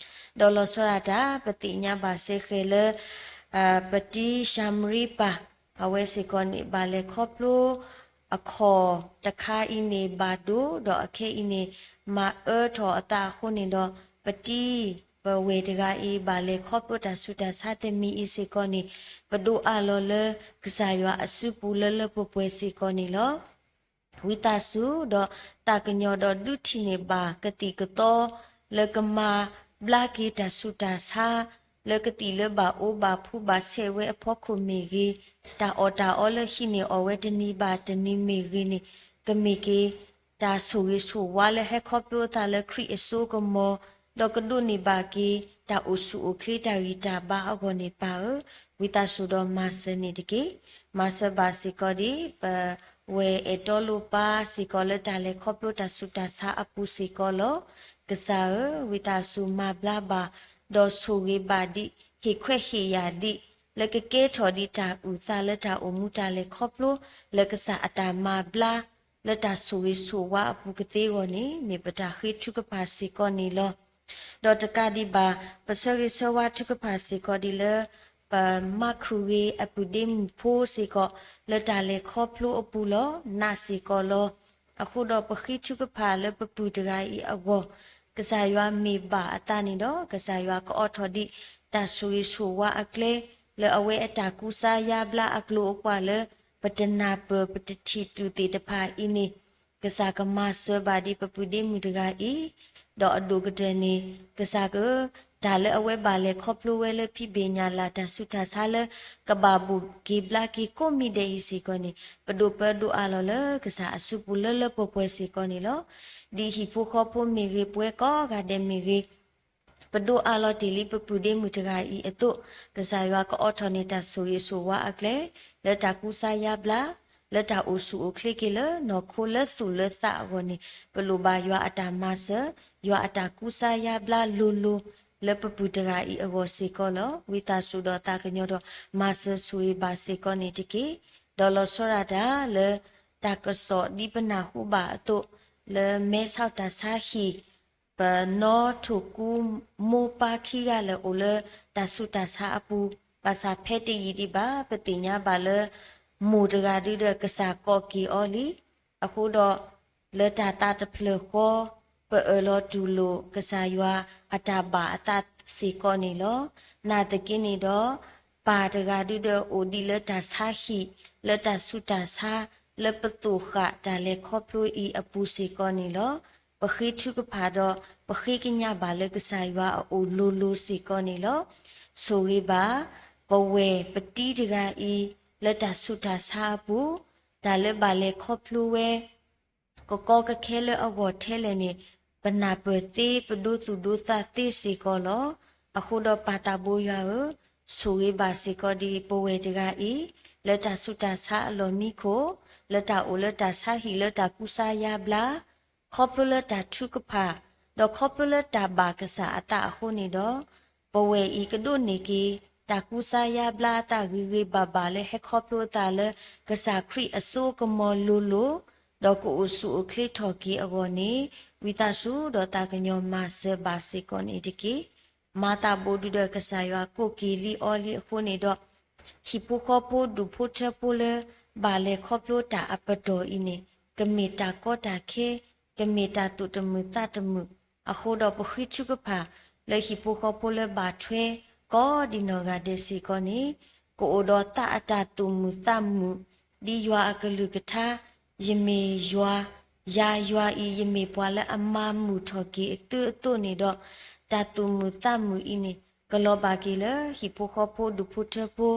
ဒီးလီၤဆီဒၣ်တၢ် ပသ့ၣ်ညါဘၣ်စဲဃဲၤလၢ ပတံၢ်ၡၤမရံပၢ် အဝဲစ့ၢ်ကီးန့ၣ် ဘၣ်လဲၤခီဖျိ အခီၣ်တခါအံၤန့ၣ်ဘၣ်ဒိ ဒီးအခဲအံၤန့ၣ် မၤအၢထီၣ်အသးအဃိန့ၣ်ဒီး ပတံၢ်ပဝဲၢ်တဂၤအံၤ ဘၣ်လဲၤခီဖျိတၢ်ဆူးတၢ်ဆါတမံၤအံၤစ့ၢ်ကီးန့ၣ် ပဒိးအးလီၤလၢ ကစၢ်ယွၤအစုပူၤလၢလၢပှဲၤပှဲၤစ့ၢ်ကီးန့ၣ်လီၤ. ဝံသးစူၤ ဒီးသးကညီၤဒီးဒုးထံၣ်န့ၢ်ဘၣ်ကသံၣ်ကသီ လၢကမၤဘျါက့ၤတၢ်ဆူးတၢ်ဆါ လၢကသံၣ်လၢဘၣ်အိၣ်ဘၣ်ဖှူဘၣ်ဆဲးဝဲအဖီခိၣ်မ့ၢ်ဂ့ၤ, တၢ်အီၣ်တၢ်အီလၢဟံးန့ၢ်အီၣ်ဝဲတနံၤဘၣ်တနံၤမ့ၢ်ဂ့ၤန့ၣ် ကမ့ၢ်က့ၤ တၢ်ဆိၣ်ဂ့ၤဆိၣ်ဝါလၢဟဲခီဖျိအသးလၢခရံာ်အစိကမီၤ, ဒီးကဒိးန့ၢ်ဘၣ်က့ၤ တၢ်အိၣ်ဆူၣ်အိၣ်ချ့တၢ်ဂံၢ်တၢ်ဘါအဂီၢ်န့ၣ်ပၢ်ဧၢ, ဝံသးစူၤဒီးမၤစၢၤန့ၣ်တက့ၢ်. မၤစၢၤဘၣ်စ့ၢ်ကီးဒံး ပဝဲၢ်အဲၣ်တီလိပၢ်စ့ၢ်ကီးလၢတၢ်လဲၤခီဖျိတၢ်ဆူးတၢ်ဆါအပူၤစ့ၢ်ကီးလီၤ. ကစၢ်ဧၢ, ဝံသးစူၤမၤဘျါဘၣ်, ဒီးဆိၣ်ဂ့ၤဘၣ်ဒံး ဟ့ၣ်ခွဲးဟ့ၣ်ယာ်ဒံး လၢကကဲထီၣ်ဒံးတၢ်အုၣ်သးလၢတၢ်အိၣ်မူတၢ်လဲၤခီဖျိ လၢကစၢ်အတၢ်မၤဘျါ လၢတၢ်ဆိၣ်ဂ့ၤဆိၣ်ဝါအပူၤကသ့အဂီၢ်န့ၣ် မ့ၢ်ပတၢ်ဃ့ထုကဖၣ်စ့ၢ်ကီးန့ၣ်လီၤ. ဒီးတကးဒံးဘၣ် ပဆၢဂ့ၤဆၢဝါထုကဖၣ်စ့ၢ်ကီးဒ်လၢ ပမၤခုၣ်ဂ့ၤအပုၢ်ဒ့မုၣ်ဖိစ့ၢ်ကီး လၢတၢ်လဲၤခီဖျိအပူၤလီၤ. နာ်စ့ၢ်ကီးလီၤ. အဃိဒီးပဃ့ထုကဖၣ်လၢပပုၢ်တဂၤအံၤအဂီၢ် ကစၢ်ယွၤမ့ၢ်ဘၣ်အသးန့ၣ်ဒီး ကစၢ်ယွၤကအိးထီၣ်ဒံး တၢ်ဆိၣ်ဂ့ၤဆိၣ်ဝါအကျဲ လၢအဝဲအတၢ်ကူစါယါဘျါအကျိၤအကွာ်လၢ ပတနၢ်ပၢၢ်ပတထံၣ်တူၢ်သ့ၣ်တဖၣ်အံၤန့ၣ် ကစၢ်ကမၤစၢၤဘၣ်ဒံးပပုၢ်ဒ့မုၣ်တဂၤအံၤ ဒီးအဒိၣ်ကတၢၢ်န့ၣ် ကစၢ်ဧၢ, တၢ်လၢအဝဲဘၣ်လဲၤခီဖျိဝဲလၢဖံးဘ့ၣ်ညၣ်လၢ် တၢ်ဆူးတၢ်ဆါလၢ ကဘၣ်ဘိၣ်က့ၤဘျါက့ၤကိးမံၤဒဲးအံၤစ့ၢ်ကီးန့ၣ် ပဒိၣ်ပၢဒိၣ်အါလီၤလၢကစၢ်အစုပူၤလၢလၢပှဲၤပှဲၤစ့ၢ်ကီးန့ၣ်လီၤ. ဒ်ဟံၣ်ဖိဃီဖိမ့ၢ်ဂ့ၤ ပဝဲကိးဂၤဒဲးမ့ၢ်ဂ့ၤ ပဒိၣ်အါလီၤတ့ၢ်လံပပုၢ်ဒ့မုၣ်တဂၤအံၤအသိး, ကစၢ်ယွၤကအိးထီၣ်န့ၢ်တၢ်ဆိၣ်ဂ့ၤဆိၣ်ဝါအကျဲ လၢတၢ်ကူစါယါဘျါ, လၢတၢ်အိၣ်ဆူၣ်အိၣ်ချ့က့ၤလၢနီၢ်ခိလၢသူၣ်လၢသးအဂီၢ်န့ၣ် ပလိၣ်ဘၣ်ယွၤအတၢ်မၤစၢၤ, ယွၤအတၢ်ကူစါယါဘျါလိၤလိၤ လၢပပုၢ်တဂၤအံၤအဂီၢ်စ့ၢ်ကီးလီၤ. ဝံသးစူၤဒီးသးကညီၤဒီး မၤစၢၤဆိၣ်ဂ့ၤဘၣ်စ့ၢ်ကီးန့ၣ်တက့ၢ်. ဒီးလီၤဆီဒၣ်တၢ်လၢ တၢ်ကစီၣ်ဒ်ပနၢ်ဟူဘၣ်အသိး လၢမဲဆီးတၢ်ဆါဟံၣ် ပနီထိၣ်ကူ မိၢ်ပၢ်ခံဂၤလၢအိၣ်လၢတၢ်ဆူးတၢ်ဆါအပူၤ, ဘၣ်ဆၣ်ဖဲတယံာ်ဒံးဘၣ် ပသ့ၣ်ညါဘၣ်လၢ မိၢ်တဂၤဒုဒီးကစၢ်ကိးက့ၤအီၤလံ. အဃိဒီး လၢတၢ်သးတဖျၢၣ်ဃီ ပအၢၣ်လီၤတူၢ်လိာ်ကစၢ်ယွၤအတၢ်ဘၣ်အသးစ့ၢ်ကီးန့ၣ်လီၤ. နာ်သက့န့ၣ်ဒီး ပၢ်တဂၤဒုဒီးအိၣ်ဒံးလၢတၢ်ဆါဟံၣ် လၢတၢ်ဆူးတၢ်ဆါ လၢပသိၣ်ဃာ်တၢ်လဲၤခီဖျိအံၤအပူၤစ့ၢ်ကီးန့ၣ်လီၤ. ပဃ့ထုကဖၣ်ဒီး ပဃ့ကညးဘၣ်လၢကစၢ်ယွၤအအိၣ်လိၤလိၤစ့ၢ်ကီးန့ၣ်လီၤ. ဆိၣ်ဂ့ၤဘၣ် ပဝဲၢ်ပတံၤတဂၤအံၤ လၢတၢ်ဆူးတၢ်ဆါအပူၤ, တၢ်လၢဘၣ်လဲၤခီဖျိဝဲ ကကီကခဲလၢအဂီၢ်ထဲလဲၣ်န့ၣ် ပနၢ်ပၢၢ်သ့ ပဒိသူၣ်ဒိသးသ့စ့ၢ်ကီးလီၤ. အဃိဒီးပၢ်သးဘိယွၤဧၢ, ဆိၣ်ဂ့ၤဘၣ်စ့ၢ်ကီးဒ်ပဝဲၢ်တဂၤအံၤ လၢတၢ်ဆူးတၢ်ဆါအလီၢ်မံခိၣ်, လၢတၢ်အိၣ်လၢတၢ်ဆါဟံၣ်လၢတၢ်ကူစါယါဘျါ ခီဖျိလၢတၢ်ထုကဖၣ်, ဒီးခီဖျိလၢတၢ်ဘၣ်ကစၢ်အသးအဃိန့ၣ်ဒီး, ပဝဲၢ်အံၤကဒိးန့ၢ်က့ၤ တၢ်ကူစါယါဘျါအသးဂ့ၤဂ့ၤဘၣ်ဘၣ်လၢဟဲခီဖျိအသးလၢ ကစၢ်ခရံာ်အစိကမီၤလိၤလိၤ, ဒီးကအိၣ်ဆူၣ်အိၣ်ချ့ထီၣ်က့ၤအဂီၢ်န့ၣ်, ဝံသးစူၤဒီးသးကညီၤမၤစၢၤဘၣ်စ့ၢ်ကီးန့ၣ်တက့ၢ်. မၤသးဘိဒုဒီးကစၢ်ယွၤကိးက့ၤလံအီၤလံအဃိန့ၣ်ဒီး, ဟံၣ်ဖိဃီဖိဒူၣ်ဖိထၢဖိလၢ ဘၣ်လဲၤခီဖျိတၢ်အပတီၢ်အံၤန့ၣ် ကမ့ၢ်တၢ်ကီတၢ်ခဲ, ကမ့ၢ်တၢ်သူၣ်တမုာ်သးတမုာ်, အဃိဒီးပဃ့ထုကဖၣ် လၢဟံၣ်ဖိဃီဖိလၢဘၣ်ထွဲ ကိးဒံးနီၢ်ဂၤဒဲးစ့ၢ်ကီးန့ၣ်, ကအိၣ်ဒီးသးအတၢ်သူၣ်မုာ်သးမုာ်, ဒ်ယွၤအကလုၢ်ကထါ, ယမ့ၢ်ယွၤ, ယၤယွၤအံၤ ယမ့ၢ်ပှၤလၢအမၤမုာ်ထီၣ်က့ၤအသုအသိးန့ၣ်ဒီး, တၢ်သူၣ်မုာ်သးမုာ်အံၤန့ၣ် ကလီၤဘၣ်က့ၤလၢဟံၣ်ဖိဃီဖိဒူၣ်ဖိထၢဖိ,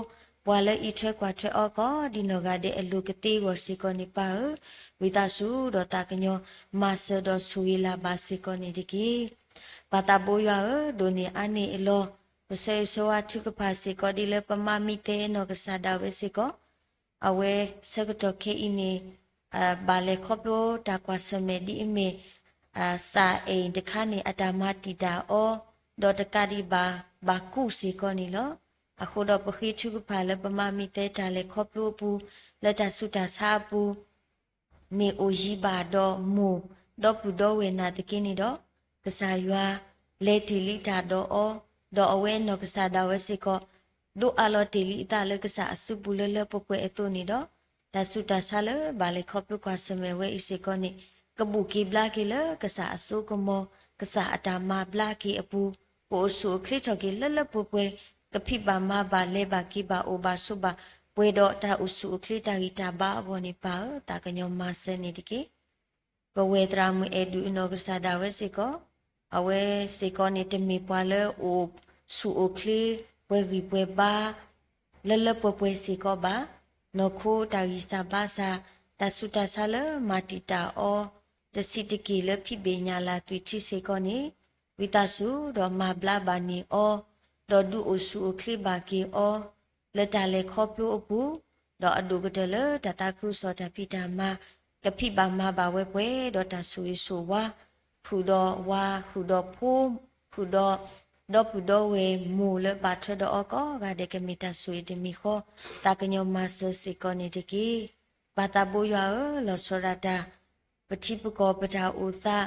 ပှၤလၢအံးထွဲကွၢ်ထွဲအီၤကိးဒံးနီၢ်ဂၤဒဲးအလိၤကသ့အဂီၢ်စ့ၢ်ကီးန့ၣ်ပၢ်ဧၢ, ဝံသးစူၤဒီးသးကညီၤမၤစၢၤဒီးဆိၣ်ဂ့ၤလၢ်ဘၣ်စ့ၢ်ကီးန့ၣ်တက့ၢ်. ပၢ်သးဘိယွၤဧၢ, ဒိးန့ၢ်အါန့ၢ်အလီၢ်, ပဆၢဂ့ၤဆၢဝါထုကဖၣ်စ့ၢ်ကီးဒ်လၢပမၤမံသဲနီၢ်ကစၢ်ဒၣ်ဝဲစ့ၢ်ကီး, အဝဲဆၢကတီၢ်ခဲအံၤန့ၣ် ဘၣ်လဲၤခီဖျိတၢ်ကွၢ်ဆၢၣ်မဲာ်ဒ်အမ့ၢ် စးအဲၣ်တခါန့ၣ် အတၢ်မၤတံာ်တာ်အီၤ, ဒီးတကးဒံးဘၣ် ဘၣ်ကူးစ့ၢ်ကီးန့ၣ်လီၤ. အဃိဒီးပဃ့ထုကဖၣ်လၢပမၤမံသဲတၢ်လဲၤခီဖျိအပူၤ, လၢတၢ်ဆူးတၢ်ဆါအပူၤ မ့ၢ်အိၣ်ယံၤဘၣ်ဒီးမိၢ်ဒီပုၢ်ဒီဝဲၢ်နာ်သက့န့ၣ်ဒီး, ကစၢ်ယွၤလဲၤတ့ၢ်လံတၢ်ဒီးအီၤ, ဒီးအဝဲနီၢ်ကစၢ်ဒၣ်ဝဲစ့ၢ်ကီး ဒိးအးလီၤတ့ၢ်လံအသးလၢကစၢ်အစုပူၤလၢလၢပှဲၤပှဲၤအသိးန့ၣ်ဒီး, တၢ်ဆူးတၢ်ဆါလၢဘၣ်လဲၤခီဖျိကွၢ်ဆၢၣ်မဲာ်ဝဲအံၤစ့ၢ်ကီးန့ၣ် ကဘူၣ်က့ၤဘျါက့ၤလၢကစၢ်အစိကမီၤ, ကစၢ်အတၢ်မၤဘျါက့ၤအပူၤ, ကအိၣ်ဆူၣ်အိၣ်ချ့ထီၣ်က့ၤလၢလၢပှဲၤပှဲၤ, ကဖံးဘၣ်မၤဘၣ်လဲၤဘၣ်က့ၤဘၣ်အိၣ်ဘၣ်ဆိးဘၣ်, ပှဲၤဒီးတၢ်အိၣ်ဆူၣ်အိၣ်ချ့တၢ်ဂံၢ်တၢ်ဘါအဂီၢ်န့ၣ်ပၢ်ဧၢ, သးကညီၤမၤစၢၤန့ၣ်တက့ၢ်. ပဝဲၢ်သရၣ်မုၣ်အဲၣ်ဒုးအနီၢ်ကစၢ်ဒၣ်ဝဲစ့ၢ်ကီး, အဝဲစ့ၢ်ကီးန့ၣ် တမ့ၢ်ပှၤလၢအိၣ်ဆူၣ်အိၣ်ချ့ ပှဲၤဂံၢ်ပှဲၤဘါ လၢလၢပှဲၤပှဲၤစ့ၢ်ကီးဘၣ်. နီၢ်ခိတၢ်ဂံၢ်စၢ်ဘါစၢ်, တၢ်ဆူးတၢ်ဆါလၢမၤတံာ်တာ်အီၤ တဆံးတက့ၢ်လၢဖံးဘ့ၣ်ညၣ်လၢ်သွံၣ်ထံစ့ၢ်ကီးန့ၣ်, ဝံသးစူၤဒီးမၤဘျါဘၣ်န့ၢ်အီၤ, ဒီးဒုးအိၣ်ဆူၣ်အိၣ်ချ့ဘၣ်က့ၤအီၤ လၢတၢ်လဲၤခီဖျိအပူၤ, ဒီးအဒိၣ်ကတၢၢ်လၢတၢ်သးခုကစီၣ်တၢ်ဖံးတၢ်မၤ, ကဖံးဘၣ်မၤဘၣ်ဝဲပှဲၤဒီးတၢ်ဆိၣ်ဂ့ၤဆိၣ်ဝါ, ဃုာ်ဒီးဝၤ, ဃုာ်ဒီးဖိ, ဃုာ်ဒီး ဒီပုၢ်ဒီဝဲၢ်မိၢ်လၢဘၣ်ထွဲဒီးအီၤကိးဂၤဒဲးကမ့ၢ်တၢ်ဆိၣ်ဂ့ၤတမံၤဃီ, သးကညီၤမၤစၢၤစ့ၢ်ကီးန့ၣ်တက့ၢ်. ပၢ်သးဘိယွၤဧၢ, လီၤဆီဒၣ်တၢ် ပထံပကီၢ်ပတၢ်အိၣ်သး,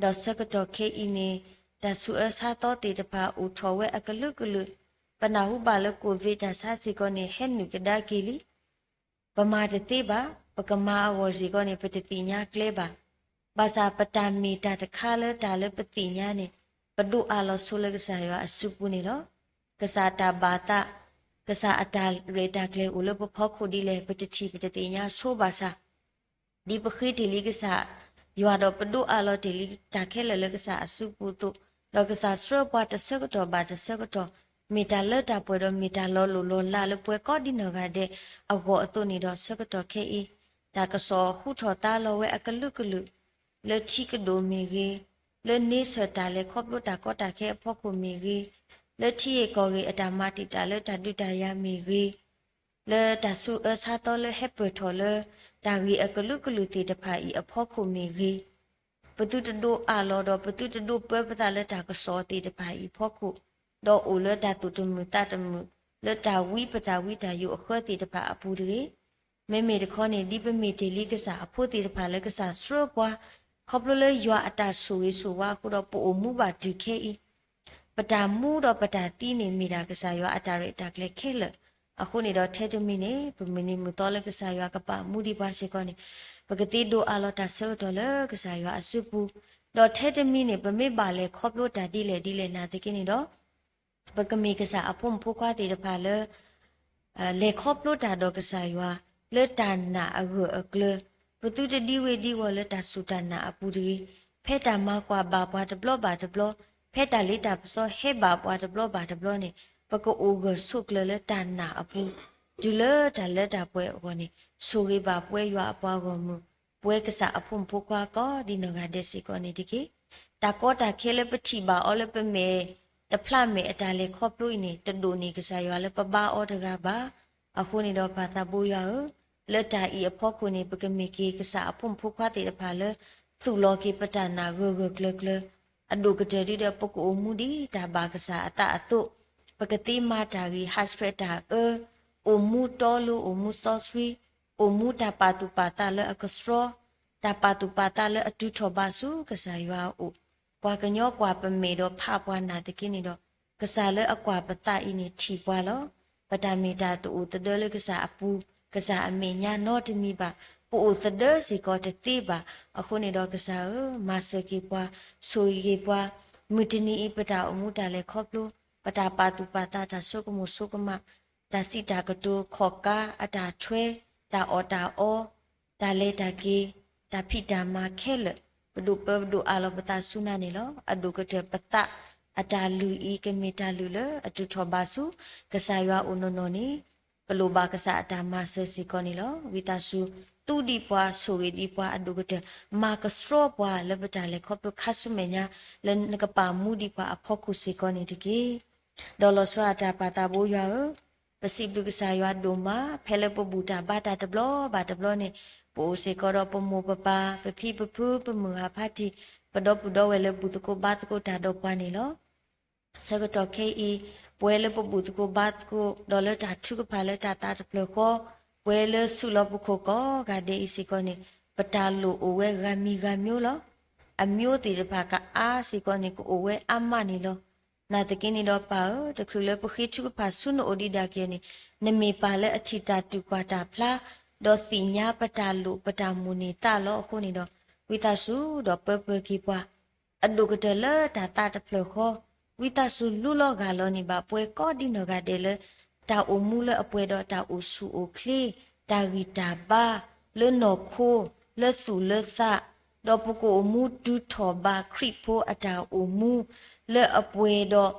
ဒီးဆၢကတီၢ်ခဲအံၤန့ၣ် တၢ်ဆူးအၢဆါသီသ့ၣ်တဖၣ်အိၣ်ထီၣ်ဝဲအကလုာ်ကလုာ်, ပနၢ်ဟူဘၣ်လၢ ကိုဗစ် တၢ်ဆါစ့ၢ်ကီးန့ၣ် ဟဲနုာ်ကဒါက့ၤလံ. ပမၤတသ့ဘၣ်, ပကမၤအဂီၢ်စ့ၢ်ကီးန့ၣ် ပတသ့ၣ်ညါကျဲဘၣ်. ဘၣ်ဆၣ်ပတၢ်မ့ၢ်တၢ်တခါလၢတၢ်လၢပသ့ၣ်ညါန့ၣ်, ပဒိးအးလီၤဆိလၢကစၢ်ယွၤအစုပူၤန့ၣ်လီၤ. ကစၢ်အတၢ်ဘၣ်သး, ကစၢ်အတၢ်ရဲၣ်တၢ်ကျဲၤအိၣ်လၢပဖီခိၣ်ဒ်လဲၣ် ပတထံၣ်ပတသ့ၣ်ညါဆိဘၣ်ဆၣ် ဒ်ပဃ့တ့ၢ်လံကစၢ် ယွၤဒီးပဒိးအးလီၤတ့ၢ်လံတၢ်ခဲလၢာ်လၢကစၢ်အစုပူၤအသိး, ဒီးကစၢ်ဆှၢပှၤတဆၢကတီၢ်ဘၣ်တဆၢကတီၢ်, မ့ၢ်တၢ်လၢတၢ်ပှဲၤဒီးမ့ၢ်တၢ်လီၤလိၢ်လီၤလးလၢပှၤကိးဒ်နီၢ်ဂၤဒဲးအဂီၢ်အသိးန့ၣ်ဒီး ဆၢကတီၢ်ခဲအံၤ တၢ်ကစီၣ်ဟူထီၣ်သါလီၤဝဲအကလုာ်ကလုာ် လၢထံကဒိၣ်မ့ၢ်ဂ့ၤ, လၢန့ဆၢၣ်တၢ်လဲၤခီဖျိတၢ်ကီတၢ်ခဲအဖီခိၣ်မ့ၢ်ဂ့ၤ, လၢထံဂ့ၢ်ကီၢ်ဂ့ၢ်အတၢ်မၤတံာ်တာ်လၢတၢ်ဒုးတၢ်ယၤမ့ၢ်ဂ့ၤ, လၢတၢ်ဆူးအၢဆါသီလၢဟဲပၢၢ်ထီၣ်လၢ တၢ်ဂ့ၢ်အကလုာ်ကလုာ်သ့ၣ်တဖၣ်အံၤအဖီခိၣ်မ့ၢ်ဂ့ၤ, ပသုတဒိးအးလီၤဒီးပသုတဒိးပၢပသးလၢတၢ်ကစီၣ်သ့ၣ်တဖၣ်အံၤအဖီခိၣ်, ဒီးအိၣ်လၢတၢ်သူၣ်တမုာ်သးတမုာ် လၢတၢ်ဝံပတၢ်ဝံတၢ်ယိးအဃၢသ့ၣ်တဖၣ်အပူၤတဂ့ၤ. မ့မ့ၢ်တခီန့ၣ် ဒ်ပမ့ၢ်တ့ၢ်လံကစၢ်အဖိသ့ၣ်တဖၣ်လၢကစၢ်ဆှၢပှၤ ခီဖျိလၢယွၤအတၢ်ဆိၣ်ဂ့ၤဆိၣ်ဝါအဃိဒီး ပအိၣ်မူဘၣ်တုၤခဲအံၤ ပတၢ်မူဒီးပတၢ်သံန့ၣ် မ့ၢ်ဒၣ်ကစၢ်ယွၤအတၢ်ရဲၣ်တၢ်ကျဲၤခဲလၢာ်. အဃိန့ၣ်ဒီးထဲတမံၤန့ၣ် ပမုၢ်နံၤမုၢ်သီလၢကစၢ်ယွၤကပာ်မူဒံးပှၤစ့ၢ်ကီးန့ၣ် ပကသ့ဒိးအးလီၤတၢ်ဆၢကတီၢ်လၢကစၢ်ယွၤအစုပူၤ, ဒီးထဲတမံၤန့ၣ် ပမ့ၢ်ဘၣ်လဲၤခီဖျိတၢ်ဒ်လဲၣ်ဒ်လဲၣ်နာ်သက့န့ၣ်ဒီး ပကမ့ၢ်ကစၢ်အဖိမုၣ်ဖိခွါသ့ၣ်တဖၣ်လၢ လဲၤခီဖျိတၢ်ဒီးကစၢ်ယွၤ လၢတၢ်နာ်အဂၢၢ်အကျၢၤ, ပသုတဒံဝ့ၤဒံဝီၤလၢတၢ်စူၢ်တၢ်နာ်အပူၤတဂ့ၤ. ဖဲတၢ်မၤကွၢ်ဘၣ်ပှၤတဘျီဘၣ်တဘျီ, ဖဲတၢ်လ့တၢ်ပစီဟဲဘၣ်ပှၤတဘျီဘၣ်တဘျီန့ၣ် ပကအိၣ်ဂၢၢ်ဆိးကျၢၤလၢတၢ်နာ်အပူၤ, တုၤလၢတၢ်လၢတၢ်ပှဲၤအဂီၢ်န့ၣ် ဆိၣ်ဂ့ၤဘၣ်ပဝဲယွၤအပှၤဂီၢ်မုၢ်, ပဝဲကစၢ်အဖိမုၣ်ဖိခွါကိးဒ်နီၢ်ဂၤဒဲးစ့ၢ်ကီးန့ၣ်တက့ၢ်. တၢ်ကီတၢ်ခဲလၢပထံၣ်ဘၣ်အီၤလၢပမဲာ် တဖျးမဲာ်အတၢ်လဲၤခီဖျိအံၤန့ၣ် တဒိၣ်န့ၢ်ကစၢ်ယွၤလၢပဘါအီၤတဂၤဘၣ်. အဃိန့ၣ်ဒီးပၢ်သးဘိယွၤဧၢ, လၢတၢ်အံၤအဖီခိၣ်န့ၣ် ပကမ့ၢ်က့ၤကစၢ်အဖိမုၣ်ဖိခွါသ့ၣ်တဖၣ်လၢ သူၣ်လီၤက့ၤပတၢ်နာ်ဂၢၢ်ဂၢၢ်ကျၢၤကျၢၤ, အဒိၣ်ကတၢၢ်ဒ်ဒီးပကအိၣ်မူဒ်တၢ်ဘၣ်ကစၢ်အသးအသိး, ပကသ့မၤတၢ်ဂ့ၤ ဟးဆှဲးတၢ်အၢ, အိၣ်မူတီလိၤ အိၣ်မူစီဆှံ, အိၣ်မူတၢ်ပာ်သူၣ်ပာ်သးလၢအကဆှီ, တၢ်ပာ်သူၣ်ပာ်သးလၢအတုၤထီၣ်ဘးဆူကစၢ်ယွၤအအိၣ်, ပှၤကညီကွၢ်ပမဲာ်ဒီးဖးပှၤနာ်သက့န့ၣ်ဒီး ကစၢ်လၢအကွၢ်ပသးအံၤန့ၣ်ထံၣ်ပှၤလီၤ. ပတၢ်မ့ၢ်တၢ်တအိၣ်သဒၢလၢကစၢ်အပူၤ, ကစၢ်အမဲာ်ညါနီတမံၤဘၣ်, ပအိၣ်သဒၢစ့ၢ်ကီးတသ့ဘၣ်. အဃိန့ၣ်ဒီးကစၢ်ဧၢ, မၤစၢၤက့ၤပှၤ, ဆိၣ်ဂ့ၤက့ၤပှၤ, မုၢ်တနံၤအံၤပတၢ်အိၣ်မူတၢ်လဲၤခီဖျိ, ပတၢ်ပာ်သူၣ်ပာ်သး တၢ်ဆိကမိၣ်ဆိကမး, တၢ်စံးတၢ်ကတိၤ ခီၣ်ကါ အတၢ်ထွဲ, တၢ်အီၣ်တၢ်အီ, တၢ်လဲၤတၢ်က့ၤ, တၢ်ဖံးတၢ်မၤခဲလၢာ်, ပဒိၣ်ပၢပဒိၣ်အးလီၤပသးဆူနၤန့ၣ်လီၤ. အဒိၣ်ကတၢၢ်ပသးအတၢ်လုၢ်အံၤ ကမ့ၢ်တၢ်လုၢ်လၢအတုၤထီၣ်ဘးဆူ ကစၢ်ယွၤအအိၣ်နီၢ်နီၢ်န့ၣ် ပလိၣ်ဘၣ်ကစၢ်အတၢ်မၤစၢၤစ့ၢ်ကီးန့ၣ်လီၤ. ဝံသးစူၤ သူဒံးပှၤ ဆိၣ်ဂ့ၤဒံးပှၤ အဒိၣ်ကတၢၢ် မၤကဆှီပှၤလၢပတၢ်လဲၤခီဖျိခါဆူမဲာ်ညါ လၢနကပာ်မူဒံးပှၤအဖီခိၣ်စ့ၢ်ကီးန့ၣ်တက့ၢ်. ဒီးလီၤဆီဒၣ်တၢ်ပၢ်သးဘိယွၤဧၢ, ပစံးဘျုးကစၢ်ယွၤဒိၣ်မး ဖဲလၢပဘူၣ်တၢ်ဘါတၢ်တဘျီဘၣ်တဘျီန့ၣ် ပအိၣ်စ့ၢ်ကီးဒီးပမိၢ်ပပၢ် ပဖံပဖု ပမုၢ်ဂၤဖးတံၢ် ပဒီပုၢ်ဒီဝဲၢ်လၢဘူၣ်သကိးဘါသကိးတၢ်ဒီးပှၤန့ၣ်လီၤ. ဆၢကတီၢ်ခဲအံၤ ပဝဲလၢပဘူၣ်သကိးဘါသကိး ဒီးလၢတၢ်ထုကဖၣ်လၢတၢ်သးတဖျၢၣ်ဃီ, ပဝဲလၢဆူၣ်လီၤပခိၣ်ကိးဂၤဒဲးအံၤစ့ၢ်ကီးန့ၣ် ပတၢ်လိၣ်အိၣ်ဝဲဂၤမံၤဂၤမျိုးလီၤ. အမျိုးသ့ၣ်တဖၣ်ကအါစ့ၢ်ကီးန့ၣ် ကအိၣ်ဝဲအါမးန့ၣ်လီၤ. နာ်သက့န့ၣ်ဒီးပၢ်ဧၢ, တချုးလၢပဃ့ထုကဖၣ်ဆူနအိၣ်ဒံးဒၣ်က့ၤန့ၣ် နမ့ၢ်ပၢ်လၢအထံၣ်တၢ်တူၢ်ကွၢ်တၢ်ဖျါ ဒီးသ့ၣ်ညါပတၢ်လိၣ်ပတၢ်မိၣ်န့ၢ်သးလီၤ. အဃိန့ၣ်ဒီး ဝံသးစူၤဒီးပၢပၢက့ၤပှၤ အဒိၣ်ကတၢၢ်လၢတၢ်သးတဖျၢၣ်ဃီ, ဝံသးစူၤလူလီၤဂၢ်လီၤန့ၢ်ဘၣ်ပှၤကိးဒ်နီၢ်ဂၤဒဲးလၢ တၢ်အိၣ်မူလၢအပှဲၤဒီးတၢ်အိၣ်ဆူၣ်အိၣ်ချ့, တၢ်ဂံၢ်တၢ်ဘါ, လၢနီၢ်ခိ, လၢသူၣ်လၢသး, ဒီးပကအိၣ်မူတုၤထီၣ်ဘးခရံာ်ဖိအတၢ်အိၣ်မူ, လၢအပှဲၤဒီး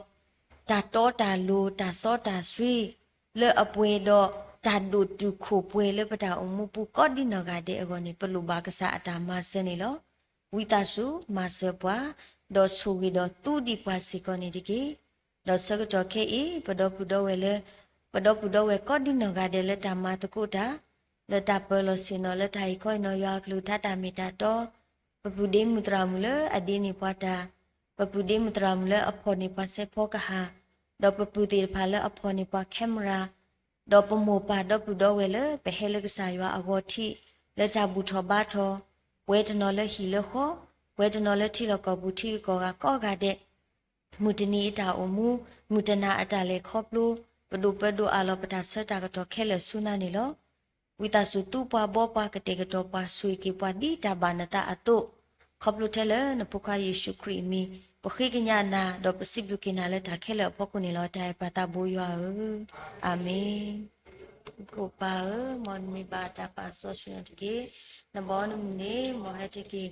တၢ်တီတၢ်လိၤ တၢ်စီတၢ်ဆှံ, လၢအပှဲၤဒီးတၢ်ဒိၣ်တုာ်ခိၣ်ပှဲၤလၢပတၢ်အိၣ်မူပူၤကိးဒ်နီၢ်ဂၤဒဲးအဂီၢ်န့ၣ် ပလိၣ်ဘၣ်ကစၢ်အတၢ်မၤစၢၤန့ၣ်လီၤ. ဝံသးစူၤမၤစၢၤပှၤ, ဒီးဆိၣ်ဂ့ၤဒီးသူဒံးပှၤစ့ၢ်ကီးန့ၣ်တက့ၢ်. ဒီးဆၢကတီၢ်ခဲအံၤ ပဒီပုၢ်ဒီဝဲၢ်လၢ ပဒီပုၢ်ဒီဝဲၢ်ကိးဒ်နီၢ်ဂၤဒဲးလၢတၢ်မၤသကိးတၢ်, လၢတၢ်ပၢလီၤဆ့ၣ်နီၤ လၢတၢ်ဟ့ၣ်ခီဟ့ၣ်နီၤယွၤအကလုၢ်ကထါတၢ်မ့ၢ်တၢ်တီ, ပပုၢ်ဒ့မုၣ်သရၣ်မုၣ်လၢအဒ့န့ၢ်ပှၤတၢ်, ပပုၢ်ဒ့မုၣ်သရၣ်မုၣ်လၢအဖီၣ်န့ၢ်ပှၤစဲးဖီကဟၣ်, ဒီးပပုၢ်သ့ၣ်တဖၣ်လၢအဖီၣ်န့ၢ်ပှၤ camera, ဒီးပမိၢ်ပၢ်ဒီပုၢ်ဒီဝဲၢ်လၢပဟဲလၢကစၢ်ယွၤအဂီၢ်ထံး လၢတၢ်ဘူၣ်ထီၣ်ဘါထီၣ်, ပှဲၤတနီၤလၢဟံၣ်လၢဃီ, ပှဲၤတနီၤလၢထံလီၢ်ကီၢ်ပူၤထံဂုၤကီၢ်ဂၤကိးဂၤဒဲး, မုၢ်တနံၤအတၢ်အိၣ်မူ, မုၢ်တနၤအတၢ်လဲၤခီဖျိ, ပဒိၣ်ပၢဒိၣ်အးလီၤပတၢ်ဆၢတၢ်ကတီၢ်ခဲလၢာ်ဆူနၤန့ၣ်လီၤ. ဝံသးစူၤသူပှၤဘှီပှၤကတဲာ်ကတီၤပှၤ ဆိၣ်ဂ့ၤက့ၤပှၤဒ်တၢ်ဘၣ်နသးအသိး, ခီဖျိထဲလၢနဖိခွါယ့ၣ်ၡူးခရံာ်အမံၤ, ပဃ့ကညးနၤ ဒီးပစံးဘျုးက့ၤနၤလၢတၢ်ခဲလၢာ်အဖီခိၣ်န့ၣ်လီၤ. တၢ်အဲၣ်ပၢ်သးဘိယွၤဧၢ, အၤမ့ၣ်. ကိၣ်ပၢ်ဧၢ, မ်နမံၤဘၣ်တၢ်ပာ်စီဆှံနၤတက့ၢ်. နဘီနမုၢ်န့ၣ် မ်ဟဲတက့ၢ်.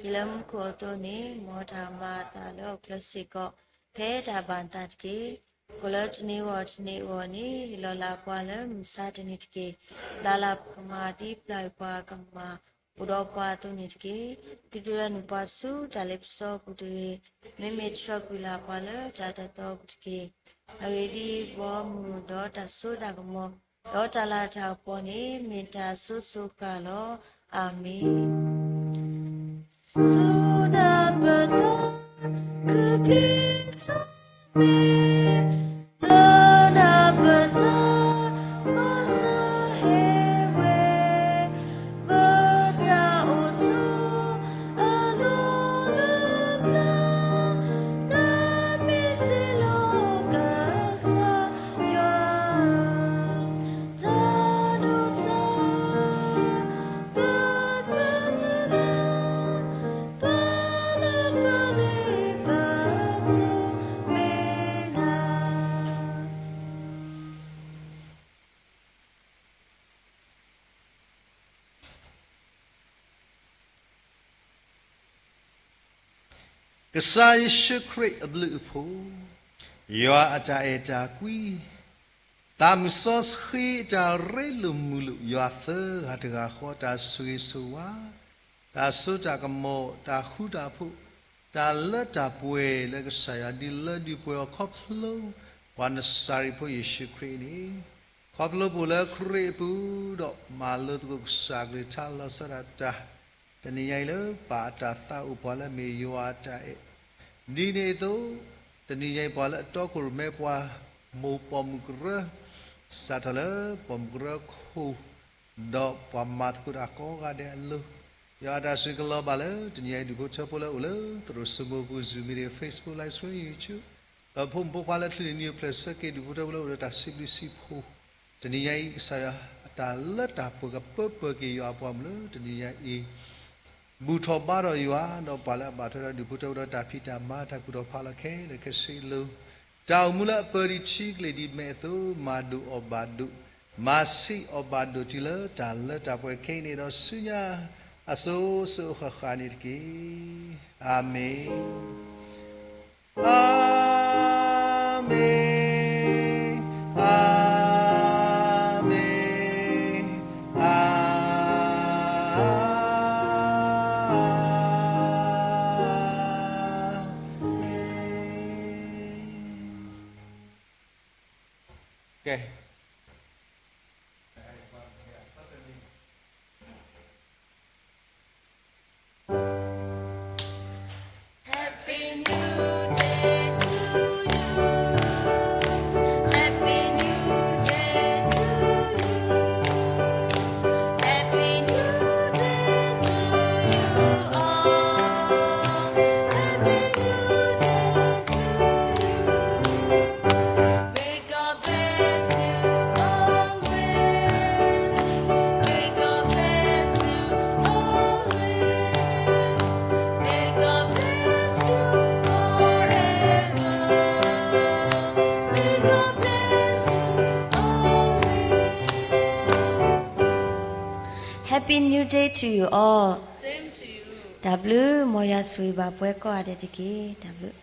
ဒ်လၢမူခိၣ်အသိးန့ၣ်, မ်တၢ်မၤအသးလၢအီၣ်ကျၢၤစ့ၢ်ကီး ဖဲတၢ်ဘၣ်သးတက့ၢ်. အိၣ်လၢတနံၤဂီၢ်တနံၤအဂီၢ်န့ၣ် ဟ့ၣ်လီၤလၢပှၤလၢမုၢ်မဆါတနံၤတက့ၢ်. ပျၢ်လၢပကမၤ ဒ်ပျၢ်ကွံာ်ပှၤကမၤအိၣ်ဒီးပှၤအသိးန့ၣ်တက့ၢ်. သုတဒုးနုာ်ပှၤဆူတၢ်လ့ပစီအပူၤတဂ့ၤ, မ့မ့ၢ်တြီကွံာ်လၢပှၤလၢတၢ်တတီအပူၤတက့ၢ်. အဂ့ၢ်ဒ်အံၤ, ဘီမုၢ်ဒီးတၢ်စိတၢ်ကမီၤ ဒီးတၢ်လၤတၢ်ကပီၤန့ၣ် မ့ၢ်တၢ်အစိၤစိၤဃၣ်ဃၣ်လီၤ. အၤမ့ၣ်. စူနပတ ကက့ၤထီၣ်မ့ၢ် လၢနပတ မၤစၢၤဟ့ၣ်ဝဲ ပတၢ်အိၣ်ဆိး အလီၢ်လၢပျၢၤ နမ့ၢ်တ့လီၤကစၢ်ယွၤ တၢ်ဒိၣ်စၢ် ပတၢ်မုၢ်လၢ် ပလၢပလ့ပတိမ့ၢ်နၤ ကစၢ်ယ့ၣ်ၡူးခရံာ်အဘျုးအဖှိၣ်, ယွၤအတၢ်အဲၣ်တၢ်ကွံ, သးမုၢ်စီဆှံအတၢ်ရ့လိာ်မုာ်လိာ်, ယွၤသၢဂၤတဂၤဃီ တၢ်ဆိၣ်ဂ့ၤဆိၣ်ဝါ, တၢ်စိတၢ်ကမီၤ, တၢ်ဃူတၢ်ဖိး, တၢ်လၢတၢ်ပှဲၤလၢကစၢ်ယွၤ ဒုးလၢဒုးပှဲၤအီၤခီဖျိ ပှၤနစၤရ့းဖိယ့ၣ်ၡူးခရံာ်န့ၣ်, ခီဖျိပအိၣ်လၢခရံာ်အပူၤဒီး မၤလိသကိးကစၢ်ကလုၢ်ကထါ လီၤဆီဒၣ်တၢ်, တနံၤညါအံၤလၢပာ်အတၢ်သးအိၣ်ပှၤလၢအမ့ၢ်ယွၤအတၢ်အဲၣ်, ဒ်န့ၣ်အသိး, တနံၤညါအံၤပှၤလၢအတီခိၣ်ရိၣ်မဲပှၤ မိၢ်ပိာ်မုၣ်ကရၢ, စးထီၣ်လၢပိာ်မုၣ်ကရၢခိၣ် ဒီးပှၤမၤသကိးတၢ်ကိးဂၤဒဲးအလိၤ, ယွၤအတၢ်ဆိၣ်ဂ့ၤကလီၤဘၣ်လၢ တနံၤညါအံၤဒူၣ်ဖိထၢဖိလၢအိၣ်လၢသရိာ်စိမိၤပူၤ Zoom meeting, Facebook live stream, YouTube, ဒီးဖိမုၣ်ဖိခွါလၢချုးန့ၣ် နံၣ်အိၣ်ဖျဲၣ်ဆၢက့ၤ ဒူၣ်ဖိထၢဖိလၢအိၣ်ဒီးတၢ်စံးဘျုးစံးဖှိၣ်, တနံၤညါအံၤ ကစၢ်ယွၤအတၢ်လၢတၢ်ပှဲၤကပၢပှဲၤက့ၤယွၤအပှၤမုၣ်လၢတနံၤညါအံၤ ဘူၣ်ထီၣ်ဘါထီၣ်ယွၤ ဒီးပှၤလၢအဘၣ်ထွဲဒီးဒူၣ်ဖိထၢဖိဒီးတၢ်ဖံးတၢ်မၤတၢ်ကူၣ်ထီၣ်ဖးလီၤခဲလၢာ်ခဲဆ့အလိၤ, တၢ်အိၣ်မူလၢအပၢဒံးထံကလ့ၢ်ဒံးမဲာ်အသိး မၤဒိၣ်အီၣ်ဘၣ်ဒိၣ်, မၤဆံးအီၣ်ဘၣ်ဒိၣ်တုၤလၢတၢ်လၢတၢ်ပှဲၤခဲအံၤန့ၣ်ဒီးဆူညါ အစိၤစိၤအဃၣ်ဃၣ်န့ၣ်တက့ၢ်. အၤမ့ၣ်. အၤမ့ၣ်, အၤမ့ၣ်, အၤမ့ၣ်. ကဲ Happy New Day to you. Happy New Day to you. Happy New Day to you all. Happy New Day to you. May God bless you always. May God bless you always. May God bless you forever. May God bless you always. Happy New Day to you all. Same to you. တၢ်ဘျုး, မ်ယွၤဆိၣ်ဂ့ၤဘၣ်ပှၤကိးဂၤဒဲးတက့ၢ်. တၢ်ဘျုး.